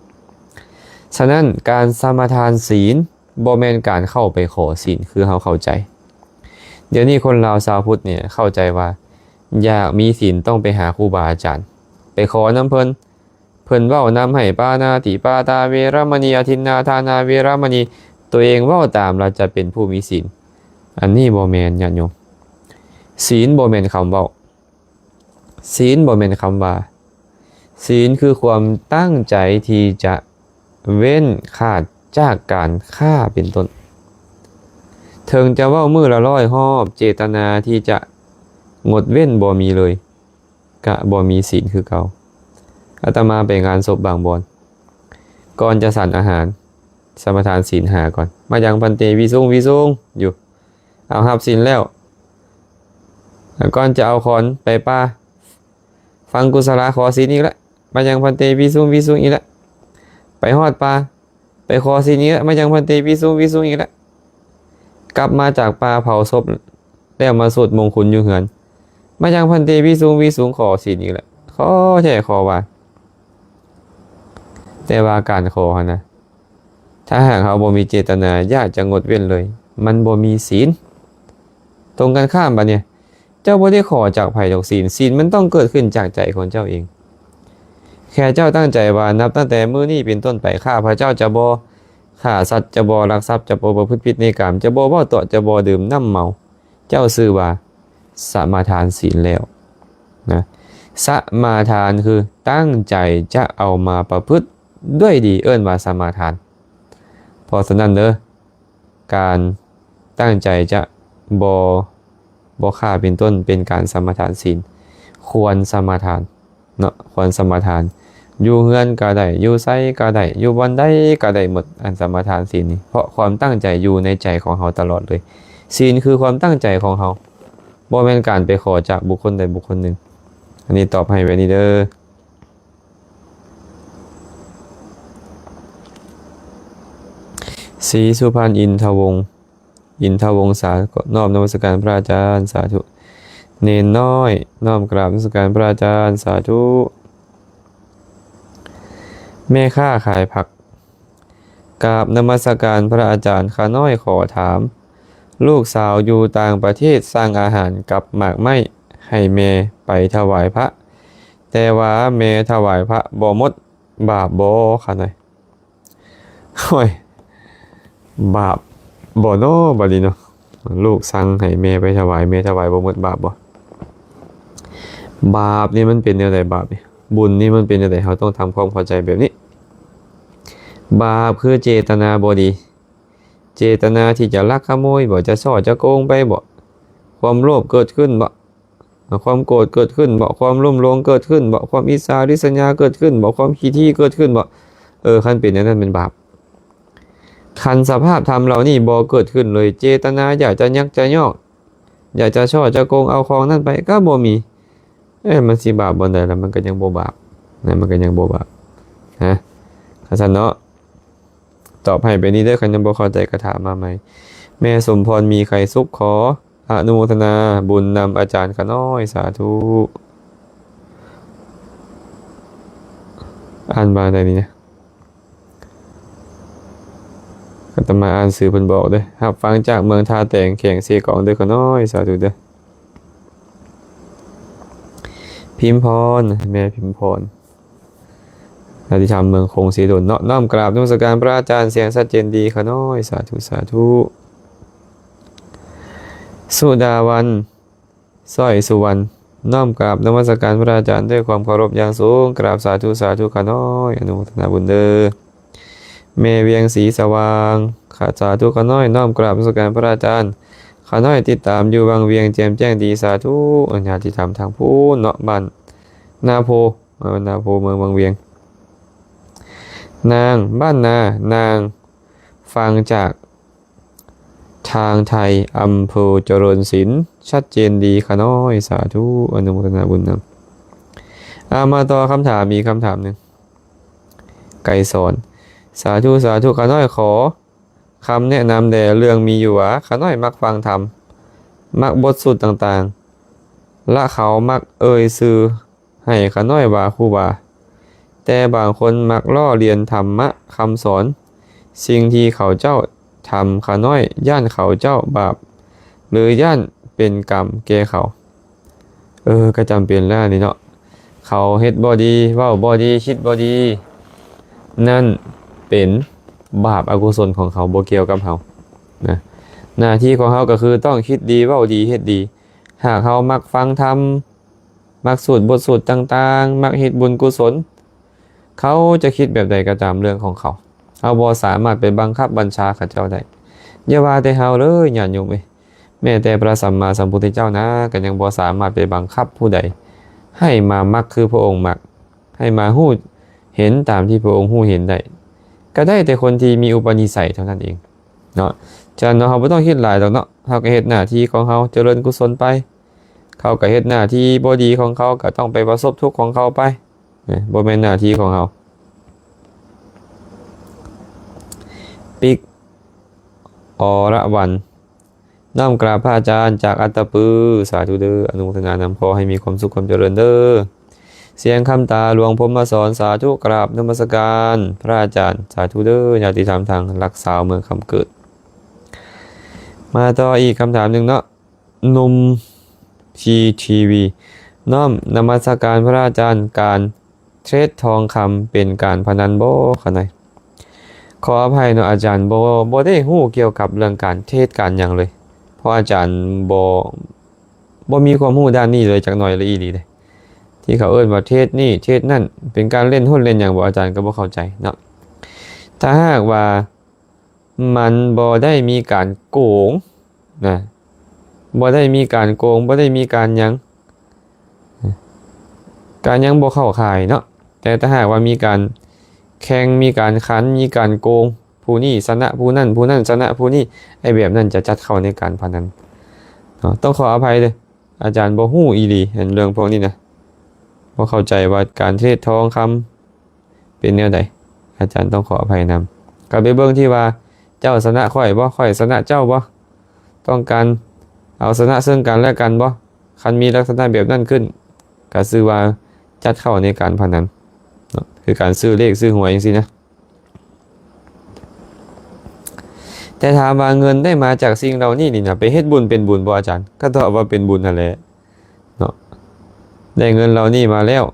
ສະນັ້ນ ການສະມາທານສິນ ບໍ່ແມ່ນການເຂົ້າໄປຂໍສິນຄືເຮົາເຂົ້າໃຈ. ດຽວນີ້ຄົນລາວຊາວພຸດນີ້ເຂົ້າໃຈວ່າ ຢາກມີສິນຕ້ອງໄປຫາຄູບາອາຈານ, ໄປຂໍນຳເພິ່ນ, ເພິ່ນເວົ້ານຳໃຫ້ປານາຕິປາຕາເວລະມະນີ ອະທິນນາທານາເວລະມະນີ, ຕົວເອງເວົ້າຕາມແລ້ວຈະເປັນຜູ້ມີສິນ. ອັນນີ້ບໍ່ແມ່ນ, ຍາດໂຍມ. ສິນບໍ່ແມ່ນຄຳເວົ້າ. ສິນບໍ່ແມ່ນຄຳວ່າ. ສິນຄືຄວາມຕັ້ງໃຈທີ່ຈະເວັ້ນຂາດຈາກການຂ້າເປັນຕົ້ນ. ເຖິງຈະເວົ້າມື້ລະຮ້ອຍຮອບ, ເຈຕະນາທີ່ຈະງົດເວັ້ນບໍ່ມີເລີຍ, ກະບໍ່ມີສິນຄືເກົ່າ. ອາດຕະມາໄປງານສົບບາງບ່ອນ ກ່ອນຈະສັນອາຫານ ສະມາທານສິນຫ້າກ່ອນ. ມາຍັງພັນເຕ ວິສຸງ ວິສຸງ ຢູ່ ເອົາ ຮັບສິນແລ້ວ ແລ້ວກ່ອນຈະເອົາຂອນໄປປ່າ ຟັງກຸສະລາ ຂໍສິນອີກແລ້ວ ມາຍັງພັນເຕ ວິສຸງ ວິສຸງ ອີກແລ້ວ. ໄປຮອດປ່າ ໄປຂໍສິນອີກແລ້ວ ມາຍັງພັນເຕ ວິສຸງ ວິສຸງ ອີກແລ້ວ. ກັບມາຈາກປ່າເຜົາສົບແລ້ວ ມາສູດມົງຄຸນຢູ່ເຮືອນ ມາຍັງພັນເຕ ວິສຸງ ວິສຸງ ຂໍສິນອີກແລ້ວ ຂໍແທ້ຂໍວ່າ. ແຕ່ວ່າການຂໍຫັ້ນນະ ຖ້າຫາກເຮົາບໍ່ມີເຈດຕະນາຢາກຈະງົດເວັ້ນເລີຍ ມັນບໍ່ມີສິນ. ຕົງກັນຂ້າມບັດນີ້ ເຈົ້າບໍ່ໄດ້ຂໍຈາກໃຜດອກສິນ, ສິນມັນຕ້ອງເກີດຂຶ້ນຈາກໃຈຂອງເຈົ້າເອງ. ແຄ່ເຈົ້າຕັ້ງໃຈວ່າ ນັບຕັ້ງແຕ່ມື້ນີ້ເປັນຕົ້ນໄປ ຂ້າພະເຈົ້າຈະບໍ່ຂ້າສັດ, ຈະບໍ່ລັກຊັບ, ຈະບໍ່ປະພຶດຜິດໃນກາມ, ຈະບໍ່ເວົ້າຕົວະ, ຈະບໍ່ດື່ມນ້ຳເມົາ, ເຈົ້າຊື່ວ່າສະມາທານສິນແລ້ວນະ. ສະມາທານຄືຕັ້ງໃຈຈະເອົາມາປະພຶດດ້ວຍດີ ເອີ້ນວ່າສະມາທານ. ເພາະສະນັ້ນເດີ ການຕັ້ງໃຈຈະບໍ່ ບໍ່ຂ້າເປັນຕົ້ນ ເປັນການສະມາທານສິນ. ຄວນສະມາທານເນາະ, ຄວນສະມາທານ. ຢູ່ເຮືອນກໍໄດ້, ຢູ່ໃສກໍໄດ້, ຢູ່ບ່ອນໃດກໍໄດ້ໝົດ, ອັນສະມາທານສິນນີ້. ເພາະຄວາມຕັ້ງໃຈຢູ່ໃນໃຈຂອງເຮົາຕະຫຼອດເລີຍ. ສິນຄືຄວາມຕັ້ງໃຈຂອງເຮົາ, ບໍ່ແມ່ນການໄປຂໍຈາກບຸກຄົນໃດບຸກຄົນໜຶ່ງ. ອັນນີ້ຕອບໃຫ້ແບບນີ້ເດີ. ສີສຸພັນ ອິນທະວົງ ອິນທະວົງສາ ນ້ອມນະມັດສະການພະອາຈານ ສາທຸ. ເນນນ້ອຍ ນ້ອມກາບນະມັດສະການພະອາຈານ ສາທຸ. ແມ່ຄ້າຂາຍຜັກ ກາບນະມັດສະການພະອາຈານ. ຂ້ານ້ອຍຂໍຖາມ, ລູກສາວຢູ່ຕ່າງປະເທດສັ່ງອາຫານກັບໝາກໄມ້ໃຫ້ແມ່ໄປຖວາຍພະ, ແຕ່ວ່າແມ່ຖວາຍພະບໍ່ໝົດ, ບາບບໍ່? ຂ້ານ້ອຍ ໂອ້ຍ ບາບບໍ່ນໍບັດນີ້ເນາະ? ລູກສັ່ງໃຫ້ແມ່ໄປຖວາຍ, ແມ່ຖວາຍບໍ່ໝົດ, ບາບບໍ່? ບາບນີ້ມັນເປັນແນວໃດ? ບາບນີ້ ບຸນນີ້ມັນເປັນແນວໃດ? ເຮົາຕ້ອງທຳຄວາມເຂົ້າໃຈແບບນີ້. ບາບຄືເຈດຕະນາບໍ່ດີ, ເຈດຕະນາທີ່ຈະລັກຂະໂມຍບໍ, ຈະສໍ້ຈະໂກງໄປບໍ, ຄວາມໂລບເກີດຂຶ້ນບໍ, ຄວາມໂກດເກີດຂຶ້ນບໍ, ຄວາມລຸ່ມຫຼວງເກີດຂຶ້ນບໍ, ຄວາມອິດສາລິດສະຫຍາເກີດຂຶ້ນບໍ, ຄວາມຂີ້ຖີ່ເກີດຂຶ້ນບໍ? ເອີ ຄັນເປັນແນວນັ້ນແມ່ນບາບ. ຄັນສະພາບທຳເຫຼົ່ານີ້ບໍ່ເກີດຂຶ້ນເລີຍ, ເຈດຕະນາຢາກຈະຍັກຈະຍອກ, ຢາກຈະສໍ້ຈະໂກງເອົາຂອງນັ້ນໄປກໍບໍ່ມີ, ເອີ ມັນຊິບາບບ່ອນໃດລະ? ມັນກໍຍັງບໍ່ບາບນະ, ມັນກໍຍັງບໍ່ບາບນະ. ຄັນຊັ້ນເນາະ, ຕອບໃຫ້ແບບນີ້ເດີ, ຄັນຍັງບໍ່ເຂົ້າໃຈກໍຖາມມາໃໝ່. ແມ່ສົມພອນ ມີໄຄສຸກ ຂໍອະນຸໂມທະນາບຸນນຳອາຈານຂ້ານ້ອຍ, ສາທຸ. ອ່ານວ່າໃດນີ້ນະ? ອາດຕະມາອ່ານຊື່ເພິ່ນບໍ່ອອກເດີ. ຮັບຟັງຈາກເມືອງທ່າແຕງ ແຂວງເຊກອງເດີຂ້ານ້ອຍ, ສາທຸເດີ. ພິມພອນ ແມ່ພິມພອນ ລາວທີ່ທຳເມືອງຄົງເຊໂດນເນາະ. ນ້ອມກາບນະມັດສະການພະອາຈານ, ສຽງຊັດເຈນດີຂ້ານ້ອຍ, ສາທຸ ສາທຸ. ສຸດາວັນ ສ້ອຍສຸວັນ ນ້ອມກາບນະມັດສະການພະອາຈານດ້ວຍຄວາມເຄົາລົບຢ່າງສູງ, ກາບສາທຸ ສາທຸຂ້ານ້ອຍ, ອະນຸໂມທະນາບຸນເດີ. ແມ່ວຽງສີສະຫວ່າງ ຂ້າ ສາທຸຂ້ານ້ອຍ, ນ້ອມກາບນະມັດສະການພະອາຈານ, ຂ້ານ້ອຍຕິດຕາມຢູ່ວັງວຽງ ແຈ່ມແຈ້ງດີ, ສາທຸ. ອັນຍາຕິທຳທາງພຸ້ນເນາະ, ບ້ານນາໂພ, ບ້ານນາໂພ ເມືອງວັງວຽງ. ນາງ ບ້ານນາ ນາງ ຟັງຈາກ ທາງໄທ ອຳເພີຈະເລີນສິນ ຊັດເຈນດີຂ້ານ້ອຍ, ສາທຸ ອະນຸໂມທະນາບຸນນຳ. ເອົາ ມາຕໍ່ຄຳຖາມອີກຄຳຖາມໜຶ່ງ. ໄກສອນ ສາທຸ ສາທຸ ຂ້ານ້ອຍຂໍຄຳແນະນຳແດ່, ເລື່ອງມີຢູ່ວ່າ ຂ້ານ້ອຍມັກຟັງທຳ, ມັກບົດສູດຕ່າງໆ ລະເຂົາມັກເອີ່ຍຊື່ ໃຫ້ຂ້ານ້ອຍວ່າຄູບາ, ແຕ່ບາງຄົນມັກລໍ້ລຽນທຳມະຄຳສອນ, ສິ່ງທີ່ເຂົາເຈົ້າທຳ ຂ້ານ້ອຍຢ້ານເຂົາເຈົ້າບາບ ຫຼື ຢ້ານເປັນກຳແກ່ເຂົາ. ເອີ ກໍຈຳເປັນແລ້ວນີ້ເນາະ, ເຂົາເຮັດບໍ່ດີ ເວົ້າບໍ່ດີ ຄິດບໍ່ດີ, ນັ້ນເປັນບາບອະກຸສົນຂອງເຂົາ, ບໍ່ກ່ຽວກັບເຮົານະ. ໜ້າທີ່ຂອງເຮົາກໍຄືຕ້ອງຄິດດີ ເວົ້າດີ ເຮັດດີ. ຫາກເຮົາມັກຟັງທຳ, ມັກສູດບົດສູດຕ່າງໆ, ມັກເຮັດບຸນກຸສົນ, ເຂົາຈະຄິດແບບໃດກໍຕາມເລື່ອງຂອງເຂົາ. ເຮົາບໍ່ສາມາດໄປບັງຄັບບັນຊາເຂົາເຈົ້າໄດ້. ຢ່າວ່າແຕ່ເຮົາເລີຍ ຍາດໂຍມເອີຍ, ແມ້ແຕ່ພະສຳມາສຳພຸດທະເຈົ້ານະ ກໍຍັງບໍ່ສາມາດໄປບັງຄັບຜູ້ໃດໃຫ້ມາມັກຄືພະອົງມັກ. ໃຫ້ມາຮູ້ເຫັນຕາມທີ່ພະອົງຮູ້ເຫັນໄດ້ ກໍໄດ້ແຕ່ຄົນທີ່ມີອຸປະນິໄສເທົ່ານັ້ນເອງເນາະ. ສະນັ້ນເນາະ ເຮົາບໍ່ຕ້ອງຄິດຫຼາຍດອກເນາະ, ເຮົາກໍເຮັດໜ້າທີ່ຂອງເຮົາ ຈະເລີນກຸສົນໄປ, ເຂົາກໍເຮັດໜ້າທີ່ບໍ່ດີຂອງເຂົາ ກໍຕ້ອງໄປປະສົບທຸກຂອງເຂົາໄປ. ນະ ບໍ່ແມ່ນໜ້າທີ່ຂອງເຮົາ. ປິກ ອລະວັນ ນ້ອມກາບພະອາຈານຈາກອັດຕະປື ສາທຸເດີ້ ອະນຸໂມທະນານຳ ຂໍໃຫ້ມີຄວາມສຸກຄວາມຈະເລີນເດີ້. ສຽງຄຳຕາ ຫຼວງພົມມະສອນ ສາທຸ ກາບນະມັດສະການພະອາຈານ ສາທຸເດີ້ ຍາດຕິທຳທາງຫຼັກຊາວເມືອງຄຳເກີດ. ມາຕໍ່ອີກຄຳຖາມໜຶ່ງເນາະ. ໜຸ່ມ ທີທີວີ ນ້ອມນະມັດສະການພະອາຈານ, ການເທຣດທອງຄຳເປັນການພະນັນບໍ່? ຂະນ້ອຍ ຂໍອະໄພເນາະອາຈານ, ບໍ່ ບໍ່ໄດ້ຮູ້ກ່ຽວກັບເລື່ອງການເທຣດການຫຍັງເລີຍ, ເພາະອາຈານບໍ່ ບໍ່ມີຄວາມຮູ້ດ້ານນີ້ເລີຍຈັກໜ້ອຍເລີຍອີ່ຫຼີເດ້. ທີ່ເຂົາເອີ້ນວ່າເທຣດນີ້ເທຣດນັ້ນ ເປັນການຫຼິ້ນຫຸ້ນຫຼິ້ນຫຍັງບໍ່ ອາຈານກໍບໍ່ເຂົ້າໃຈເນາະ. ຖ້າຫາກວ່າ ມັນບໍ່ໄດ້ມີການໂກງນະ, ບໍ່ໄດ້ມີການໂກງ, ບໍ່ໄດ້ມີການຫຍັງ, ການຫຍັງບໍ່ເຂົ້າຂ່າຍເນາະ. ແຕ່ຖ້າຫາກວ່າມີການແຂ່ງ, ມີການຂັນ, ມີການໂກງ, ຜູ້ນີ້ຊະນະຜູ້ນັ້ນ, ຜູ້ນັ້ນຊະນະຜູ້ນີ້, ໄອ້ແບບນັ້ນຈະຈັດເຂົ້າໃນການພະນັນເນາະ. ຕ້ອງຂໍອະໄພເດີ້, ອາຈານບໍ່ຮູ້ອີ່ຫຼີ ອັນເລື່ອງພວກນີ້ນະ, ບໍ່ເຂົ້າໃຈວ່າການເທຣດທອງຄຳ ເປັນແນວໃດ? ອາຈານຕ້ອງຂໍອະໄພນຳ. ກໍໄປເບິ່ງທີ່ວ່າ ເຈົ້າຊະນະຂ້ອຍບໍ່? ຂ້ອຍຊະນະເຈົ້າບໍ່? ຕ້ອງການເອົາຊະນະເຊິ່ງກັນແລະກັນບໍ່? ຄັນມີລັກສະນະແບບນັ້ນຂຶ້ນ ກໍຊື່ວ່າຈັດເຂົ້າໃນການພະນັນເນາະ, ຄືການຊື້ເລກຊື້ຫວຍຈັ່ງຊີ້ນະ. ແຕ່ຖາມວ່າເງິນໄດ້ມາຈາກສິ່ງເຫຼົ່ານີ້ນີ້ນະ ໄປເຮັດບຸນເປັນບຸນບໍ່ອາຈານ? ກໍຕອບວ່າເປັນບຸນຫັ້ນແຫຼະເນາະ. ໄດ້ເງິນເຫຼົ່ານີ້ມາແລ້ວ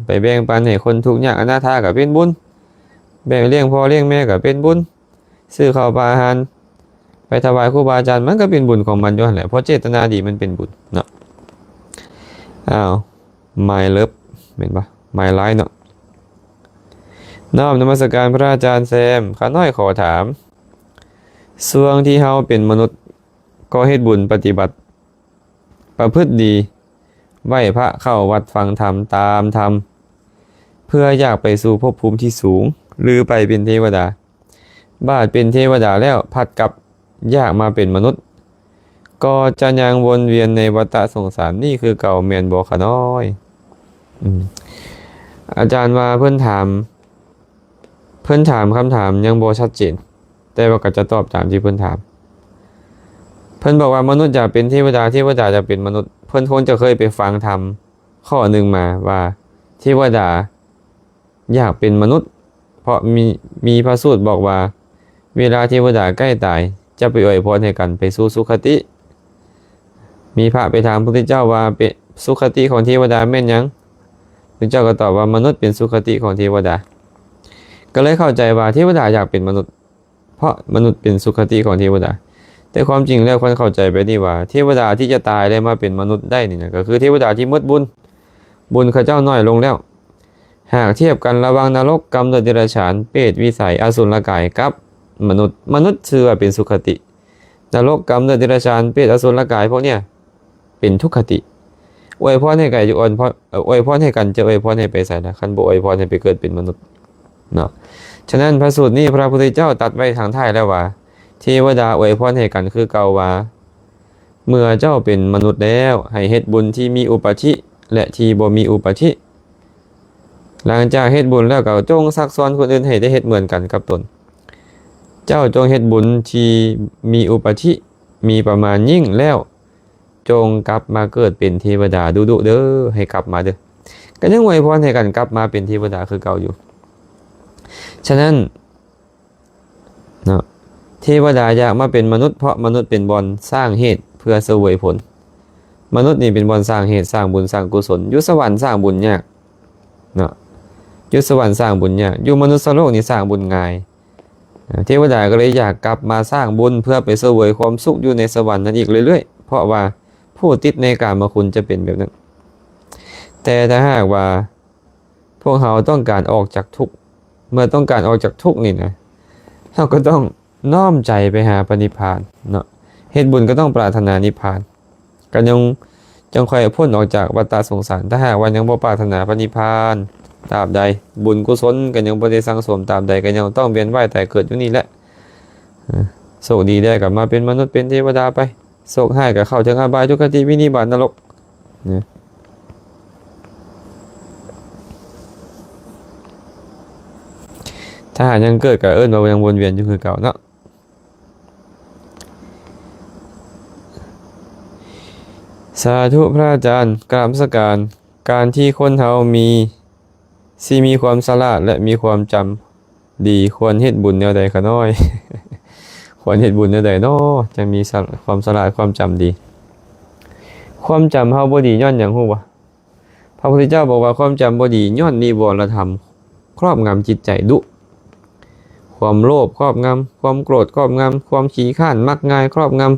ໄປແບ່ງປັນໃຫ້ຄົນທຸກຍາກອະນາຖາກໍເປັນບຸນ, ແບ່ງລ້ຽງພໍ່ລ້ຽງແມ່ກໍເປັນບຸນ, ຊື້ເຂົ້າປາອາຫານໄປຖວາຍຄູບາອາຈານ ມັນກໍເປັນບຸນຂອງມັນຢູ່ຫັ້ນແຫຼະ, ເພາະເຈດຕະນາດີມັນເປັນບຸນເນາະ. ອ້າວ My Love ແມ່ນບໍ່? My Life ເນາະ. ນ້ອມນະມັດສະການພະອາຈານແຊມ. ຂ້ານ້ອຍຂໍຖາມ, ຊ່ວງທີ່ເຮົາເປັນມະນຸດ ກໍເຮັດບຸນປະຕິບັດ ປະພຶດດີ, ໄຫວ້ພະ, ເຂົ້າວັດຟັງທຳ, ຕາມທຳ ເພື່ອຢາກໄປສູ່ພົບພູມທີ່ສູງ ຫຼື ໄປເປັນເທວະດາ. ບາດເປັນເທວະດາແລ້ວ ພັດກັບຢາກມາເປັນມະນຸດ, ກໍຈະຍັງວົນວຽນໃນວັດຕະສົງສານນີ້ຄືເກົ່າ ແມ່ນບໍ່ຂະນ້ອຍ? ອາຈານວ່າເພິ່ນຖາມ ເພິ່ນຖາມຄຳຖາມຍັງບໍ່ຊັດເຈນ, ແຕ່ວ່າກໍຈະຕອບຕາມທີ່ເພິ່ນຖາມ. ເພິ່ນບອກວ່າມະນຸດຢາກເປັນເທວະດາ, ເທວະດາຢາກເປັນມະນຸດ. ເພິ່ນຄົງຈະເຄີຍໄປຟັງທຳຂໍ້ໜຶ່ງມາວ່າ ເທວະດາຢາກເປັນມະນຸດ, ເພາະມີ ມີພະສູດບອກວ່າ ເວລາເທວະດາໃກ້ຕາຍ ຈະໄປອວຍພອນໃຫ້ກັນໄປສູ່ສຸຄະຕິ. ມີພະໄປຖາມພຸດທະເຈົ້າວ່າ ເປ ສຸຄະຕິຂອງເທວະດາແມ່ນຫຍັງ? ພຸດທະເຈົ້າກໍຕອບວ່າ ມະນຸດເປັນສຸຄະຕິຂອງເທວະດາ. ກໍເລີຍເຂົ້າໃຈວ່າເທວະດາຢາກເປັນມະນຸດ ເພາະມະນຸດເປັນສຸຄະຕິຂອງເທວະດາ. ແຕ່ຄວາມຈິງແລ້ວ ຄວນເຂົ້າໃຈແບບນີ້ວ່າ ເທວະດາທີ່ຈະຕາຍແລ້ວມາເປັນມະນຸດໄດ້ນີ້ນະ ກໍຄືເທວະດາທີ່ໝົດບຸນ, ບຸນເຂົາເຈົ້າໜ້ອຍລົງແລ້ວ. ຫາກທຽບກັນລະຫວ່າງນະລົກ, ກຳເນີດເດຍລະສານ, ເປດ, ວິໄສ, ອະສຸນລະກາຍ ກັບມະນຸດ, ມະນຸດຖືວ່າເປັນສຸຄະຕິ. ນະລົກ, ກຳເນີດເດຍລະສານ, ເປດ, ອະສຸນລະກາຍ ພວກເນີ້ຍເປັນທຸກຄະຕິ. ອວຍພອນໃຫ້ກັນ ຈະອວຍພອນ ເອີ ອວຍພອນໃຫ້ກັນ ຈະອວຍພອນໃຫ້ໄປໃສລະ? ຄັນບໍ່ອວຍພອນໃຫ້ໄປເກີດເປັນມະນຸດເນາະ. ສະນັ້ນ ພະສູດນີ້ ພະພຸດທະເຈົ້າຕັດໄວ້ທາງທ້າຍແລ້ວວ່າ ເທວະດາອວຍພອນໃຫ້ກັນຄືເກົ່າວ່າ ເມື່ອເຈົ້າເປັນມະນຸດແລ້ວ ໃຫ້ເຮັດບຸນທີ່ມີອຸປາທິ ແລະ ທີ່ບໍ່ມີອຸປາທິ. ຫຼັງຈາກເຮັດບຸນແລ້ວ ກໍຈົ່ງຊັກຊວນຄົນອື່ນໃຫ້ໄດ້ເຮັດເໝືອນກັນກັບຕົນ. ເຈົ້າຈົ່ງເຮັດບຸນທີ່ມີອຸປາທິ ມີປະມານຍິ່ງແລ້ວ ຈົ່ງກັບມາເກີດເປັນເທວະດາດຸໆເດີ້, ໃຫ້ກັບມາເດີ້. ກໍຍັງອວຍພອນໃຫ້ກັນກັບມາເປັນເທວະດາຄືເກົ່າຢູ່. ສະນັ້ນ ເນາະ ເທວະດາຢາກມາເປັນມະນຸດ ເພາະມະນຸດເປັນບ່ອນສ້າງເຫດເພື່ອສະເຫວີຍຜົນ. ມະນຸດນີ້ເປັນບ່ອນສ້າງເຫດ ສ້າງບຸນ ສ້າງກຸສົນ. ຢູ່ສະຫວັນສ້າງບຸນຍາກເນາະ, ຢູ່ສະຫວັນສ້າງບຸນຍາກ, ຢູ່ມະນຸດສະໂລກນີ້ສ້າງບຸນງ່າຍ. ເທວະດາກໍເລີຍຢາກກັບມາສ້າງບຸນ ເພື່ອໄປສະເຫວີຍຄວາມສຸກຢູ່ໃນສະຫວັນນັ້ນອີກເລື້ອຍໆ ເພາະວ່າຜູ້ຕິດໃນກາມະຄຸນຈະເປັນແບບນັ້ນ. ແຕ່ຖ້າຫາກວ່າ ພວກເຮົາຕ້ອງການອອກຈາກທຸກ, ເມື່ອຕ້ອງການອອກຈາກທຸກນີ້ນະ ເຮົາກໍຕ້ອງນ້ອມໃຈໄປຫາພະນິບພານເນາະ. ເຮັດບຸນກໍຕ້ອງປາດຖະໜານິບພານ ກໍຍັງ ຈັ່ງຄ່ອຍພົ້ນອອກຈາກວັດຕະສົງສານ. ຖ້າຫາກວ່າຍັງບໍ່ປາດຖະໜາພະນິບພານ ຕາບໃດ ບຸນກຸສົນກໍຍັງບໍ່ໄດ້ສັ່ງສົມຕາບໃດ ກໍຍັງຕ້ອງວຽນວ່າຍຕາຍເກີດຢູ່ນີ້ແຫຼະ. ເອີ ໂຊກດີໄດ້ກໍມາເປັນມະນຸດເປັນເທວະດາໄປ ໂຊກຮ້າຍກໍເຂົ້າເຖິງອະບາຍ ທຸກຄະຕິ ວິນິບາດ ນະລົກນະ. ຖ້າຫາກຍັງເກີດກໍເອີ້ນວ່າຍັງວົນວຽນຢູ່ຄືເກົ່າເນາະ. ສາທຸພະອາຈານ ກາບນະມັດສະການ. ການທີ່ຄົນເຮົາມີ ຊິມີຄວາມສະຫຼາດ ແລະ ມີຄວາມຈຳດີ ຄວນເຮັດບຸນແນວໃດຂະນ້ອຍ? ຄວນເຮັດບຸນແນວໃດເນາະ ຈັ່ງມີສະ ຄວາມສະຫຼາດ ຄວາມຈຳດີ? ຄວາມຈຳເຮົາບໍ່ດີຍ້ອນຫຍັງຮູ້ບໍ່? ພະພຸດທະເຈົ້າບອກວ່າຄວາມຈຳບໍ່ດີຍ້ອນນິວອນລະທຳຄອບງຳຈິດໃຈດຸ. ຄວາມໂລບຄອບງຳ, ຄວາມໂກດຄອບງຳ, ຄວາມຂີ້ຄ້ານມັກງ່າຍຄອບງຳ,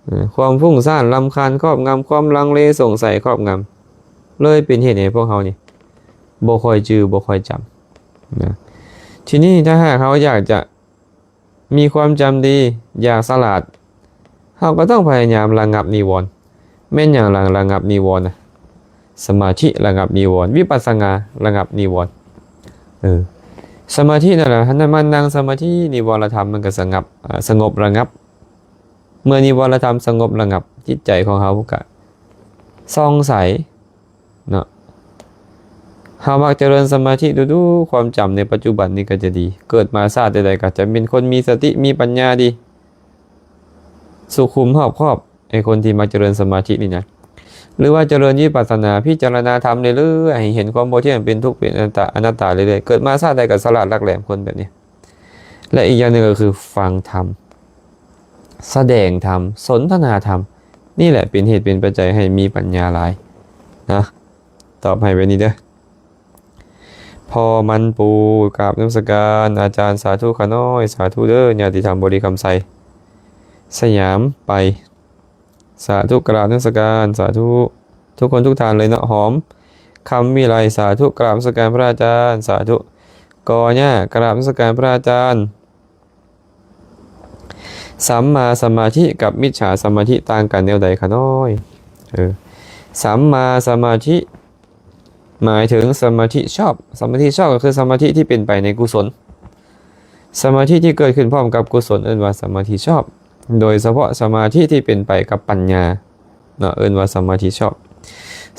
ເອີ ຄວາມຟຸ້ງສ້ານລຳຄານຄອບງຳ, ຄວາມລັງເລສົງໄສຄອບງຳ ເລີຍເປັນເຫດໃຫ້ພວກເຮົານີ້ບໍ່ຄ່ອຍຈື່ ບໍ່ຄ່ອຍຈຳນະ. ທີນີ້ຖ້າຫາກເຮົາຢາກຈະ ມີຄວາມຈຳດີ ຢາກສະຫຼາດ ເຮົາກໍຕ້ອງພະຍາຍາມລະງັບນິວອນ. ແມ່ນຫຍັງລະ ລະງັບນິວອນນະ? ສະມາທິລະງັບນິວອນ ວິປັດສະນາລະງັບນິວອນ. ເອີ ສະມາທິນັ້ນລະ ໃຫ້ມານັ່ງສະມາທິ ນິວອນລະທຳມັນກໍສະຫງັບ ອາ ສະຫງົບລະງັບ. ເມື່ອນິວອນລະທຳສະຫງົບລະງັບ ຈິດໃຈຂອງເຮົາກໍຊ່ອງໃສ ເນາະ. ເຮົາມັກຈະເລີນສະມາທິດຸໆ ຄວາມຈຳໃນປັດຈຸບັນນີ້ກໍຈະດີ. ເກີດມາຊາດໃດໆ ກໍຈະເປັນຄົນມີສະຕິ ມີປັນຍາດີ ສຸຂຸມຮອບຄອບ ໄອ້ຄົນທີ່ມັກຈະເລີນສະມາທິນີ້ນະ. ຫຼືວ່າຈະເລີນວິປັດສະນາ ພິຈາລະນາທຳເລື້ອຍໆ ໃຫ້ເຫັນຄວາມບໍ່ທ່ຽງ ເປັນທຸກ ເປັນອະນັດຕາ ເປັນອະນັດຕາເລື້ອຍໆ. ເກີດມາຊາດໃດກໍສະຫຼາດຫຼັກແຫຼມ ຄົນແບບນີ້. ແລະ ອີກຢ່າງໜຶ່ງກໍຄືຟັງທຳ ສະແດງທຳ ສົນທະນາທຳ ນີ້ແຫຼະເປັນເຫດເປັນປັດໄຈໃຫ້ມີປັນຍາຫຼາຍນະ. ຕອບໃຫ້ແບບນີ້ເດີ້. ພໍ່ມັນປູ ກາບນະມັດສະການອາຈານ ສາທຸຂ້ານ້ອຍ ສາທຸເດີ້. ຍາດຕິທຳບໍລິຄຳໄຊ ສະຫຍາມໄປ ສາທຸ ກະລາບນະມັດສະການ ສາທຸ ທຸກຄົນທຸກທ່ານເລີຍເນາະ. ຫອມຄຳວິໄລ ສາທຸ ກະລາບນະມັດສະການພະອາຈານ ສາທຸ. ກໍຫຍ້າ ກະລາບນະມັດສະການພະອາຈານ. ສຳມາສະມາທິກັບມິດສາສະມາທິຕ່າງກັນແນວໃດຂະນ້ອຍ? ເອີ ສຳມາສະມາທິ ໝາຍເຖິງສະມາທິຊອບ. ສະມາທິຊອບກໍຄືສະມາທິທີ່ເປັນໄປໃນກຸສົນ. ສະມາທິທີ່ເກີດຂຶ້ນພ້ອມກັບກຸສົນເອີ້ນວ່າສະມາທິຊອບ, ໂດຍສະເພາະສະມາທິທີ່ເປັນໄປກັບປັນຍາເນາະ ເອີ້ນວ່າສະມາທິຊອບ.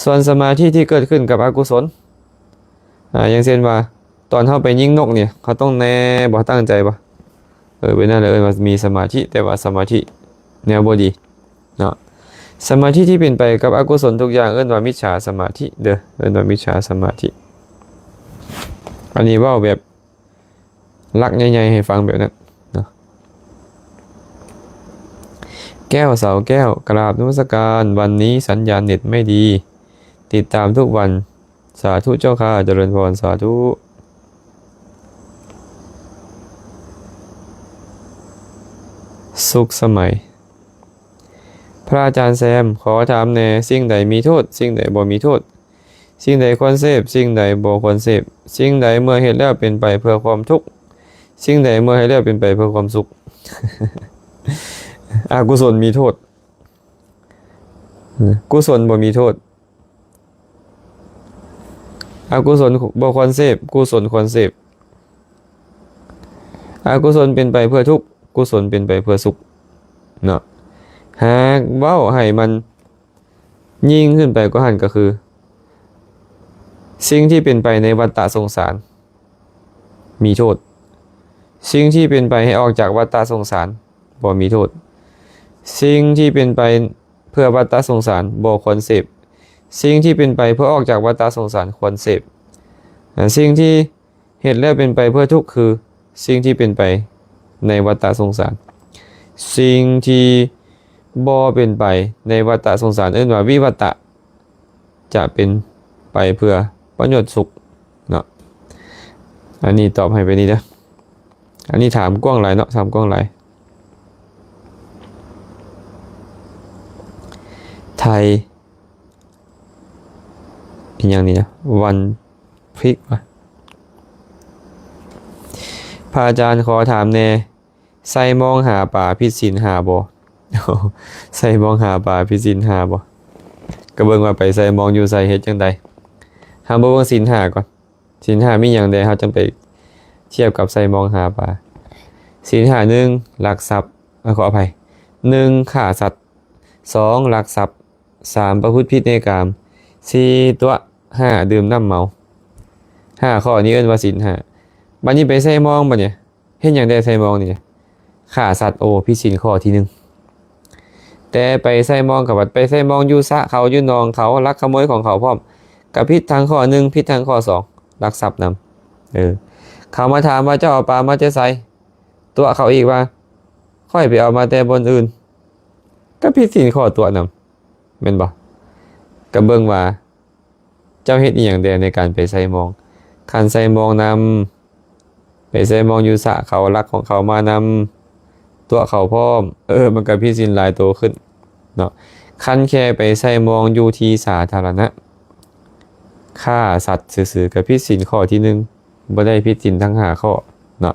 ສ່ວນສະມາທິທີ່ເກີດຂຶ້ນກັບອະກຸສົນ ອາ ຢ່າງເຊັ່ນວ່າ ຕອນເຮົາໄປຍິງນົກນີ້ ເຮົາຕ້ອງແນບໍ ຕັ້ງໃຈບໍ? ເອີ ເປັນນັ້ນແຫຼະ ເອີ້ນວ່າມີສະມາທິ ແຕ່ວ່າສະມາທິແນວບໍ່ດີເນາະ. ສະມາທິທີ່ເປັນໄປກັບອະກຸສົນທຸກຢ່າງ ເອີ້ນວ່າມິດສາສະມາທິເດີ້ ເອີ້ນວ່າມິດສາສະມາທິ. ອັນນີ້ເວົ້າແບບຫຼັກໃຫຍ່ໆໃຫ້ຟັງແບບນັ້ນເນາະ. ແກ້ວ ສາວແກ້ວ ກະລາບນະມັດສະການ. ວັນນີ້ສັນຍານເນັດໄມ່ດີ ຕິດຕາມທຸກວັນ. ສາທຸເຈົ້າຂ້າ ຈະເລີນພອນ ສາທຸ ສຸກສະໄໝ. ພະອາຈານແຊມ ຂໍຖາມແດ່ ສິ່ງໃດມີໂທດ ສິ່ງໃດບໍ່ມີໂທດ ສິ່ງໃດຄວນເສບ ສິ່ງໃດບໍ່ຄວນເສບ ສິ່ງໃດເມື່ອເຮັດແລ້ວເປັນໄປເພື່ອຄວາມທຸກ ສິ່ງໃດເມື່ອເຮັດແລ້ວເປັນໄປເພື່ອຄວາມສຸກ? ອະກຸສົນມີໂທດ ກຸສົນບໍ່ມີໂທດ. ອະກຸສົນບໍ່ຄວນເສບ ກຸສົນຄວນເສບ. ອະກຸສົນເປັນໄປເພື່ອທຸກ ກຸສົນເປັນໄປເພື່ອສຸກເນາະ. ຫາກເວົ້າໃຫ້ມັນຍິ່ງຂຶ້ນໄປກວ່າຫັ້ນກໍຄື ສິ່ງທີ່ເປັນໄປໃນວັດຕະສົງສານມີໂທດ ສິ່ງທີ່ເປັນໄປໃຫ້ອອກຈາກວັດຕະສົງສານບໍ່ມີໂທດ. ສິ່ງທີ່ເປັນໄປເພື່ອວັດຕະສົງສານບໍ່ຄວນເສບ ສິ່ງທີ່ເປັນໄປເພື່ອອອກຈາກວັດຕະສົງສານຄວນເສບ. ອາ ສິ່ງທີ່ເຮັດແລ້ວເປັນໄປເພື່ອທຸກ ຄືສິ່ງທີ່ເປັນໄປໃນວັດຕະສົງສານ. ສິ່ງທີ່ບໍ່ເປັນໄປໃນວັດຕະສົງສານເອີ້ນວ່າວິວັດຕະ ຈະເປັນໄປເພື່ອປະໂຫຍດສຸກເນາະ. ອັນນີ້ຕອບໃຫ້ໄປນີ້ເດີ້. ອັນນີ້ຖາມກວ້າງຫຼາຍເນາະ ຖາມກວ້າງຫຼາຍ. ໄທ ອີຫຍັງນີ້ນະ ວັນພລິກວະ. ພະອາຈານ ຂໍຖາມແດ່ ໃສ່ມອງຫາປາຜິດສິນຫ້າບໍ່? ໃສ່ມອງຫາປາຜິດສິນຫ້າບໍ່? ກໍເບິ່ງວ່າໄປໃສ່ມອງຢູ່ໃສ ເຮັດຈັ່ງໃດ? ເຮົາມາເບິ່ງສິນຫ້າກ່ອນ. ສິນຫ້າມີຫຍັງແດ່? ເຮົາຈັ່ງໄປທຽບກັບໃສ່ມອງຫາປາ. ສິນຫ້າ ໜຶ່ງ ລັກຊັບ, ເອີ ຂໍອະໄພ, ໜຶ່ງ ຂ້າສັດ, ສອງ ລັກຊັບ, ສາມ ປະພຶດຜິດໃນກາມ, ສີ່ ຕົວະ, ຫ້າ ດື່ມນ້ຳເມົາ. ຫ້າຂໍ້ນີ້ເອີ້ນວ່າສິນຫ້າ. ບັດນີ້ໄປໃສ່ມອງບັດນີ້ ເຮັດຫຍັງແດ່ໃສ່ມອງນີ້? ຂ້າສັດ, ໂອ້ ຜິດສິນຂໍ້ທີໜຶ່ງ. ແຕ່ໄປໃສ່ມອງ ກໍບັດໄປໃສ່ມອງຢູ່ສະເຂົາ ຢູ່ໜອງເຂົາ, ລັກຂະໂມຍຂອງເຂົາພ້ອມ, ກໍຜິດທັງຂໍ້ໜຶ່ງ ຜິດທັງຂໍ້ສອງ ລັກຊັບນຳ. ເອີ ເຂົາມາຖາມວ່າ ເຈົ້າເອົາປາມາແຕ່ໃສ? ຕົວະເຂົາອີກວ່າ ຂ້ອຍໄປເອົາມາແຕ່ບ່ອນອື່ນ, ກໍຜິດສິນຂໍ້ຕົວະນຳ ແມ່ນບໍ່? ກໍເບິ່ງວ່າ ເຈົ້າເຮັດອີ່ຫຍັງແດ່ໃນການໄປໃສ່ມອງ? ຄັນໃສ່ມອງນຳ, ໄປໃສ່ມອງຢູ່ສະເຂົາ, ລັກຂອງເຂົາມານຳ, ຕົວະເຂົາພ້ອມ, ເອີ ມັນກໍຜິດສິນຫຼາຍໂຕຂຶ້ນເນາະ. ຄັນແຄ່ໄປໃສ່ມອງຢູ່ທີ່ສາທາລະນະ, ຂ້າສັດຊື່ໆ ກໍຜິດສິນຂໍ້ທີໜຶ່ງ, ບໍ່ໄດ້ຜິດສິນທັງຫ້າຂໍ້ເນາະ.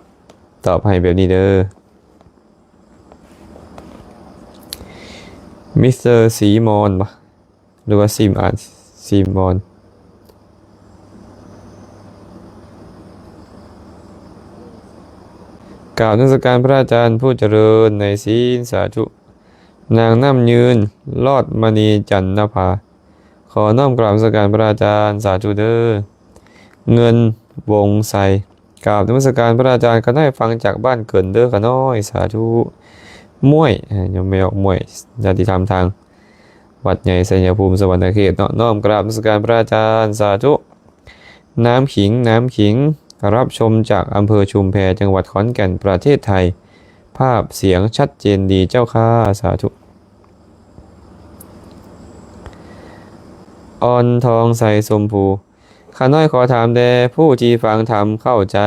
ຕອບໃຫ້ແບບນີ້ເດີ. ມິສເຕີ ສີມອນບໍ່? ຫຼືວ່າ ຊີມອານ ຊີມອນ. ກາບນະມັດສະການພະອາຈານຜູ້ຈະເລີນໃນສິນ ສາທຸ. ນາງນ້ຳຍືນ ລອດມະນີຈັນນະພາ ຂໍນ້ອມກາບນະມັດສະການພະອາຈານ ສາທຸເດີ. ເງິນ ວົງໄຊ ກາບນະມັດສະການພະອາຈານ. ຂ້ານ້ອຍຟັງຈາກບ້ານເກີນເດີຂ້ານ້ອຍ ສາທຸ. ມ້ວຍ ອາ ຍອມແມ່ອອກມ້ວຍ ຍາດຕິທຳທາງວັດໃຫຍ່ໄຊຍະພູມ ສະຫວັນນະເຂດເນາະ. ນ້ອມກາບນະມັດສະການພະອາຈານ ສາທຸ. ນ້ຳຂິງ ນ້ຳຂິງ ຮັບຊົມຈາກອຳເພີຊຸມແພ ຈັງຫວັດຂອນແກ່ນ ປະເທດໄທ. ພາບສຽງຊັດເຈນດີເຈົ້າຄ່າ ສາທຸ. ອ່ອນທອງໄຊຊົມພູ ຂ້ານ້ອຍຂໍຖາມແດ່ ຜູ້ທີ່ຟັງທຳເຂົ້າໃຈ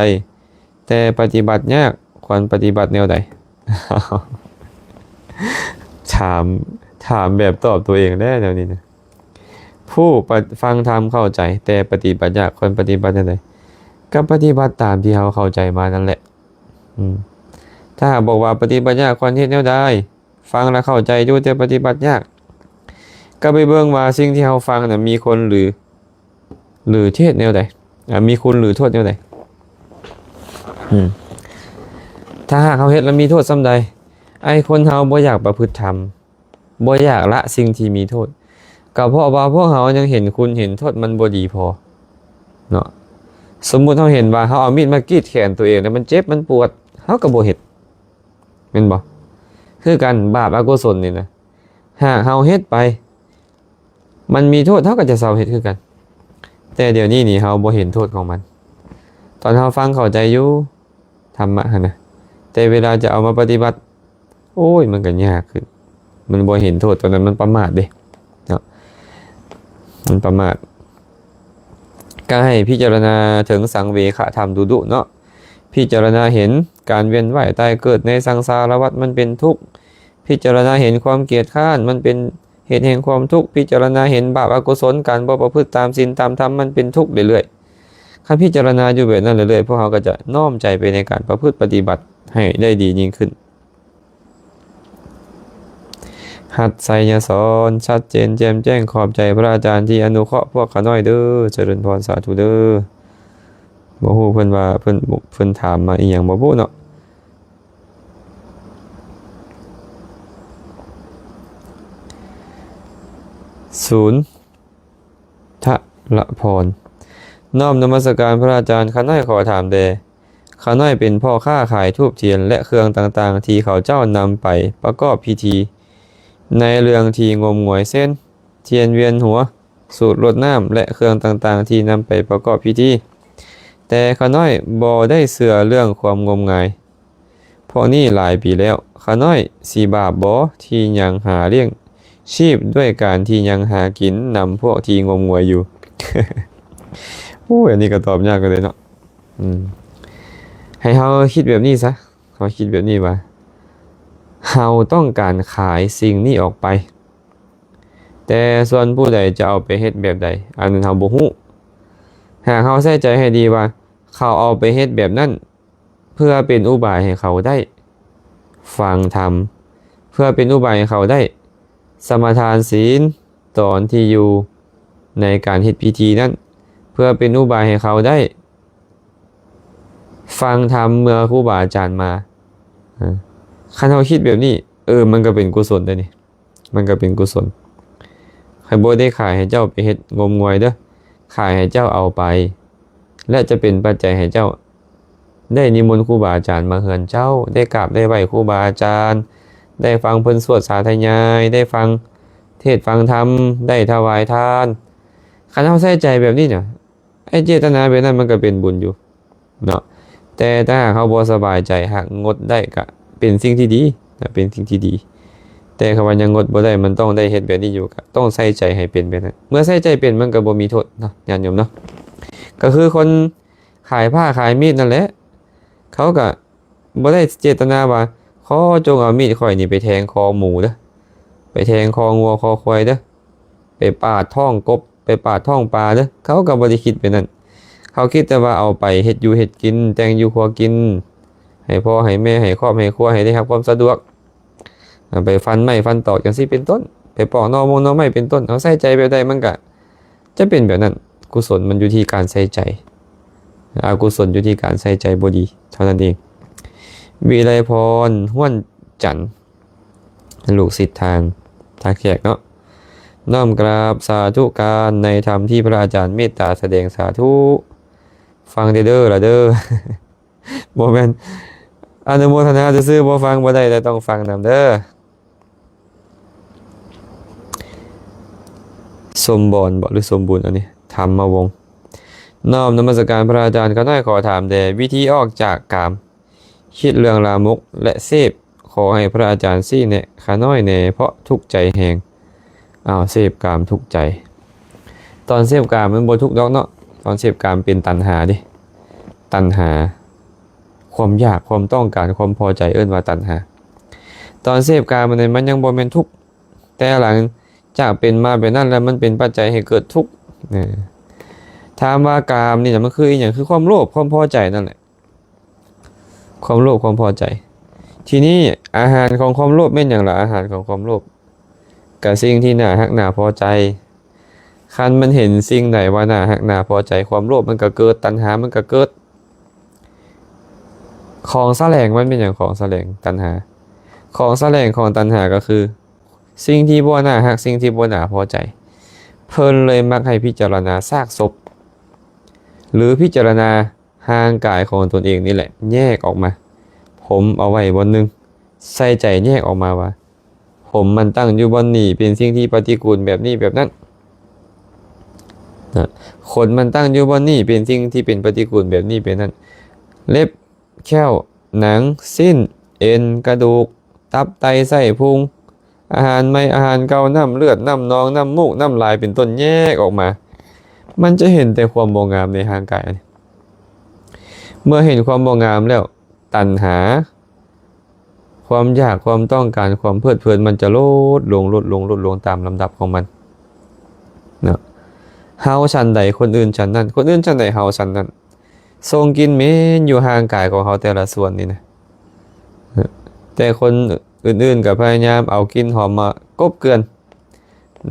ແຕ່ປະຕິບັດຍາກ ຄວນປະຕິບັດແນວໃດ? ຖາມ ຖາມແບບຕອບຕົວເອງແດ່ແນວນີ້ນະ. ຜູ້ປະ ຟັງທຳເຂົ້າໃຈ ແຕ່ປະຕິບັດຍາກ ຄວນປະຕິບັດແນວໃດ? ກໍປະຕິບັດຕາມທີ່ເຮົາເຂົ້າໃຈມານັ້ນແຫຼະ. ອືມ ຖ້າຫາກບອກວ່າປະຕິບັດຍາກ ຄວນເຮັດແນວໃດ? ຟັງແລ້ວເຂົ້າໃຈຢູ່ ແຕ່ປະຕິບັດຍາກ. ກໍໄປເບິ່ງວ່າສິ່ງທີ່ເຮົາຟັງນະ ມີຄຸນຫຼື ຫຼືເທດແນວໃດ? ອາ ມີຄຸນຫຼືໂທດແນວໃດ? ອືມ ຖ້າຫາກເຮົາເຮັດແລ້ວມີໂທດສ່ຳໃດ? ໄອ້ຄົນເຮົາບໍ່ຢາກປະພຶດທຳ ບໍ່ຢາກລະສິ່ງທີ່ມີໂທດ ກໍເພາະວ່າພວກເຮົາຍັງເຫັນຄຸນເຫັນໂທດມັນບໍ່ດີພໍເນາະ. ສົມມຸດເຮົາເຫັນວ່າເຮົາເອົາມີດມາກຣີດແຂນຕົວເອງແລ້ວມັນເຈັບມັນປວດ ເຮົາກໍບໍ່ເຮັດ ແມ່ນບໍ່? ຄືກັນ ບາບອະກຸສົນນີ້ນະ ຫາກເຮົາເຮັດໄປ ມັນມີໂທດ ເຮົາກໍຈະເຊົາເຮັດຄືກັນ. ແຕ່ດຽວນີ້ນີ້ເຮົາບໍ່ເຫັນໂທດຂອງມັນ. ຕອນເຮົາຟັງເຂົ້າໃຈຢູ່ ທຳມະຫັ້ນນະ ແຕ່ເວລາຈະເອົາມາປະຕິບັດ ໂອ້ຍ ມັນກໍຍາກຂຶ້ນ. ມັນບໍ່ເຫັນໂທດ ຕອນນັ້ນມັນປະໝາດເດ້ເນາະ ມັນປະໝາດ. ກໍໃຫ້ພິຈາລະນາເຖິງສັງເວຄະທຳດຸໆເນາະ ພິຈາລະນາເຫັນການວຽນວ່າຍຕາຍເກີດໃນສັງສາລະວັດມັນເປັນທຸກ ພິຈາລະນາເຫັນຄວາມກຽດຄ້ານມັນເປັນເຫດແຫ່ງຄວາມທຸກ ພິຈາລະນາເຫັນບາບອະກຸສົນ ການບໍ່ປະພຶດຕາມສິນຕາມທຳມັນເປັນທຸກເລື້ອຍໆ. ຄັນພິຈາລະນາຢູ່ແບບນັ້ນເລື້ອຍໆ ພວກເຮົາກໍຈະນ້ອມໃຈໄປໃນການປະພຶດປະຕິບັດໃຫ້ໄດ້ດີຍິ່ງຂຶ້ນ. ຮັດໄຊຍະສອນ ຊັດເຈນແຈ່ມແຈ້ງ ຂອບໃຈພະອາຈານທີ່ອະນຸເຄາະພວກຂ້ານ້ອຍເດີ ຈະເລີນພອນ ສາທຸເດີ. ບໍ່ຮູ້ເພິ່ນວ່າເພິ່ນ ເພິ່ນຖາມມາອີ່ຫຍັງບໍ່ຮູ້ເນາະ. ສູນ ທະລະພອນ ນ້ອມນະມັດສະການພະອາຈານ. ຂ້ານ້ອຍຂໍຖາມແດ່ ຂ້ານ້ອຍເປັນພໍ່ຄ້າຂາຍທູບທຽນ ແລະ ເຄື່ອງຕ່າງໆ ທີ່ເຂົາເຈົ້ານຳໄປປະກອບພິທີ ໃນເລື່ອງທີ່ງົມງວາຍ ເຊັ່ນ ທຽນວຽນຫົວ, ສູດລົດນ້ຳ ແລະ ເຄື່ອງຕ່າງໆ ທີ່ນຳໄປປະກອບພິທີ, ແຕ່ຂ້ານ້ອຍບໍ່ໄດ້ເຊື່ອເລື່ອງຄວາມງົມງາຍ ພວກນີ້ຫຼາຍປີແລ້ວ. ຂ້ານ້ອຍຊິບາບບໍ່ ທີ່ຍັງຫາລ້ຽງຊີບດ້ວຍການທີ່ຍັງຫາກິນນຳພວກທີ່ງົມງວາຍຢູ່? ໂອ້ຍ ອັນນີ້ກໍຕອບຍາກເລີຍເນາະ. ອືມ ໃຫ້ເຮົາຄິດແບບນີ້ຊະ, ເຮົາຄິດແບບນີ້ວ່າ ເຮົາຕ້ອງການຂາຍສິ່ງນີ້ອອກໄປ, ແຕ່ສ່ວນຜູ້ໃດຈະເອົາໄປເຮັດແບບໃດ ອັນນັ້ນເຮົາບໍ່ຮູ້. ຫາກເຮົາໃສ່ໃຈໃຫ້ດີວ່າ ເຂົາເອົາໄປເຮັດແບບນັ້ນ ເພື່ອເປັນອຸບາຍໃຫ້ເຂົາໄດ້ຟັງທຳ, ເພື່ອເປັນອຸບາຍໃຫ້ເຂົາໄດ້ສະມາທານສິນຕອນທີ່ຢູ່ໃນການເຮັດພິທີນັ້ນ, ເພື່ອເປັນອຸບາຍໃຫ້ເຂົາໄດ້ ຟັງທຳເມື່ອຄູບາອາຈານມາ. ເອີ ຄັນເຮົາຄິດແບບນີ້ ເອີ ມັນກໍເປັນກຸສົນໄດ໋ນີ້ ມັນກໍເປັນກຸສົນ. ຂ້ອຍບໍ່ໄດ້ຂາຍໃຫ້ເຈົ້າໄປເຮັດງົມງວາຍເດີ້, ຂາຍໃຫ້ເຈົ້າເອົາໄປ ແລະ ຈະເປັນປັດໄຈໃຫ້ເຈົ້າໄດ້ນິມົນຄູບາອາຈານມາເຮືອນເຈົ້າ, ໄດ້ກາບໄດ້ໄຫວ້ຄູບາອາຈານ, ໄດ້ຟັງເພິ່ນສວດສາທະຍາຍ, ໄດ້ຟັງເທດຟັງທຳ, ໄດ້ຖວາຍທານ. ຄັນເຮົາໃສ່ໃຈແບບນີ້ນະ ໄອ້ເຈດຕະນາແບບນັ້ນມັນກໍເປັນບຸນຢູ່ເນາະ, ແຕ່ຖ້າຫາກເຮົາບໍ່ສະບາຍໃຈ ຫາກງົດໄດ້ກໍເປັນສິ່ງທີ່ດີນະ, ເປັນສິ່ງທີ່ດີ. ແຕ່ຄຳວ່າຍັງງົດບໍ່ໄດ້ ມັນຕ້ອງໄດ້ເຮັດແບບນີ້ຢູ່, ກໍຕ້ອງໃສ່ໃຈໃຫ້ເປັນແບບນັ້ນ. ເມື່ອໃສ່ໃຈເປັນ ມັນກໍບໍ່ມີໂທດເນາະ ຍາດໂຍມເນາະ. ກໍຄືຄົນຂາຍຜ້າຂາຍມີດນັ້ນແຫຼະ, ເຂົາກໍ ບໍ່ໄດ້ເຈດຕະນາວ່າ ຂໍຈົ່ງເອົາມີດຂ້ອຍນີ້ໄປແທງຄໍໝູເດີ້, ໄປແທງຄໍງົວຄໍຄວາຍເດີ້, ໄປປາດທ້ອງກົບ, ໄປປາດທ້ອງປາເດີ້. ເຂົາກໍບໍ່ໄດ້ຄິດແບບນັ້ນ. ເຂົາຄິດແຕ່ວ່າເອົາໄປເຮັດຢູ່ເຮັດກິນ, ແຕ່ງຢູ່ຄົວກິນ, ໃຫ້ພໍ່ໃຫ້ແມ່, ໃຫ້ຄອບໃຫ້ຄົວ, ໃຫ້ໄດ້ຮັບຄວາມສະດວກ. ໄປຟັນໄມ້ຟັນຕອກຈັ່ງຊີ້ເປັນຕົ້ນ, ໄປປອກໜໍ່ມົງໜໍ່ໄມ້ເປັນຕົ້ນ. ເຮົາໃສ່ໃຈແບບໃດ ມັນກະຈະເປັນແບບນັ້ນ. ກຸສົນມັນຢູ່ທີ່ການໃສ່ໃຈ, ອະກຸສົນຢູ່ທີ່ການໃສ່ໃຈບໍ່ດີເທົ່ານັ້ນເອງ. ວິໄລພອນ ຫ້ວນຈັນ ລູກສິດທາງທ່າແຂກເນາະ, ນ້ອມກາບສາທຸການໃນທຳທີ່ພະອາຈານເມດຕາສະແດງ. ສາທຸ. ຟັງແດ່ເດີ້ລະເດີ້. ບໍ່ແມ່ນອະນຸໂມທະນາຊື່ໆ ບໍ່ຟັງບໍ່ໄດ້ ແຕ່ຕ້ອງຟັງນຳເດີ້. ສົມບອນບໍ ຫຼື ສົມບູນ ອັນນີ້ ທຳມະວົງ. ນ້ອມນະມັດສະການພະອາຈານ. ຂ້ານ້ອຍຂໍຖາມແດ່ ວິທີອອກຈາກກາມ ຄິດເລື່ອງລາມົກ ແລະ ເສບ, ຂໍໃຫ້ພະອາຈານຊີ້ແນະຂ້ານ້ອຍແດ່ ເພາະທຸກໃຈແຮງ. ອ້າວ ເສບກາມທຸກໃຈ. ຕອນເສບກາມມັນບໍ່ທຸກດອກເນາະ, ຕອນເສບກາມເປັນຕັນຫາເດ້, ຕັນຫາ ຄວາມຢາກ, ຄວາມຕ້ອງການ, ຄວາມພໍໃຈ ເອີ້ນວ່າຕັນຫາ. ຕອນເສບກາມມັນ ມັນຍັງບໍ່ແມ່ນທຸກ, ແຕ່ຫຼັງຈາກເປັນມາແບບນັ້ນແລ້ວ ມັນເປັນປັດໄຈໃຫ້ເກີດທຸກ. ເອີ ຖາມວ່າກາມນີ້ນະ ມັນຄືອີ່ຫຍັງ? ຄືຄວາມໂລບ, ຄວາມພໍໃຈນັ້ນແຫຼະ. ຄວາມໂລບ ຄວາມພໍໃຈ. ທີນີ້ອາຫານຂອງຄວາມໂລບແມ່ນຫຍັງລະ? ອາຫານຂອງຄວາມໂລບ ກະສິ່ງທີ່ໜ້າຮັກໜ້າພໍໃຈ. ຄັນມັນເຫັນສິ່ງໃດວ່າໜ້າຮັກໜ້າພໍໃຈ ຄວາມໂລບມັນກະເກີດ, ຕັນຫາມັນກະເກີດ. ຂອງສະແຫຼງມັນແມ່ນຫຍັງ? ຂອງສະແຫຼງຕັນຫາ, ຂອງສະແຫຼງຂອງຕັນຫາກະຄື ສິ່ງທີ່ບໍ່ໜ້າຮັກ, ສິ່ງທີ່ບໍ່ໜ້າພໍໃຈ. ເພິ່ນເລີຍມັກໃຫ້ພິຈາລະນາຊາກສົບ ຫຼື ພິຈາລະນາຮ່າງກາຍຂອງຕົນເອງນີ້ແຫຼະ ແຍກອອກມາ, ຖົມເອົາໄວ້ບ່ອນໜຶ່ງ, ໃສ່ໃຈແຍກອອກມາວ່າ ຜົມມັນຕັ້ງຢູ່ບ່ອນນີ້ ເປັນສິ່ງທີ່ປະຕິກູນແບບນີ້ແບບນັ້ນນະ, ຂົນມັນຕັ້ງຢູ່ບ່ອນນີ້ ເປັນສິ່ງທີ່ເປັນປະຕິກູນແບບນີ້ແບບນັ້ນ, ເລັບ ແຂ້ວ, ໜັງ, ຊີ້ນ, ເອັນ, ກະດູກ, ຕັບ, ໄຕ, ໄສ້, ພຸງ, ອາຫານໃໝ່, ອາຫານເກົ່າ, ນ້ຳເລືອດ, ນ້ຳໜອງ, ນ້ຳມູກ, ນ້ຳລາຍ ເປັນຕົ້ນ ແຍກອອກມາ, ມັນຈະເຫັນແຕ່ຄວາມບໍ່ງາມໃນຮ່າງກາຍ. ເມື່ອເຫັນຄວາມບໍ່ງາມແລ້ວ, ຕັນຫາ, ຄວາມຢາກ, ຄວາມຕ້ອງການ, ຄວາມເພີດເພີນ ມັນຈະລົດລົງ, ລົດລົງ, ລົດລົງຕາມລຳດັບຂອງມັນເນາະ. ເຮົາຊັ້ນໃດ, ຄົນອື່ນຊັ້ນນັ້ນ, ຄົນອື່ນຊັ້ນໃດ, ເຮົາຊັ້ນນັ້ນ. ສົ່ງກິ່ນເໝັນຢູ່ຮ່າງກາຍຂອງເຮົາແຕ່ລະສ່ວນນີ້ນະ, ແຕ່ຄົນອື່ນໆກໍພະຍາຍາມເອົາກິ່ນຫອມມາກົບເກື່ອນ.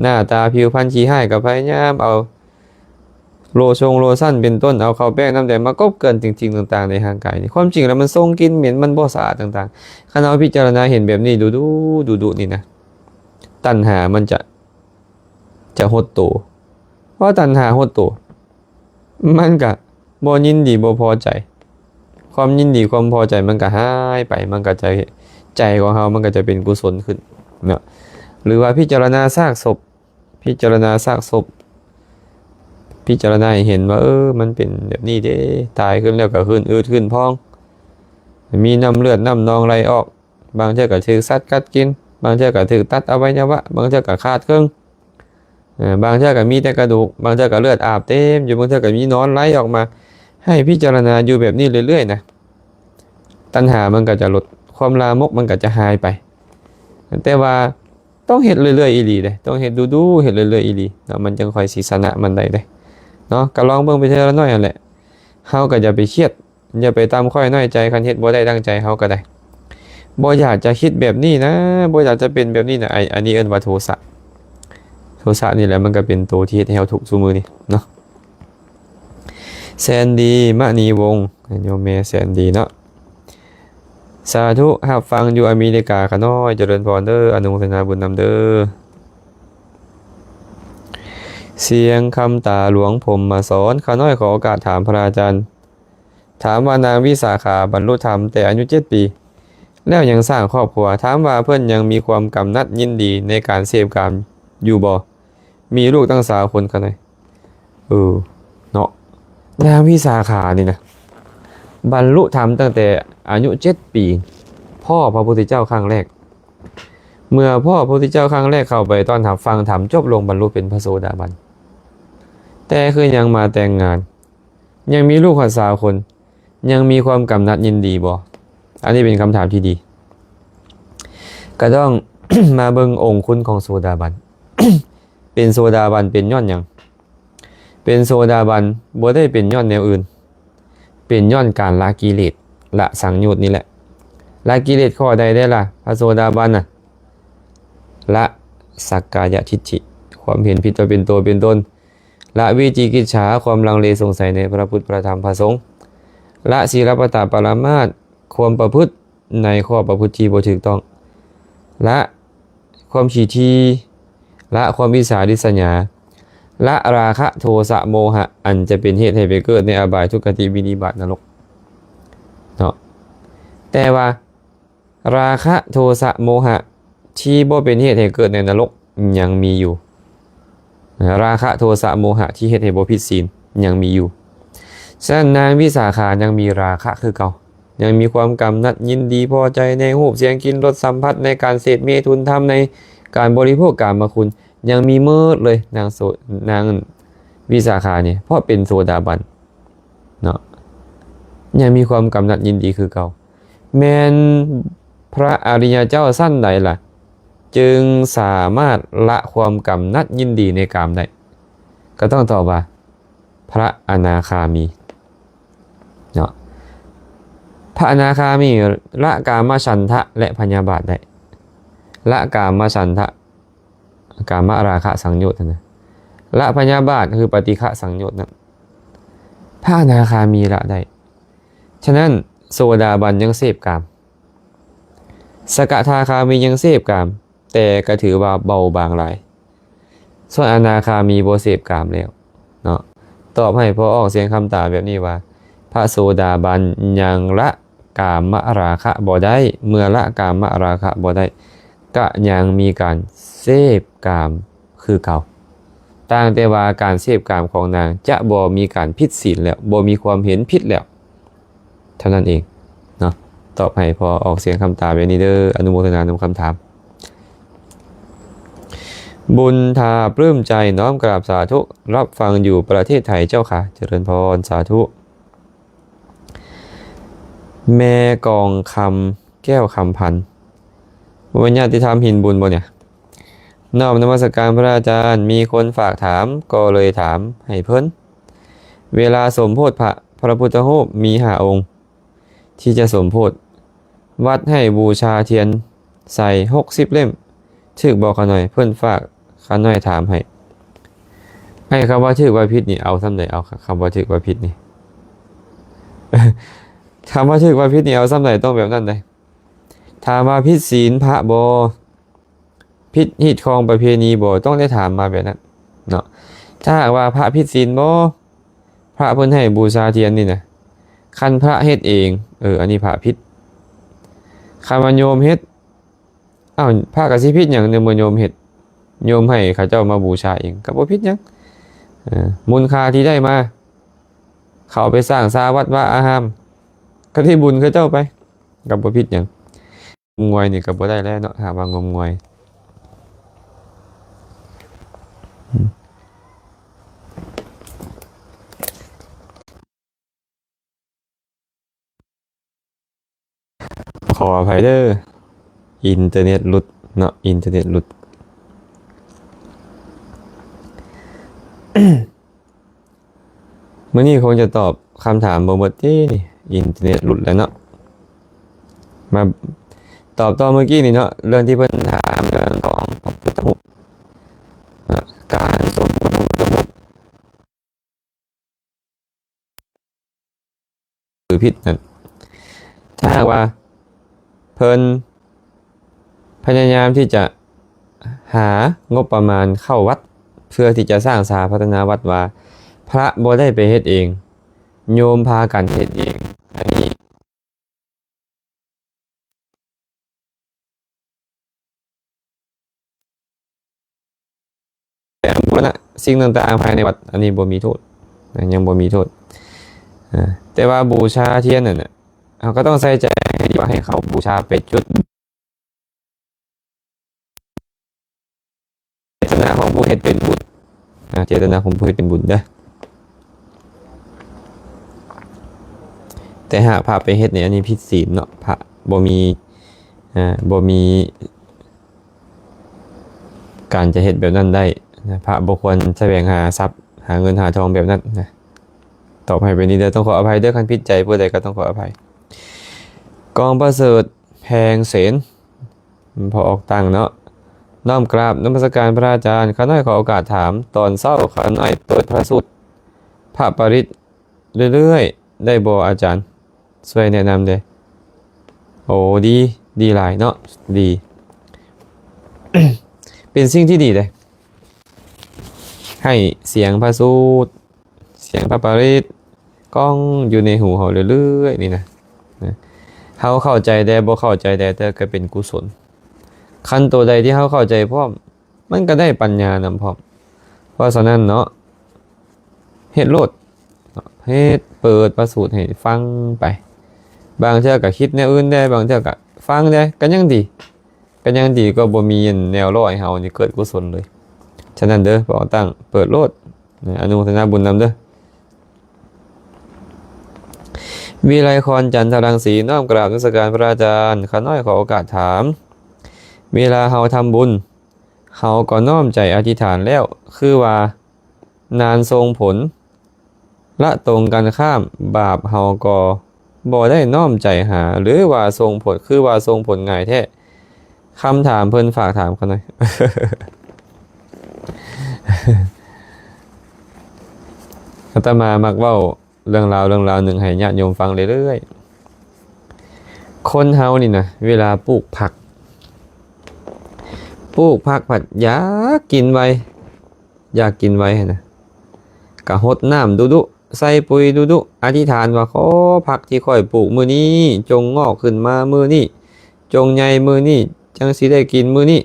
ໜ້າຕາຜິວພັນຂີ້ຮ້າຍກໍພະຍາຍາມເອົາໂລຊົງໂລຊັນເປັນຕົ້ນ, ເອົາເຂົ້າແປ້ງນ້ຳແດງມາກົບເກື່ອນສິ່ງໆຕ່າງໆໃນຮ່າງກາຍນີ້. ຄວາມຈິງແລ້ວມັນສົ່ງກິ່ນເໝັນ, ມັນບໍ່ສະອາດຕ່າງໆ. ຄັນເຮົາພິຈາລະນາເຫັນແບບນີ້ດຸໆ ດຸໆນີ້ນະ, ຕັນຫາມັນຈະ ຈະຫົດໂຕ. ເພາະຕັນຫາຫົດໂຕ, ມັນກະບໍ່ຍິນດີບໍ່ພໍໃຈ. ຄວາມຍິນດີຄວາມພໍໃຈມັນກະຫາຍໄປ, ມັນກະຈະ, ໃຈຂອງເຮົາມັນກະຈະເປັນກຸສົນຂຶ້ນເນາະ. ຫຼືວ່າພິຈາລະນາຊາກສົບ, ພິຈາລະນາຊາກສົບ, ພິຈາລະນາໃຫ້ເຫັນວ່າ ເອີ ມັນເປັນແບບນີ້ເດ້, ຕາຍຂຶ້ນແລ້ວກະຂຶ້ນອືດຂຶ້ນພອງ, ມີນ້ຳເລືອດນ້ຳໜອງໄຫຼອອກ. ບາງເທື່ອກໍຖືກສັດກັດກິນ, ບາງເທື່ອກໍຖືກຕັດອະໄວຍະວະ, ບາງເທື່ອກໍຂາດເຄິ່ງ, ເອີ ບາງເທື່ອກໍມີແຕ່ກະດູກ, ບາງເທື່ອກໍເລືອດອາບເຕັມຢູ່, ບາງເທື່ອກໍມີໜອນໄຫຼອອກມາ. ໃຫ້ພິຈາລະນາຢູ່ແບບນີ້ເລື້ອຍໆນະ, ຕັນຫາມັນກໍຈະລົດ, ຄວາມລາມົກມັນກໍຈະຫາຍໄປ. ແຕ່ວ່າຕ້ອງເຮັດເລື້ອຍໆອີ່ຫຼີເດ້, ຕ້ອງເຮັດດຸໆ, ເຮັດເລື້ອຍໆອີ່ຫຼີເນາະ, ມັນຈຶ່ງຄ່ອຍຊິຊະນະມັນໄດ້ເດ້ເນາະ. ກໍລອງເບິ່ງໄປເທື່ອລະໜ້ອຍຫັ້ນແຫຼະ. ເຮົາກໍຢ່າໄປຄຽດ, ຢ່າໄປຕຳຂ້ອຍນ້ອຍໃຈ, ຄັນເຮັດບໍ່ໄດ້ດັ່ງໃຈເຮົາກໍໄດ້. ບໍ່ຢາກຈະຄິດແບບນີ້ນະ, ບໍ່ຢາກຈະເປັນແບບນີ້ນະ. ໄອ້ ອັນນີ້ເອີ້ນວ່າໂທສະ. ໂທສະນີ້ແຫຼະ ມັນກໍເປັນໂຕທີ່ເຮັດໃຫ້ເຮົາທຸກຊຸມື້ນີ້ເນາະ. ແສນດີ ມະນີວົງ ໂຍມແມ່ແສນດີເນາະ. ສາທຸ ຮັບຟັງຢູ່ອາເມລິກາຂະນ້ອຍ ຈະເລີນພອນເດີ ອະນຸໂມທະນາບຸນນຳເດີ. ສຽງຄຳຕາ ຫຼວງພົມມະສອນ ຂະນ້ອຍຂໍໂອກາດຖາມພະອາຈານ ຖາມວ່ານາງວິສາຂາບັນລຸທຳແຕ່ອາຍຸເຈັດປີ ແລ້ວຍັງສ້າງຄອບຄົວ ຖາມວ່າເພິ່ນຍັງມີຄວາມກຳໜັດຍິນດີໃນການເສບກາມຢູ່ບໍ່? ມີລູກຕັ້ງຊາວຄົນຂະນ້ອຍ. ເອີ ເນາະ ນາງວິສາຂານີ້ນະ ບັນລຸທຳຕັ້ງແຕ່ອາຍຸເຈັດປີ ພໍ້ພະພຸດທະເຈົ້າຄັ້ງແລກ. ເມື່ອພໍ້ພະພຸດທະເຈົ້າຄັ້ງແລກ ເຂົ້າໄປຕ້ອນຮັບຟັງທຳ ຈົບລົງບັນລຸເປັນພະໂສດາບັນ. ແຕ່ຄືຍັງມາແຕ່ງງານ ຍັງມີລູກຮອດຊາວຄົນ ຍັງມີຄວາມກຳໜັດຍິນດີບໍ່? ອັນນີ້ເປັນຄຳຖາມທີ່ດີ. ກະຕ້ອງ ມາເບິ່ງອົງຄຸນຂອງໂສດາບັນ. ເປັນໂສດາບັນເປັນຍ້ອນຫຍັງ? ເປັນໂສດາບັນບໍ່ໄດ້ເປັນຍ້ອນແນວອື່ນ ເປັນຍ້ອນການລະກິເລດ ລະສັງໂຍດນີ້ແຫຼະ. ລະກິເລດຂໍ້ໃດໄດ້ລະ ພະໂສດາບັນນະ? ລະສັກກາຍະທິດຖິ ຄວາມເຫັນຜິດວ່າເປັນໂຕເປັນຕົນ, ລະວິຈິກິດສາ ຄວາມລັງເລສົງໄສໃນພະພຸດ ພະທຳ ພະສົງ, ລະສີລະປະຕະປະລະມາດ ຄວາມປະພຶດໃນຂໍ້ປະພຶດທີ່ບໍ່ຖືກຕ້ອງ, ລະຄວາມຂີ້ຖີ່, ລະຄວາມອິດສາລິດສະຫຍາ, ລະລາຄະໂທສະໂມຫະ ອັນຈະເປັນເຫດໃຫ້ໄປເກີດໃນອະບາຍ ທຸກຄະຕິ ວິນິບາດ ນະລົກເນາະ. ແຕ່ວ່າ ລາຄະໂທສະໂມຫະທີ່ບໍ່ເປັນເຫດໃຫ້ເກີດໃນນະລົກຍັງມີຢູ່. ລາຄະໂທສະໂມຫະທີ່ເຮັດໃຫ້ບໍ່ຜິດສິນຍັງມີຢູ່. ສະນັ້ນນາງວິສາຂາຍັງມີລາຄະຄືເກົ່າ, ຍັງມີຄວາມກຳໜັດຍິນດີພໍໃຈໃນຮູບສຽງກິ່ນລົດສຳຜັດ, ໃນການເສບເມທຸນທຳ, ໃນການບໍລິໂພກກາມະຄຸນ, ຍັງມີໝົດເລີຍ ນາງໂສ, ນາງວິສາຂານີ້ ເພາະເປັນໂສດາບັນເນາະ, ຍັງມີຄວາມກຳໜັດຍິນດີຄືເກົ່າ. ແມ່ນພະອະລິຍະເຈົ້າຊັ້ນໃດລະ ຈຶ່ງສາມາດລະຄວາມກຳໜັດຍິນດີໃນກາມໄດ້? ກໍຕ້ອງຕອບວ່າ ພະອະນາຄາມີເນາະ. ພະອະນາຄາມີລະກາມະສັນທະ ແລະ ພະຍາບາດໄດ້. ລະກາມະສັນທະ ກາມະລາຄະສັງໂຍດຫັ້ນນະ, ລະພະຍາບາດ ຄືປະຕິຄະສັງໂຍດນັ້ນ ພະອະນາຄາມີລະໄດ້. ສະນັ້ນ ໂສດາບັນຍັງເສບກາມ, ສະກະທາຄາມີຍັງເສບກາມ, ແຕ່ກະຖືວ່າເບົາບາງຫຼາຍ. ສ່ວນອະນາຄາມີບໍ່ເສບກາມແລ້ວເນາະ. ຕອບໃຫ້ພໍອອກສຽງຄຳຕາແບບນີ້ວ່າ ພະໂສດາບັນຍັງລະກາມະລາຄະບໍ່ໄດ້, ເມື່ອລະກາມະລາຄະບໍ່ໄດ້ ກະຍັງມີການເສບກາມຄືເກົ່າ, ຕ່າງແຕ່ວ່າການເສບກາມຂອງນາງຈະບໍ່ມີການຜິດສິນແລ້ວ, ບໍ່ມີຄວາມເຫັນຜິດແລ້ວ ເທົ່ານັ້ນເອງເນາະ. ຕອບໃຫ້ພໍອອກສຽງຄຳຕາແບບນີ້ເດີ, ອະນຸໂມທະນານຳຄຳຖາມ. ບຸນທາປຶ້ມໃຈ ນ້ອມກາບສາທຸ, ຮັບຟັງຢູ່ປະເທດໄທເຈົ້າຄ່ະ, ຈະເລີນພອນ, ສາທຸ. ແມ່ກອງຄຳ ແກ້ວຄຳພັນ ບໍ່ແມ່ນຍາດຕິທຳຫີນບຸນບໍ່ເນຍ? ນອບນະມັດສະການພະອາຈານ, ມີຄົນຝາກຖາມ ກໍເລີຍຖາມໃຫ້ເພິ່ນ. ເວລາສົມໂພດພະ, ພະພຸດທະຮູບມີຫ້າອົງ ທີ່ຈະສົມໂພດ, ວັດໃຫ້ບູຊາທຽນໃສ່ຫົກສິບເຫຼັ້ມ ຖືກບໍ່ຂະນ້ອຍ? ເພິ່ນຝາກຂະນ້ອຍຖາມໃຫ້. ໄອ້ຄຳວ່າຖືກວ່າຜິດນີ້ ເອົາສ່ຳໃດ? ເອົາຄຳວ່າຖືກວ່າຜິດນີ້ ຄຳວ່າຖືກວ່າຜິດນີ້ ເອົາສ່ຳໃດ? ຕ້ອງແບບນັ້ນໃດ໋. ຖາມວ່າຜິດສິນພະບໍ່? ຜິດຮີດຄອງປະເພນີບໍ່? ຕ້ອງໄດ້ຖາມມາແບບນັ້ນເນາະ. ຖ້າຫາກວ່າພະຜິດສິນບໍ່? ພະເພິ່ນໃຫ້ບູຊາທຽນນີ້ນະ, ຄັນພະເຮັດເອງ, ເອີ, ອັນນີ້ພະຜິດ. ຄັນວ່າໂຍມເຮັດ, ອ້າວ, ພະກະຊິຜິດຫຍັງໃນເມື່ອໂຍມເຮັດ? ໂຍມໃຫ້ເຂົາເຈົ້າມາບູຊາເອງ ກະບໍ່ຜິດຫຍັງ. ເອີ, ມູນຄ່າທີ່ໄດ້ມາ, ເຂົາໄປສ້າງສາວັດວາອາຮາມ, ກະໄດ້ບຸນເຂົາເຈົ້າໄປ, ກະບໍ່ຜິດຫຍັງ. ງົມງວາຍນີ້ກໍບໍ່ໄດ້ແລ້ວເນາະ, ຫາວ່າງົມງວາຍ. ຂໍອະໄພເດີ, ອິນເຕີເນັດຫຼຸດເນາະ, ອິນເຕີເນັດຫຼຸດ. ມື້ນີ້ຄົງຈະຕອບຄຳຖາມບໍ່ໝົດຕິ, ອິນເຕີເນັດຫຼຸດແລ້ວເນາະ. ມາຕອບຕໍ່ມື້ກີ້ນີ້ເນາະ, ເລື່ອງທີ່ເພິ່ນຖາມເລື່ອງຂອງພະພຸດທະຮູບ, ການສົມພະພຸດທະຮູບ. ຫຼືຜິດນັ້ນ. ຖ້າຫາກວ່າເພິ່ນພະຍາຍາມທີ່ຈະຫາງົບປະມານເຂົ້າວັດ ເພື່ອທີ່ຈະສ້າງສາພັດທະນາວັດ ວ່າພະບໍ່ໄດ້ໄປເຮັດເອງ, ໂຍມພາກັນເຮັດເອງ, ອັນນີ້ ແຕ່ບຸລະນະສິ່ງຕ່າງໆພາຍໃນວັດ ອັນນີ້ບໍ່ມີໂທດນະ, ຍັງບໍ່ມີໂທດ. ອາ ແຕ່ວ່າບູຊາທຽນນັ້ນນະ ເຮົາກໍຕ້ອງໃສ່ໃຈໃຫ້ດີວ່າ ໃຫ້ເຂົາບູຊາໄປຈຸດ ເຈດຕະນາຂອງຜູ້ເຮັດເປັນບຸນນະ, ເຈດຕະນາຂອງຜູ້ເຮັດເປັນບຸນເດີ້. ແຕ່ຫາກພະໄປເຮັດນີ້ ອັນນີ້ຜິດศีນເນາະ, ພະບໍ່ມີ ອາ ບໍ່ມີການຈະເຮັດແບບນັ້ນໄດ້ນະ, ພະບໍ່ຄວນສະແຫວງຫາຊັບ ຫາເງິນຫາທອງແບບນັ້ນນະ. ຕອບໃຫ້ແບບນີ້ເດີ້, ຕ້ອງຂໍອະໄພເດີ້ ຄັນຜິດໃຈຜູ້ໃດກໍຕ້ອງຂໍອະໄພ. ກອງປະເສີດ ແພງເສນ ພໍອອກຕັ້ງເນາະ. ນ້ອມກາບນະມັດສະການພະອາຈານ, ຂ້ານ້ອຍຂໍໂອກາດຖາມ, ຕອນເຊົ້າຂ້ານ້ອຍເປີດພະສູດ ພະປະລິດເລື້ອຍໆ ໄດ້ບໍ່ອາຈານ? ຊ່ວຍແນະນຳແດ່. ໂອ້ ດີ ດີຫຼາຍເນາະ, ດີ ເປັນສິ່ງທີ່ດີເດ້ ໃຫ້ສຽງພະສູດ ສຽງພະປະລິດກ້ອງຢູ່ໃນຫູເຮົາເລື້ອຍໆນີ້ນະ, ນະ ເຮົາເຂົ້າໃຈແດ່ ບໍ່ເຂົ້າໃຈແດ່ ແຕ່ກໍເປັນກຸສົນ. ຄັນໂຕໃດທີ່ເຮົາເຂົ້າໃຈພ້ອມ ມັນກໍໄດ້ປັນຍານຳພ້ອມ. ເພາະສະນັ້ນເນາະ ເຮັດໂລດ, ເຮັດ ເປີດພະສູດໃຫ້ຟັງໄປ. ບາງເທື່ອກໍຄິດແນວອື່ນແດ່, ບາງເທື່ອກໍຟັງແດ່, ກໍຍັງດີ. ກໍຍັງດີກວ່າບໍ່ມີແນວຫຼໍໃຫ້ເຮົານີ້ເກີດກຸສົນເລີຍ. ສະນັ້ນເດີ້ ພໍອອກຕັ້ງ ເປີດໂລດ, ອະນຸໂມທະນາບຸນນຳເດີ້. ວິໄລຄອນ ຈັນທະລັງສີ ນ້ອມກາບນະມັດສະການພະອາຈານ, ຂ້ານ້ອຍຂໍໂອກາດຖາມ, ເວລາເຮົາທຳບຸນ ເຮົາກໍນ້ອມໃຈອະທິຖານແລ້ວ ຄືວ່ານານສົ່ງຜົນ, ລະຕົງກັນຂ້າມ ບາບເຮົາກໍບໍ່ໄດ້ນ້ອມໃຈຫາ ຫຼືວ່າສົ່ງຜົນ ຄືວ່າສົ່ງຜົນງ່າຍແທ້? ຄຳຖາມເພິ່ນຝາກຖາມຂ້ານ້ອຍ. ອາດຕະມາມັກເວົ້າເລື່ອງລາວ ເລື່ອງລາວໜຶ່ງໃຫ້ຍາດໂຍມຟັງເລື້ອຍໆ. ຄົນເຮົານີ້ນະ ເວລາປູກຜັກ ປູກຜັກພັດຢາກກິນໄວ ຢາກກິນໄວຫັ້ນນະ ກະຫົດນ້ຳດຸໆ ໃສ່ປຸ໋ຍດຸໆ ອະທິຖານວ່າ ຂໍຜັກທີ່ຂ້ອຍປູກມື້ນີ້ ຈົ່ງງອກຂຶ້ນມາມື້ນີ້ ຈົ່ງໃຫຍ່ມື້ນີ້ ຈັ່ງຊິໄດ້ກິນມື້ນີ້.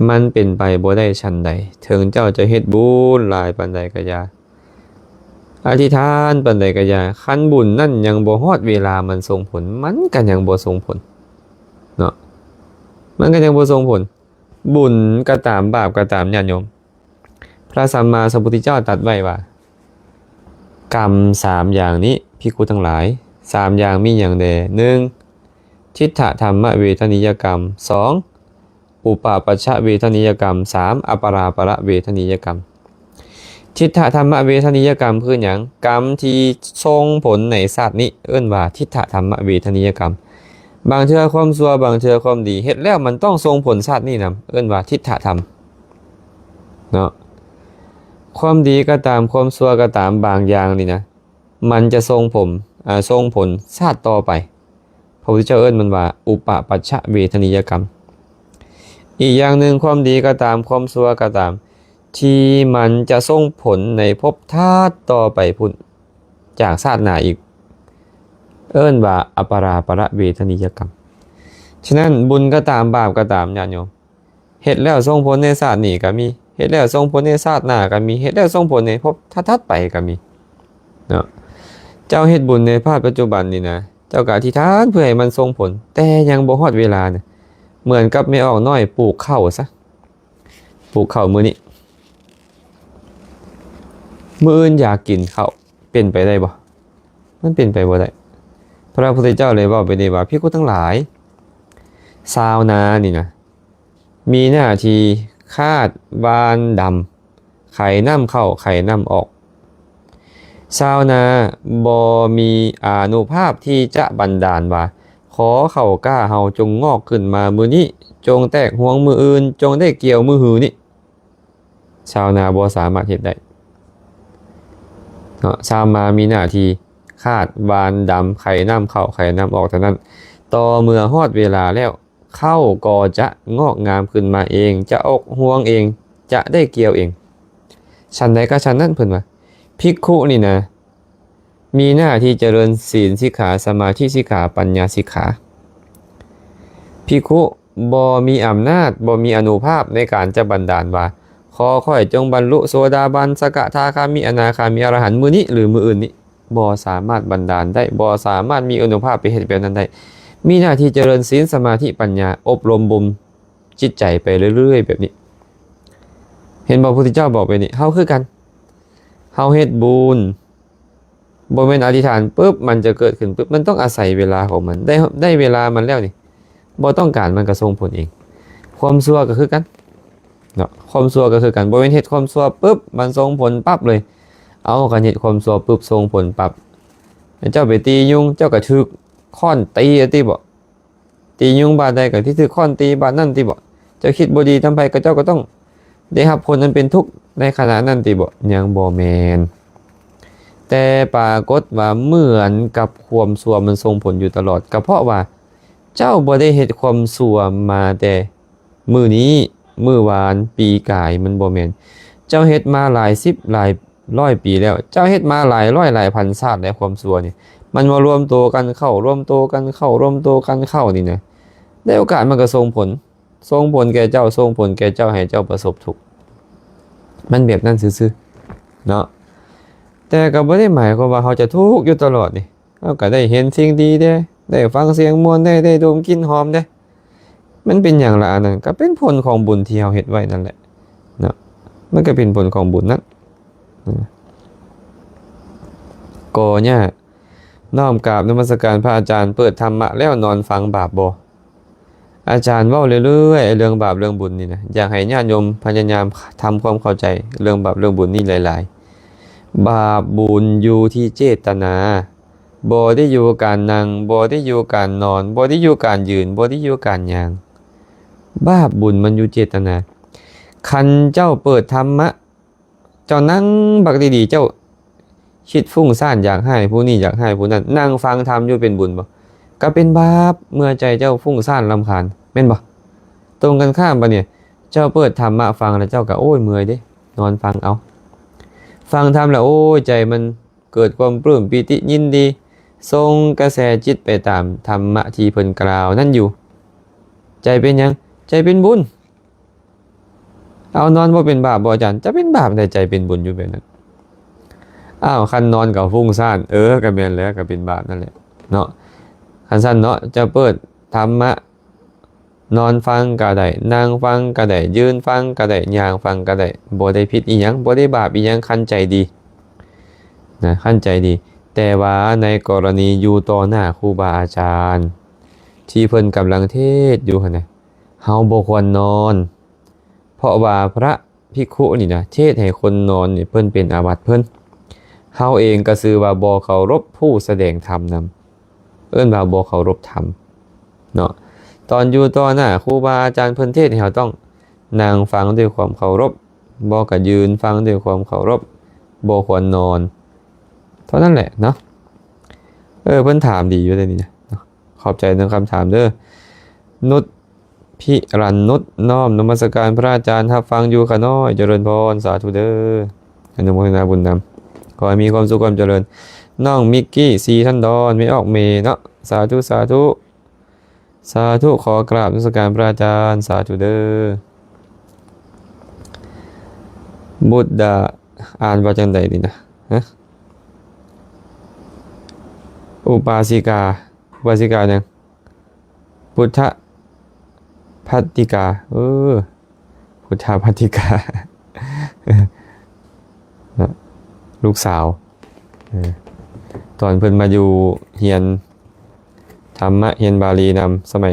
ມັນເປັນໄປບໍ່ໄດ້ຊັ້ນໃດ, ເຖິງເຈົ້າຈະເຮັດບຸນຫຼາຍປານໃດກໍຢ່າ, ອະທິຖານປານໃດກໍຢ່າ, ຄັນບຸນນັ້ນຍັງບໍ່ຮອດເວລາມັນສົ່ງຜົນ, ມັນກໍຍັງບໍ່ສົ່ງຜົນເນາະ, ມັນກໍຍັງບໍ່ສົ່ງຜົນ. ບຸນກໍຕາມ ບາບກໍຕາມ ຍາດໂຍມ, ພະສຳມາສຳພຸດທະເຈົ້າຕັດໄວ້ວ່າ ກຳສາມຢ່າງນີ້ ພິກຂຸທັງຫຼາຍ, ສາມຢ່າງມີຫຍັງແດ່? ໜຶ່ງ ທິດຖະທຳມະເວທະນີຍະກຳ, ສອງ ອຸປະປັດຊະເວທະນີຍະກຳ, ສາມ ອະປະລາປະລະເວທະນີຍະກຳ. ທິດຖະທຳມະເວທະນີຍະກຳຄືຫຍັງ? ກຳທີ່ສົ່ງຜົນໃນຊາດນີ້ ເອີ້ນວ່າທິດຖະທຳມະເວທະນີຍະກຳ. ບາງເທື່ອຄວາມຊົ່ວ, ບາງເທື່ອຄວາມດີ, ເຮັດແລ້ວມັນຕ້ອງສົ່ງຜົນຊາດນີ້ນຳ, ເອີ້ນວ່າທິດຖະທຳເນາະ. ຄວາມດີກໍຕາມ, ຄວາມຊົ່ວກໍຕາມ, ບາງຢ່າງນີ້ນະ ມັນຈະສົ່ງຜົນ, ອາ, ສົ່ງຜົນຊາດຕໍ່ໄປ. ພະພຸດທະເຈົ້າເອີ້ນມັນວ່າ ອຸປະປັດຊະເວທະນີຍະກຳ. ອີກຢ່າງໜຶ່ງ, ຄວາມດີກໍຕາມ, ຄວາມຊົ່ວກໍຕາມ, ທີ່ມັນຈະສົ່ງຜົນໃນພົບຊາດຕໍ່ໄປພຸ້ນ, ຈາກຊາດໜ້າອີກ, ເອີ້ນວ່າ ອະປະລາປະລະເວທະນີຍະກຳ. ສະນັ້ນ, ບຸນກໍຕາມ, ບາບກໍຕາມ, ຍາດໂຍມ, ເຮັດແລ້ວສົ່ງຜົນໃນຊາດນີ້ກໍມີ, ເຮັດແລ້ວສົ່ງຜົນໃນຊາດໜ້າກໍມີ, ເຮັດແລ້ວສົ່ງຜົນໃນພົບຖັດໆໄປກໍມີເນາະ. ເຈົ້າເຮັດບຸນໃນຊາດປັດຈຸບັນນີ້ນະ, ເຈົ້າກໍອະທິຖານເພື່ອໃຫ້ມັນສົ່ງຜົນ, ແຕ່ຍັງບໍ່ຮອດເວລານະ. ເໝືອນກັບແມ່ອອກນ້ອຍປູກເຂົ້າຊະ, ປູກເຂົ້າມື້ນີ້, ມື້ອື່ນຢາກກິນເຂົ້າ, ເປັນໄປໄດ້ບໍ່? ມັນເປັນໄປບໍ່ໄດ້. ພະພຸດທະເຈົ້າເລີຍເວົ້າແບບນີ້ວ່າ, ພິກຂຸທັງຫຼາຍ, ຊາວນານີ້ນະ ມີໜ້າທີ່ຄາດຫວ່ານດຳ, ໄຂນ້ຳເຂົ້າ ໄຂນ້ຳອອກ. ຊາວນາບໍ່ມີອານຸພາບທີ່ຈະບັນດານວ່າ, ຂໍເຂົ້າກ້າເຮົາຈົ່ງງອກຂຶ້ນມາມື້ນີ້, ຈົ່ງແຕກຮວງມື້ອື່ນ, ຈົ່ງໄດ້ກ່ຽວມື້ຮືນີ້. ຊາວນາບໍ່ສາມາດເຮັດໄດ້ເນາະ. ຊາວນາມີໜ້າທີ່ ຂາດຫວ່ານດຳ ໄຂ່ນ້ຳເຂົ້າໄຂ່ນ້ຳອອກເທົ່ານັ້ນ. ຕໍ່ເມື່ອຮອດເວລາແລ້ວ ເຂົ້າກໍຈະງອກງາມຂຶ້ນມາເອງ, ຈະອອກຮວງເອງ, ຈະໄດ້ກ່ຽວເອງ. ສັນໃດກໍສັນນັ້ນ ເພິ່ນວ່າ ພິກຂຸນີ້ນະ ມີໜ້າທີ່ຈະເລີນສີນສິກຂາ, ສະມາທິສິກຂາ, ປັນຍາສິກຂາ. ພິກຂຸບໍ່ມີອຳນາດ, ບໍ່ມີອະນຸພາບໃນການຈະບັນດານວ່າ ຂໍຂ້ອຍຈົ່ງບັນລຸໂສດາບັນ, ສະກະທາຄາມິ, ອະນາຄາມິ, ອະລະຫັນ ມື້ນີ້ ຫຼື ມື້ອື່ນນີ້. ບໍ່ສາມາດບັນດານໄດ້, ບໍ່ສາມາດມີອະນຸພາບໄປເຮັດແບບນັ້ນໄດ້. ມີໜ້າທີ່ຈະເລີນສິນ, ສະມາທິ, ປັນຍາ, ອົບລົມບົ່ມຈິດໃຈໄປເລື້ອຍໆແບບນີ້. ເຫັນບໍ່? ພຸດທະເຈົ້າບອກແບບນີ້. ເຮົາຄືກັນ, ເຮົາເຮັດບຸນ ບໍ່ແມ່ນອະທິຖານປຶບ ມັນຈະເກີດຂຶ້ນປຶບ, ມັນຕ້ອງອາໄສເວລາຂອງມັນ. ໄດ້ ໄດ້ເວລາມັນແລ້ວນີ້ ບໍ່ຕ້ອງການ ມັນກໍສົ່ງຜົນເອງ. ຄວາມຊົ່ວກໍຄືກັນເນາະ, ຄວາມຊົ່ວກໍຄືກັນ, ບໍ່ແມ່ນເຮັດຄວາມຊົ່ວປຶບ ມັນສົ່ງຜົນປັບເລີຍ. ເອົາ ຄັນເຮັດຄວາມຊົ່ວປຶບ ສົ່ງຜົນປັບ, ເຈົ້າໄປຕີຍຸງ ເຈົ້າກໍຖືກຄ້ອນຕີຕິບໍ? ຕີຍຸງບາດໃດກໍຊິຖືກຄ້ອນຕີບາດນັ້ນຕິບໍ? ເຈົ້າຄິດບໍ່ດີນຳໃຜ ກໍເຈົ້າກໍຕ້ອງໄດ້ຮັບຜົນອັນເປັນທຸກໃນຂະນະນັ້ນຕິບໍ? ຍັງບໍ່ແມ່ນ. ແຕ່ປາກົດວ່າເໝືອນກັບຄວາມຊົ່ວມັນສົ່ງຜົນຢູ່ຕະຫຼອດ, ກໍເພາະວ່າເຈົ້າບໍ່ໄດ້ເຮັດຄວາມຊົ່ວມາແຕ່ມື້ນີ້, ມື້ວານ, ປີກາຍ, ມັນບໍ່ແມ່ນ. ເຈົ້າເຮັດມາຫຼາຍສິບ ຫຼາຍ ຮ້ອຍປີແລ້ວ, ເຈົ້າເຮັດມາຫຼາຍຮ້ອຍຫຼາຍພັນຊາດແລ້ວ. ຄວາມຊົ່ວນີ້ ມັນມາລວມໂຕກັນເຂົ້າ, ລວມໂຕກັນເຂົ້າ, ລວມໂຕກັນເຂົ້ານີ້ນະ, ໄດ້ໂອກາດມັນກໍສົ່ງຜົນ, ສົ່ງຜົນແກ່ເຈົ້າ, ສົ່ງຜົນແກ່ເຈົ້າ ໃຫ້ເຈົ້າປະສົບທຸກ. ມັນແບບນັ້ນຊື່ໆເນາະ. ແຕ່ກໍບໍ່ໄດ້ໝາຍຄວາມວ່າເຮົາຈະທຸກຢູ່ຕະຫຼອດນີ້. ເຮົາກໍໄດ້ເຫັນສິ່ງດີເດ້, ໄດ້ຟັງສຽງມ່ວນເດ້, ໄດ້ດົມກິ່ນຫອມເດ້. ມັນເປັນຫຍັງລະອັນນັ້ນ? ກໍເປັນຜົນຂອງບຸນທີ່ເຮົາເຮັດໄວ້ນັ້ນແຫຼະເນາະ, ມັນກໍເປັນຜົນຂອງບຸນນັ້ນ. ກໍຍາກ. ນ້ອມກາບນະມັດສະການພະອາຈານ. ເປີດທຳມະແລ້ວນອນຟັງບາບບໍ່? ອາຈານເວົ້າເລື້ອຍໆ ເລື່ອງບາບເລື່ອງບຸນນີ້ນະ, ຢາກໃຫ້ຍາດໂຍມພະຍາຍາມທຳຄວາມເຂົ້າໃຈເລື່ອງບາບເລື່ອງບຸນນີ້ຫຼາຍໆ. ບາບບຸນຢູ່ທີ່ເຈດຕະນາ, ບໍ່ໄດ້ຢູ່ການນັ່ງ, ບໍ່ໄດ້ຢູ່ການນອນ, ບໍ່ໄດ້ຢູ່ການຢືນ, ບໍ່ໄດ້ຢູ່ການຍ່າງ. ບາບບຸນມັນຢູ່ເຈດຕະນາ. ຄັນເຈົ້າເປີດທຳມະ, ເຈົ້ານັ່ງບັກດີໆ, ເຈົ້າຄິດຟຸ້ງສ້ານ ຢາກຮ້າຍຜູ້ນີ້ ຢາກຮ້າຍຜູ້ນັ້ນ, ນັ່ງຟັງທຳຢູ່ເປັນບຸນບໍ່? ກໍເປັນບາບ ເມື່ອໃຈເຈົ້າຟຸ້ງສ້ານລຳຄານ, ແມ່ນບໍ່? ຕົງກັນຂ້າມບາດນີ້, ເຈົ້າເປີດທຳມະຟັງແລ້ວ ເຈົ້າກໍ ໂອ້ຍ ເມື່ອຍເດ້, ນອນຟັງເອົາ. ຟັງທຳແລ້ວ ໂອ້ຍ ໃຈມັນ ເກີດຄວາມປຶ້ມປີຕິຍິນດີ, ສົ່ງກະແສຈິດໄປຕາມທຳມະທີ່ເພິ່ນກ່າວນັ້ນຢູ່. ໃຈເປັນຫຍັງ? ໃຈເປັນບຸນ. ເອົາ ນອນບໍ່ເປັນບາບບໍ່ອາຈານ? ຈະເປັນບາບໃດ ໃຈເປັນບຸນຢູ່ແບບນັ້ນ? ອ້າວ ຄັນນອນກໍຟຸ້ງສ້ານ. ເອີ ກໍແມ່ນແຫຼະ, ກໍເປັນບາບນັ້ນແຫຼະເນາະ. ຄັນຊັ້ນເນາະ, ຈະເປີດທຳມະ ນອນຟັງກໍໄດ້, ນັ່ງຟັງກໍໄດ້, ຢືນຟັງກໍໄດ້, ຍ່າງຟັງກໍໄດ້, ບໍ່ໄດ້ຜິດອີ່ຫຍັງ, ບໍ່ໄດ້ບາບອີ່ຫຍັງ, ຄັນໃຈດີນະ, ຄັນໃຈດີ. ແຕ່ວ່າໃນກໍລະນີຢູ່ຕໍ່ໜ້າຄູບາອາຈານ ທີ່ເພິ່ນກຳລັງເທດຢູ່ຫັ້ນນະ, ເຮົາບໍ່ຄວນນອນ, ເພາະວ່າພະ ພິກຂຸນີ້ນະ ເທດໃຫ້ຄົນນອນນີ້ ເພິ່ນເປັນອາບັດເພິ່ນ. ເຮົາເອງກໍຊື່ວ່າບໍ່ເຄົາລົບຜູ້ສະແດງທຳນຳ, ເອີ້ນວ່າບໍ່ເຄົາລົບທຳເນາະ. ຕອນຢູ່ຕໍ່ໜ້າຄູບາອາຈານ ເພິ່ນເທດໃຫ້ເຮົາຕ້ອງນັ່ງຟັງດ້ວຍຄວາມເຄົາລົບ, ບໍ່ກໍຢືນຟັງດ້ວຍຄວາມເຄົາລົບ, ບໍ່ຄວນນອນ. ເທົ່ານັ້ນແຫຼະເນາະ. ເອີ ເພິ່ນຖາມດີຢູ່ເດ້ນີ້ນະເນາະ. ຂອບໃຈນຳຄຳຖາມເດີ. ນຸດພິລັນນຸດ ນ້ອມນະມັດສະການພະອາຈານ, ຮັບຟັງຢູ່ຂ້ານ້ອຍ. ຈະເລີນພອນ, ສາທຸເດີ. ອະນຸໂມທະນາບຸນນຳ. ຂໍໃຫ້ມີຄວາມສຸກຄວາມຈະເລີນ. ນ້ອງມິກກີ້ ສີທັນດອນ, ແມ່ອອກເມເນາະ. ສາທຸ ສາທຸ ສາທຸ. ຂໍກາບນະມັດສະການພະອາຈານ. ສາທຸເດີ. ບຸດດາ ອ່ານວ່າຈັ່ງໃດນີ້ນະ? ຮະ? ອຸປາສິກາ. ອຸປາສິກາຫຍັງ? ພຸດທະພັດຕິກາ. ເອີ ພຸດທະພັດຕິກາ ເນາະ ລູກສາວ. ເອີ ຕອນເພິ່ນມາຢູ່ຮຽນທຳມະ ຮຽນບາລີນຳ ສະໄໝ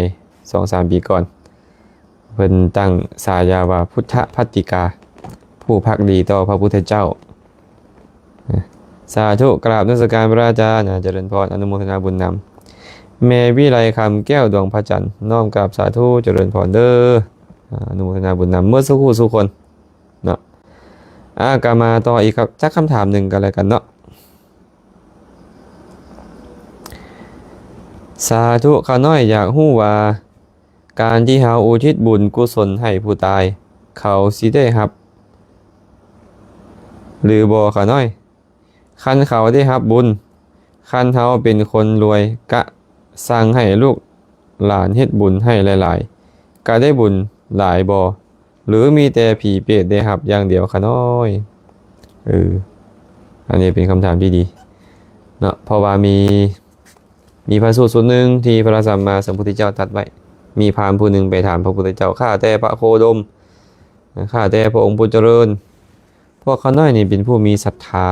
ສອງສາມປີກ່ອນ, ເພິ່ນຕັ້ງສາຍາວ່າ ພຸດທະພັດຕິກາ, ຜູ້ພັກດີຕໍ່ພະພຸດທະເຈົ້າ. ສາທຸ ກາບນະມັດສະການພະອາຈານ. ອາ ຈະເລີນພອນ, ອະນຸໂມທະນາບຸນນຳ. ແມ່ວິໄລຄຳ ແກ້ວດວງພະຈັນ, ນ້ອມກາບສາທຸ ຈະເລີນພອນເດີ. ອາ ອະນຸໂມທະນາບຸນນຳເໝິດສູ່ຜູ້ສູ່ຄົນເນາະ. ອາ ກະມາຕໍ່ອີກ ຈັກຄຳຖາມໜຶ່ງກັນແລ້ວກັນເນາະ. ສາທຸ ຂ້ານ້ອຍຢາກຮູ້ວ່າ ການທີ່ເຮົາອຸທິດບຸນກຸສົນໃຫ້ຜູ້ຕາຍ ເຂົາຊິໄດ້ຮັບຫຼືບໍ່ຂ້ານ້ອຍ? ຄັນເຂົາໄດ້ຮັບບຸນ, ຄັນເຮົາເປັນຄົນລວຍ ກະສັ່ງໃຫ້ລູກຫຼານເຮັດບຸນໃຫ້ຫຼາຍໆ ກະໄດ້ບຸນຫຼາຍບໍ່? ຫຼືມີແຕ່ຜີເປດໄດ້ຮັບຢ່າງດຽວຂ້ານ້ອຍ? ເອີ ອັນນີ້ເປັນຄຳຖາມທີ່ດີເນາະ ເພາະວ່າມີ ມີພະສູດສູດໜຶ່ງທີ່ພະສຳມາສຳພຸດທະເຈົ້າຕັດໄວ້ ມີພາມຜູ້ໜຶ່ງໄປຖາມພະພຸດທະເຈົ້າ ຂ້າແຕ່ພະໂຄດົມ ຂ້າແຕ່ພະອົງຜູ້ຈະເລີນ ພວກຂ້ານ້ອຍນີ້ເປັນຜູ້ມີສັດທາ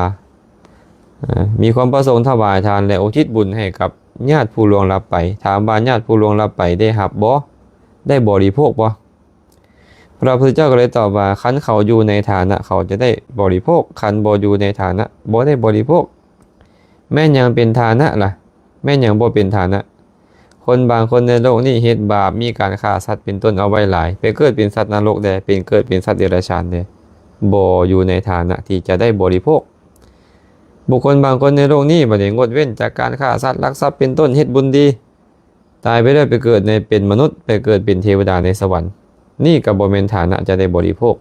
ເອີ ມີຄວາມປະສົງຖວາຍທານ ແລະ ອຸທິດບຸນໃຫ້ກັບຍາດຜູ້ລ່ວງລັບໄປ ຖາມວ່າຍາດຜູ້ລ່ວງລັບໄປໄດ້ຮັບບໍ່? ໄດ້ບໍລິໂພກບໍ່? ພະພຸດທະເຈົ້າກໍເລີຍຕອບວ່າ ຄັນເຂົາຢູ່ໃນຖານະ ເຂົາຈະໄດ້ບໍລິໂພກ ຄັນບໍ່ຢູ່ໃນຖານະ ບໍ່ໄດ້ບໍລິໂພກ. ແມ່ນຫຍັງເປັນຖານະລະ? ແມ່ນຫຍັງບໍ່ເປັນຖານະ? ຄົນບາງຄົນໃນໂລກນີ້ເຮັດບາບ ມີການຂ້າສັດເປັນຕົ້ນເອົາໄວ້ຫຼາຍ ໄປເກີດເປັນສັດນະລົກແດ່ ເປັນເກີດເປັນສັດເດຍລະສານແດ່ ບໍ່ຢູ່ໃນຖານະທີ່ຈະໄດ້ບໍລິໂພກ. ບຸກຄົນບາງຄົນໃນໂລກນີ້ບັດນີ້ງົດເວັ້ນຈາກການຂ້າສັດ ລັກຊັບເປັນຕົ້ນ ເຮັດບຸນດີ ຕາຍໄປແລ້ວໄປເກີດໃນເປັນມະນຸດ ໄປເກີດເປັນເທວະດາໃນສະຫວັນ ນີ້ກໍບໍ່ແມ່ນຖານະຈະໄດ້ບໍລິໂພກ.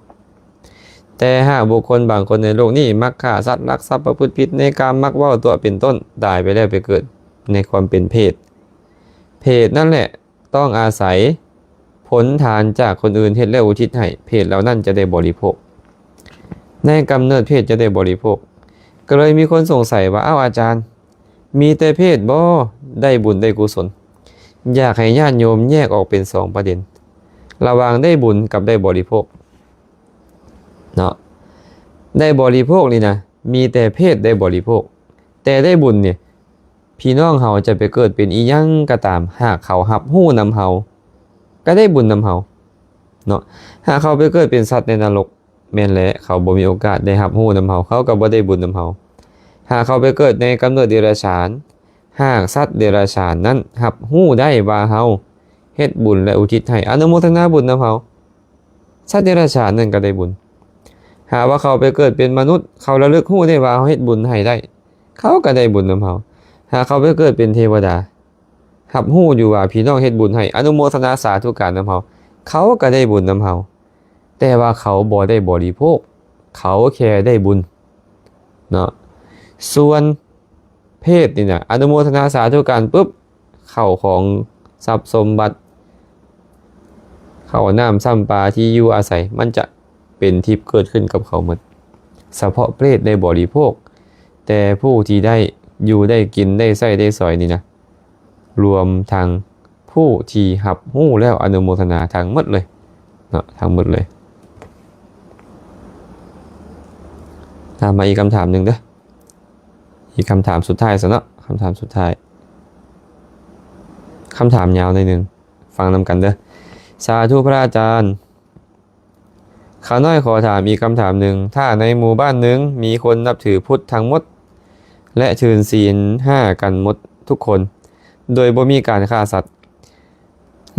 ແຕ່ຫາກບຸກຄົນບາງຄົນໃນໂລກນີ້ມັກຂ້າສັດ ລັກຊັບ ປະພຶດຜິດໃນກາມ ມັກເວົ້າຕົວະເປັນຕົ້ນ ຕາຍໄປແລ້ວໄປເກີດໃນຄວາມເປັນເຜດ ເຜດນັ້ນແຫຼະຕ້ອງອາໄສຜົນທານຈາກຄົນອື່ນເຮັດແລ້ວອຸທິດໃຫ້ ເຜດເຫຼົ່ານັ້ນຈະໄດ້ບໍລິໂພກ ໃນກຳເນີດເຜດຈະໄດ້ບໍລິໂພກ. ກໍເລີຍມີຄົນສົງໄສວ່າ ອ້າວ ອາຈານ ມີແຕ່ເຜດບໍ່ໄດ້ບຸນໄດ້ກຸສົນ? ຢາກໃຫ້ຍາດໂຍມແຍກອອກເປັນສອງປະເດັນ ລະຫວ່າງໄດ້ບຸນກັບໄດ້ບໍລິໂພກເນາະ. ໄດ້ບໍລິໂພກນີ້ນະ ມີແຕ່ເຜດໄດ້ບໍລິໂພກ ແຕ່ໄດ້ບຸນນີ້ ພີ່ນ້ອງເຮົາຈະໄປເກີດເປັນອີ່ຫຍັງກໍຕາມ ຫາກເຂົາຮັບຮູ້ນຳເຮົາ ກໍໄດ້ບຸນນຳເຮົາເນາະ. ຫາກເຂົາໄປເກີດເປັນສັດໃນນະລົກ ແມ່ນແຫຼະ ເຂົາບໍ່ມີໂອກາດໄດ້ຮັບຮູ້ນຳເຮົາ ເຂົາກໍບໍ່ໄດ້ບຸນນຳເຮົາ. ຫາກເຂົາໄປເກີດໃນກຳເນີດເດຍລະສານ ຫາກສັດເດຍລະສານນັ້ນຮັບຮູ້ໄດ້ວ່າເຮົາເຮັດບຸນ ແລະ ອຸທິດໃຫ້ ອະນຸໂມທະນາບຸນນຳເຮົາ ສັດເດຍລະສານນັ້ນກໍໄດ້ບຸນ. ຫາກວ່າເຂົາໄປເກີດເປັນມະນຸດ ເຂົາລະລຶກຮູ້ໄດ້ວ່າເຮົາເຮັດບຸນໃຫ້ໄດ້ ເຂົາກໍໄດ້ບຸນນຳເຮົາ. ຫາກເຂົາໄປເກີດເປັນເທວະດາ ຮັບຮູ້ຢູ່ວ່າພີ່ນ້ອງເຮັດບຸນໃຫ້ ອະນຸໂມທະນາສາທຸການນຳເຮົາ ເຂົາກໍໄດ້ບຸນນຳເຮົາ. ແຕ່ວ່າເຂົາບໍ່ໄດ້ບໍລິໂພກ ເຂົາແຄ່ໄດ້ບຸນເນາະ. ສ່ວນເຜດນີ້ນະ ອະນຸໂມທະນາສາທຸການປຶບ ເຂົ້າຂອງຊັບສົມບັດ ເຂົ້ານ້ຳຊ້ຳປາ ທີ່ຢູ່ອາໄສ ມັນຈະເປັນທິບເກີດຂຶ້ນກັບເຂົາໝົດ. ສະເພາະເຜດໄດ້ບໍລິໂພກ ແຕ່ຜູ້ທີ່ໄດ້ຢູ່ໄດ້ກິນໄດ້ໃຊ້ໄດ້ສອຍນີ້ນະ ລວມທັງຜູ້ທີ່ຮັບຮູ້ແລ້ວອະນຸໂມທະນາທັງໝົດເລີຍເນາະ ທັງໝົດເລີຍ. ຖາມມາອີກຄຳຖາມໜຶ່ງເດີ້ ອີກຄຳຖາມສຸດທ້າຍຊະເນາະ ຄຳຖາມສຸດທ້າຍ ຄຳຖາມຍາວໜ້ອຍໜຶ່ງ ຟັງນຳກັນເດີ້. ສາທຸພະອາຈານ ຂ້ານ້ອຍຂໍຖາມອີກຄຳຖາມໜຶ່ງ, ຖ້າໃນໝູ່ບ້ານໜຶ່ງມີຄົນນັບຖືພຸດທັງໝົດ ແລະ ຖືນສິນຫ້າກັນໝົດທຸກຄົນ ໂດຍບໍ່ມີການຂ້າສັດ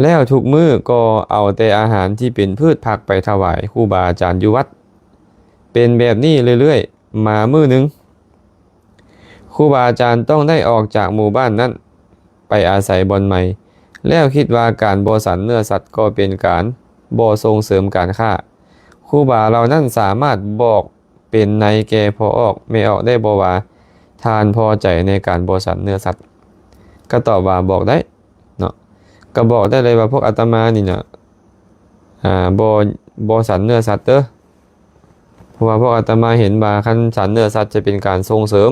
ແລ້ວທຸກມື້ກໍເອົາແຕ່ອາຫານທີ່ເປັນພືດຜັກໄປຖວາຍຄູບາອາຈານຢູ່ວັດ, ເປັນແບບນີ້ເລື້ອຍໆ ມາມື້ໜຶ່ງ ຄູບາອາຈານຕ້ອງໄດ້ອອກຈາກໝູ່ບ້ານນັ້ນໄປອາໄສບ່ອນໃໝ່, ແລ້ວຄິດວ່າການບໍ່ສັນເນື້ອສັດກໍເປັນການບໍ່ສົ່ງເສີມການຄ້າ. ຄູບາເຫຼົ່ານັ້ນສາມາດບອກເປັນໃນແກ່ພໍ່ອອກແມ່ອອກໄດ້ບໍ່ວ່າ ທ່ານພໍໃຈໃນການບໍ່ສັນເນື້ອສັດ? ກໍຕອບວ່າບອກໄດ້ເນາະ, ກໍບອກໄດ້ເລີຍວ່າ ພວກອາດຕະມານີ້ນະ ອາ ບໍ່ ບໍ່ສັນເນື້ອສັດເດີ້. ເພາະວ່າພວກອາດຕະມາເຫັນວ່າຄັນສັນເນື້ອສັດຈະເປັນການສົ່ງເສີມ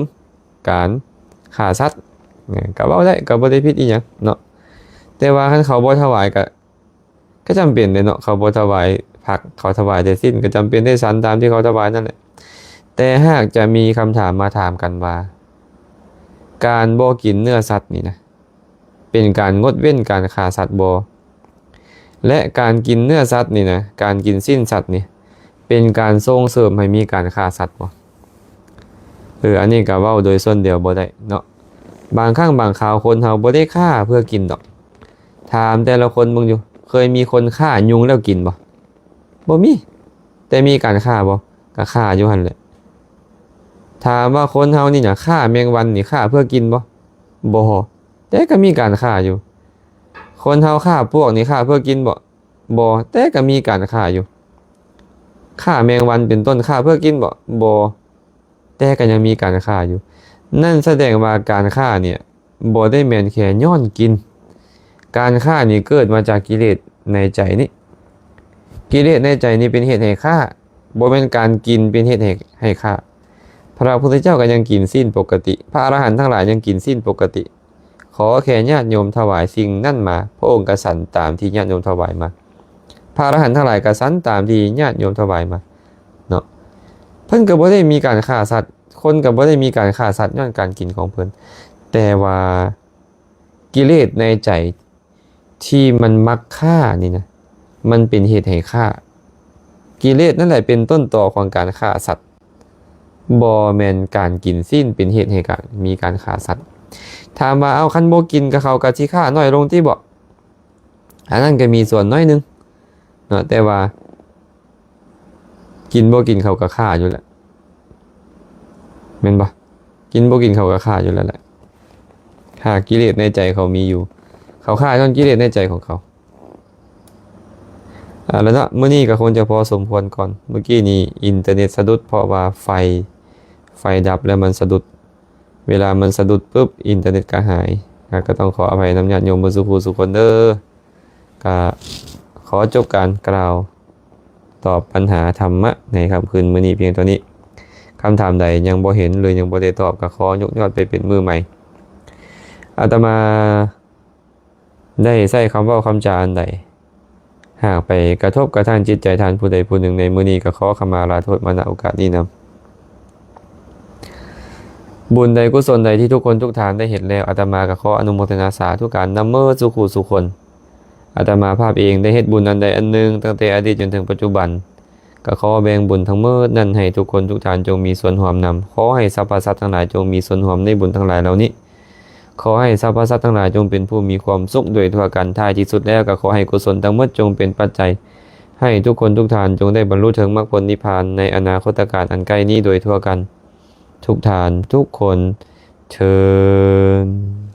ການຂ້າສັດ, ກໍເວົ້າໄດ້ ກໍບໍ່ໄດ້ຜິດອີ່ຫຍັງເນາະ. ແຕ່ວ່າຄັນເຂົາບໍ່ຖວາຍ ກໍ ກໍຈຳເປັນເດ້ເນາະ, ເຂົາບໍ່ຖວາຍຜັກ ເຂົາຖວາຍແຕ່ສິ້ນ ກໍຈຳເປັນໄດ້ສັນຕາມທີ່ເຂົາຖວາຍນັ້ນແຫຼະ. ແຕ່ຫາກຈະມີຄຳຖາມມາຖາມກັນວ່າ ການບໍ່ກິນເນື້ອສັດນີ້ນະ ເປັນການງົດເວັ້ນການຂ້າສັດບໍ່? ແລະ ການກິນເນື້ອສັດນີ້ນະ ການກິນຊີ້ນສັດນີ້ ເປັນການສົ່ງເສີມໃຫ້ມີການຂ້າສັດບໍ່? ເອີ ອັນນີ້ກໍເວົ້າໂດຍສ່ວນດຽວບໍ່ໄດ້ເນາະ. ບາງຄັ້ງບາງຄາວຄົນເຮົາບໍ່ໄດ້ຂ້າເພື່ອກິນດອກ. ຖາມແຕ່ລະຄົນເບິ່ງຢູ່, ເຄີຍມີຄົນຂ້າຍຸງແລ້ວກິນບໍ່? ບໍ່ມີ. ແຕ່ມີການຂ້າບໍ່? ກໍຂ້າຢູ່ຫັ້ນແຫຼະ. ຖາມວ່າຄົນເຮົານີ້ນະ ຂ້າແມງວັນນີ້ຂ້າເພື່ອກິນບໍ່? ບໍ່. ແຕ່ກໍມີການຂ້າຢູ່. ຄົນເຮົາຂ້າປວກນີ້ຂ້າເພື່ອກິນບໍ່? ບໍ່ ແຕ່ກໍມີການຂ້າຢູ່. ຂ້າແມງວັນເປັນຕົ້ນ ຂ້າເພື່ອກິນບໍ່? ບໍ່. ແຕ່ກໍຍັງມີການຂ້າຢູ່. ນັ້ນສະແດງວ່າການຂ້ານີ້ບໍ່ໄດ້ແມ່ນແຄ່ຍ້ອນກິນ. ການຂ້ານີ້ເກີດມາຈາກກິເລດໃນໃຈນີ້. ກິເລດໃນໃຈນີ້ເປັນເຫດໃຫ້ຂ້າ, ບໍ່ແມ່ນການກິນເປັນເຫດໃຫ້ ໃຫ້ຂ້າ. ພະພຸດທະເຈົ້າກໍຍັງກິນຊີ້ນປົກກະຕິ, ພະອະລະຫັນທັງຫຼາຍຍັງກິນຊີ້ນປົກກະຕິ. ຂໍແຄ່ຍາດໂຍມຖວາຍສິ່ງນັ້ນມາ, ພະອົງກໍສັນຕາມທີ່ຍາດໂຍມຖວາຍມາ. ພະອະລະຫັນທັງຫຼາຍກໍສັນຕາມທີ່ຍາດໂຍມຖວາຍມາເນາະ. ເພິ່ນກໍບໍ່ໄດ້ມີການຂ້າສັດ, ຄົນກໍບໍ່ໄດ້ມີການຂ້າສັດຍ້ອນການກິນຂອງເພິ່ນ, ແຕ່ວ່າກິເລດໃນໃຈທີ່ມັນມັກຂ້ານີ້ນະ, ມັນເປັນເຫດໃຫ້ຂ້າ. ກິເລດນັ້ນແຫຼະເປັນຕົ້ນຕໍຂອງການຂ້າສັດ. ບໍ່ແມ່ນການກິນຊີ້ນເປັນເຫດໃຫ້ການ ມີການຂ້າສັດ. ຖາມວ່າ ເອົາ ຄັນບໍ່ກິນກໍເຂົາກໍຊິຂ້ານ້ອຍລົງຕິເບາະ? ອັນນັ້ນກໍມີສ່ວນໜ້ອຍໜຶ່ງເນາະ, ແຕ່ວ່າກິນບໍ່ກິນເຂົາກໍຂ້າຢູ່ແຫຼະ ແມ່ນບໍ່? ກິນບໍ່ກິນເຂົາກໍຂ້າຢູ່ແລ້ວແຫຼະ. ຫາກກິເລດໃນໃຈເຂົາມີຢູ່, ເຂົາຂ້າຍ້ອນກິເລດໃນໃຈຂອງເຂົາ. ເອົາລະເນາະ, ມື້ນີ້ກໍຄົງຈະພໍສົມຄວນກ່ອນ. ເມື່ອກີ້ນີ້ອິນເຕີເນັດສະດຸດ ເພາະວ່າໄຟ ໄຟດັບແລ້ວມັນສະດຸດ. ເວລາມັນສະດຸດປຶບ ອິນເຕີເນັດກໍຫາຍ. ກໍຕ້ອງຂໍອະໄພນຳຍາດໂຍມເບິດສູ່ຜູ້ສູ່ຄົນເດີ. ກໍຂໍຈົບການກ່າວຕອບບັນຫາທຳມະໃນຄ່ຳຄືນມື້ນີ້ພຽງເທົ່ານີ້. ຄຳຖາມໃດຍັງບໍ່ເຫັນ ຫຼື ຍັງບໍ່ໄດ້ຕອບ ກໍຂໍຍົກຍອດໄປເປັນມື້ໃໝ່. ອາດຕະມາ ໄດ້ໃຊ້ຄຳເວົ້າຄຳຈາອັນໃດ ຫາກໄປກະທົບກະທານຈິດໃຈທ່ານຜູ້ໃດຜູ້ໜຶ່ງໃນມື້ນີ້ ກໍຂໍຂະມາລາໂທດມາ ນະ ໂອກາດນີ້ນຳ. ບຸນໃດກຸສົນໃດທີ່ທຸກຄົນທຸກທ່ານໄດ້ເຮັດແລ້ວ ອາດຕະມາກໍຂໍອະນຸໂມທະນາສາທຸການນຳເໝິດສູ່ຄູ່ສູ່ຄົນ. ອາດຕະມາພາບເອງໄດ້ເຮັດບຸນອັນໃດອັນໜຶ່ງ ຕັ້ງແຕ່ອະດີດຈົນເຖິງປັດຈຸບັນ ກໍຂໍແບ່ງບຸນທັງໝົດນັ້ນໃຫ້ທຸກຄົນທຸກທ່ານ ຈົ່ງມີສ່ວນຮ່ວມນຳ. ຂໍໃຫ້ສັບພະສັດທັງຫຼາຍ ຈົ່ງມີສ່ວນຮ່ວມໃນບຸນທັງຫຼາຍເຫຼົ່ານີ້. ຂໍໃຫ້ສັບພະສັດທັງຫຼາຍ ຈົ່ງເປັນຜູ້ມີຄວາມສຸກໂດຍທົ່ວກັນ. ທ້າຍທີ່ສຸດແລ້ວ ກໍຂໍໃຫ້ກຸສົນທັງໝົດ ຈົ່ງເປັນປັດໄຈໃຫ້ທຸກຄົນທຸກທ່ານ ຈົ່ງໄດ້ບັນລຸເຖິງມັກຜົນນິບພານໃນອະນາຄົດຕະການອັນໃກ້ນີ້ໂດຍທົ່ວກັນ ທຸກທ່ານທຸກຄົນເທີ້ນ.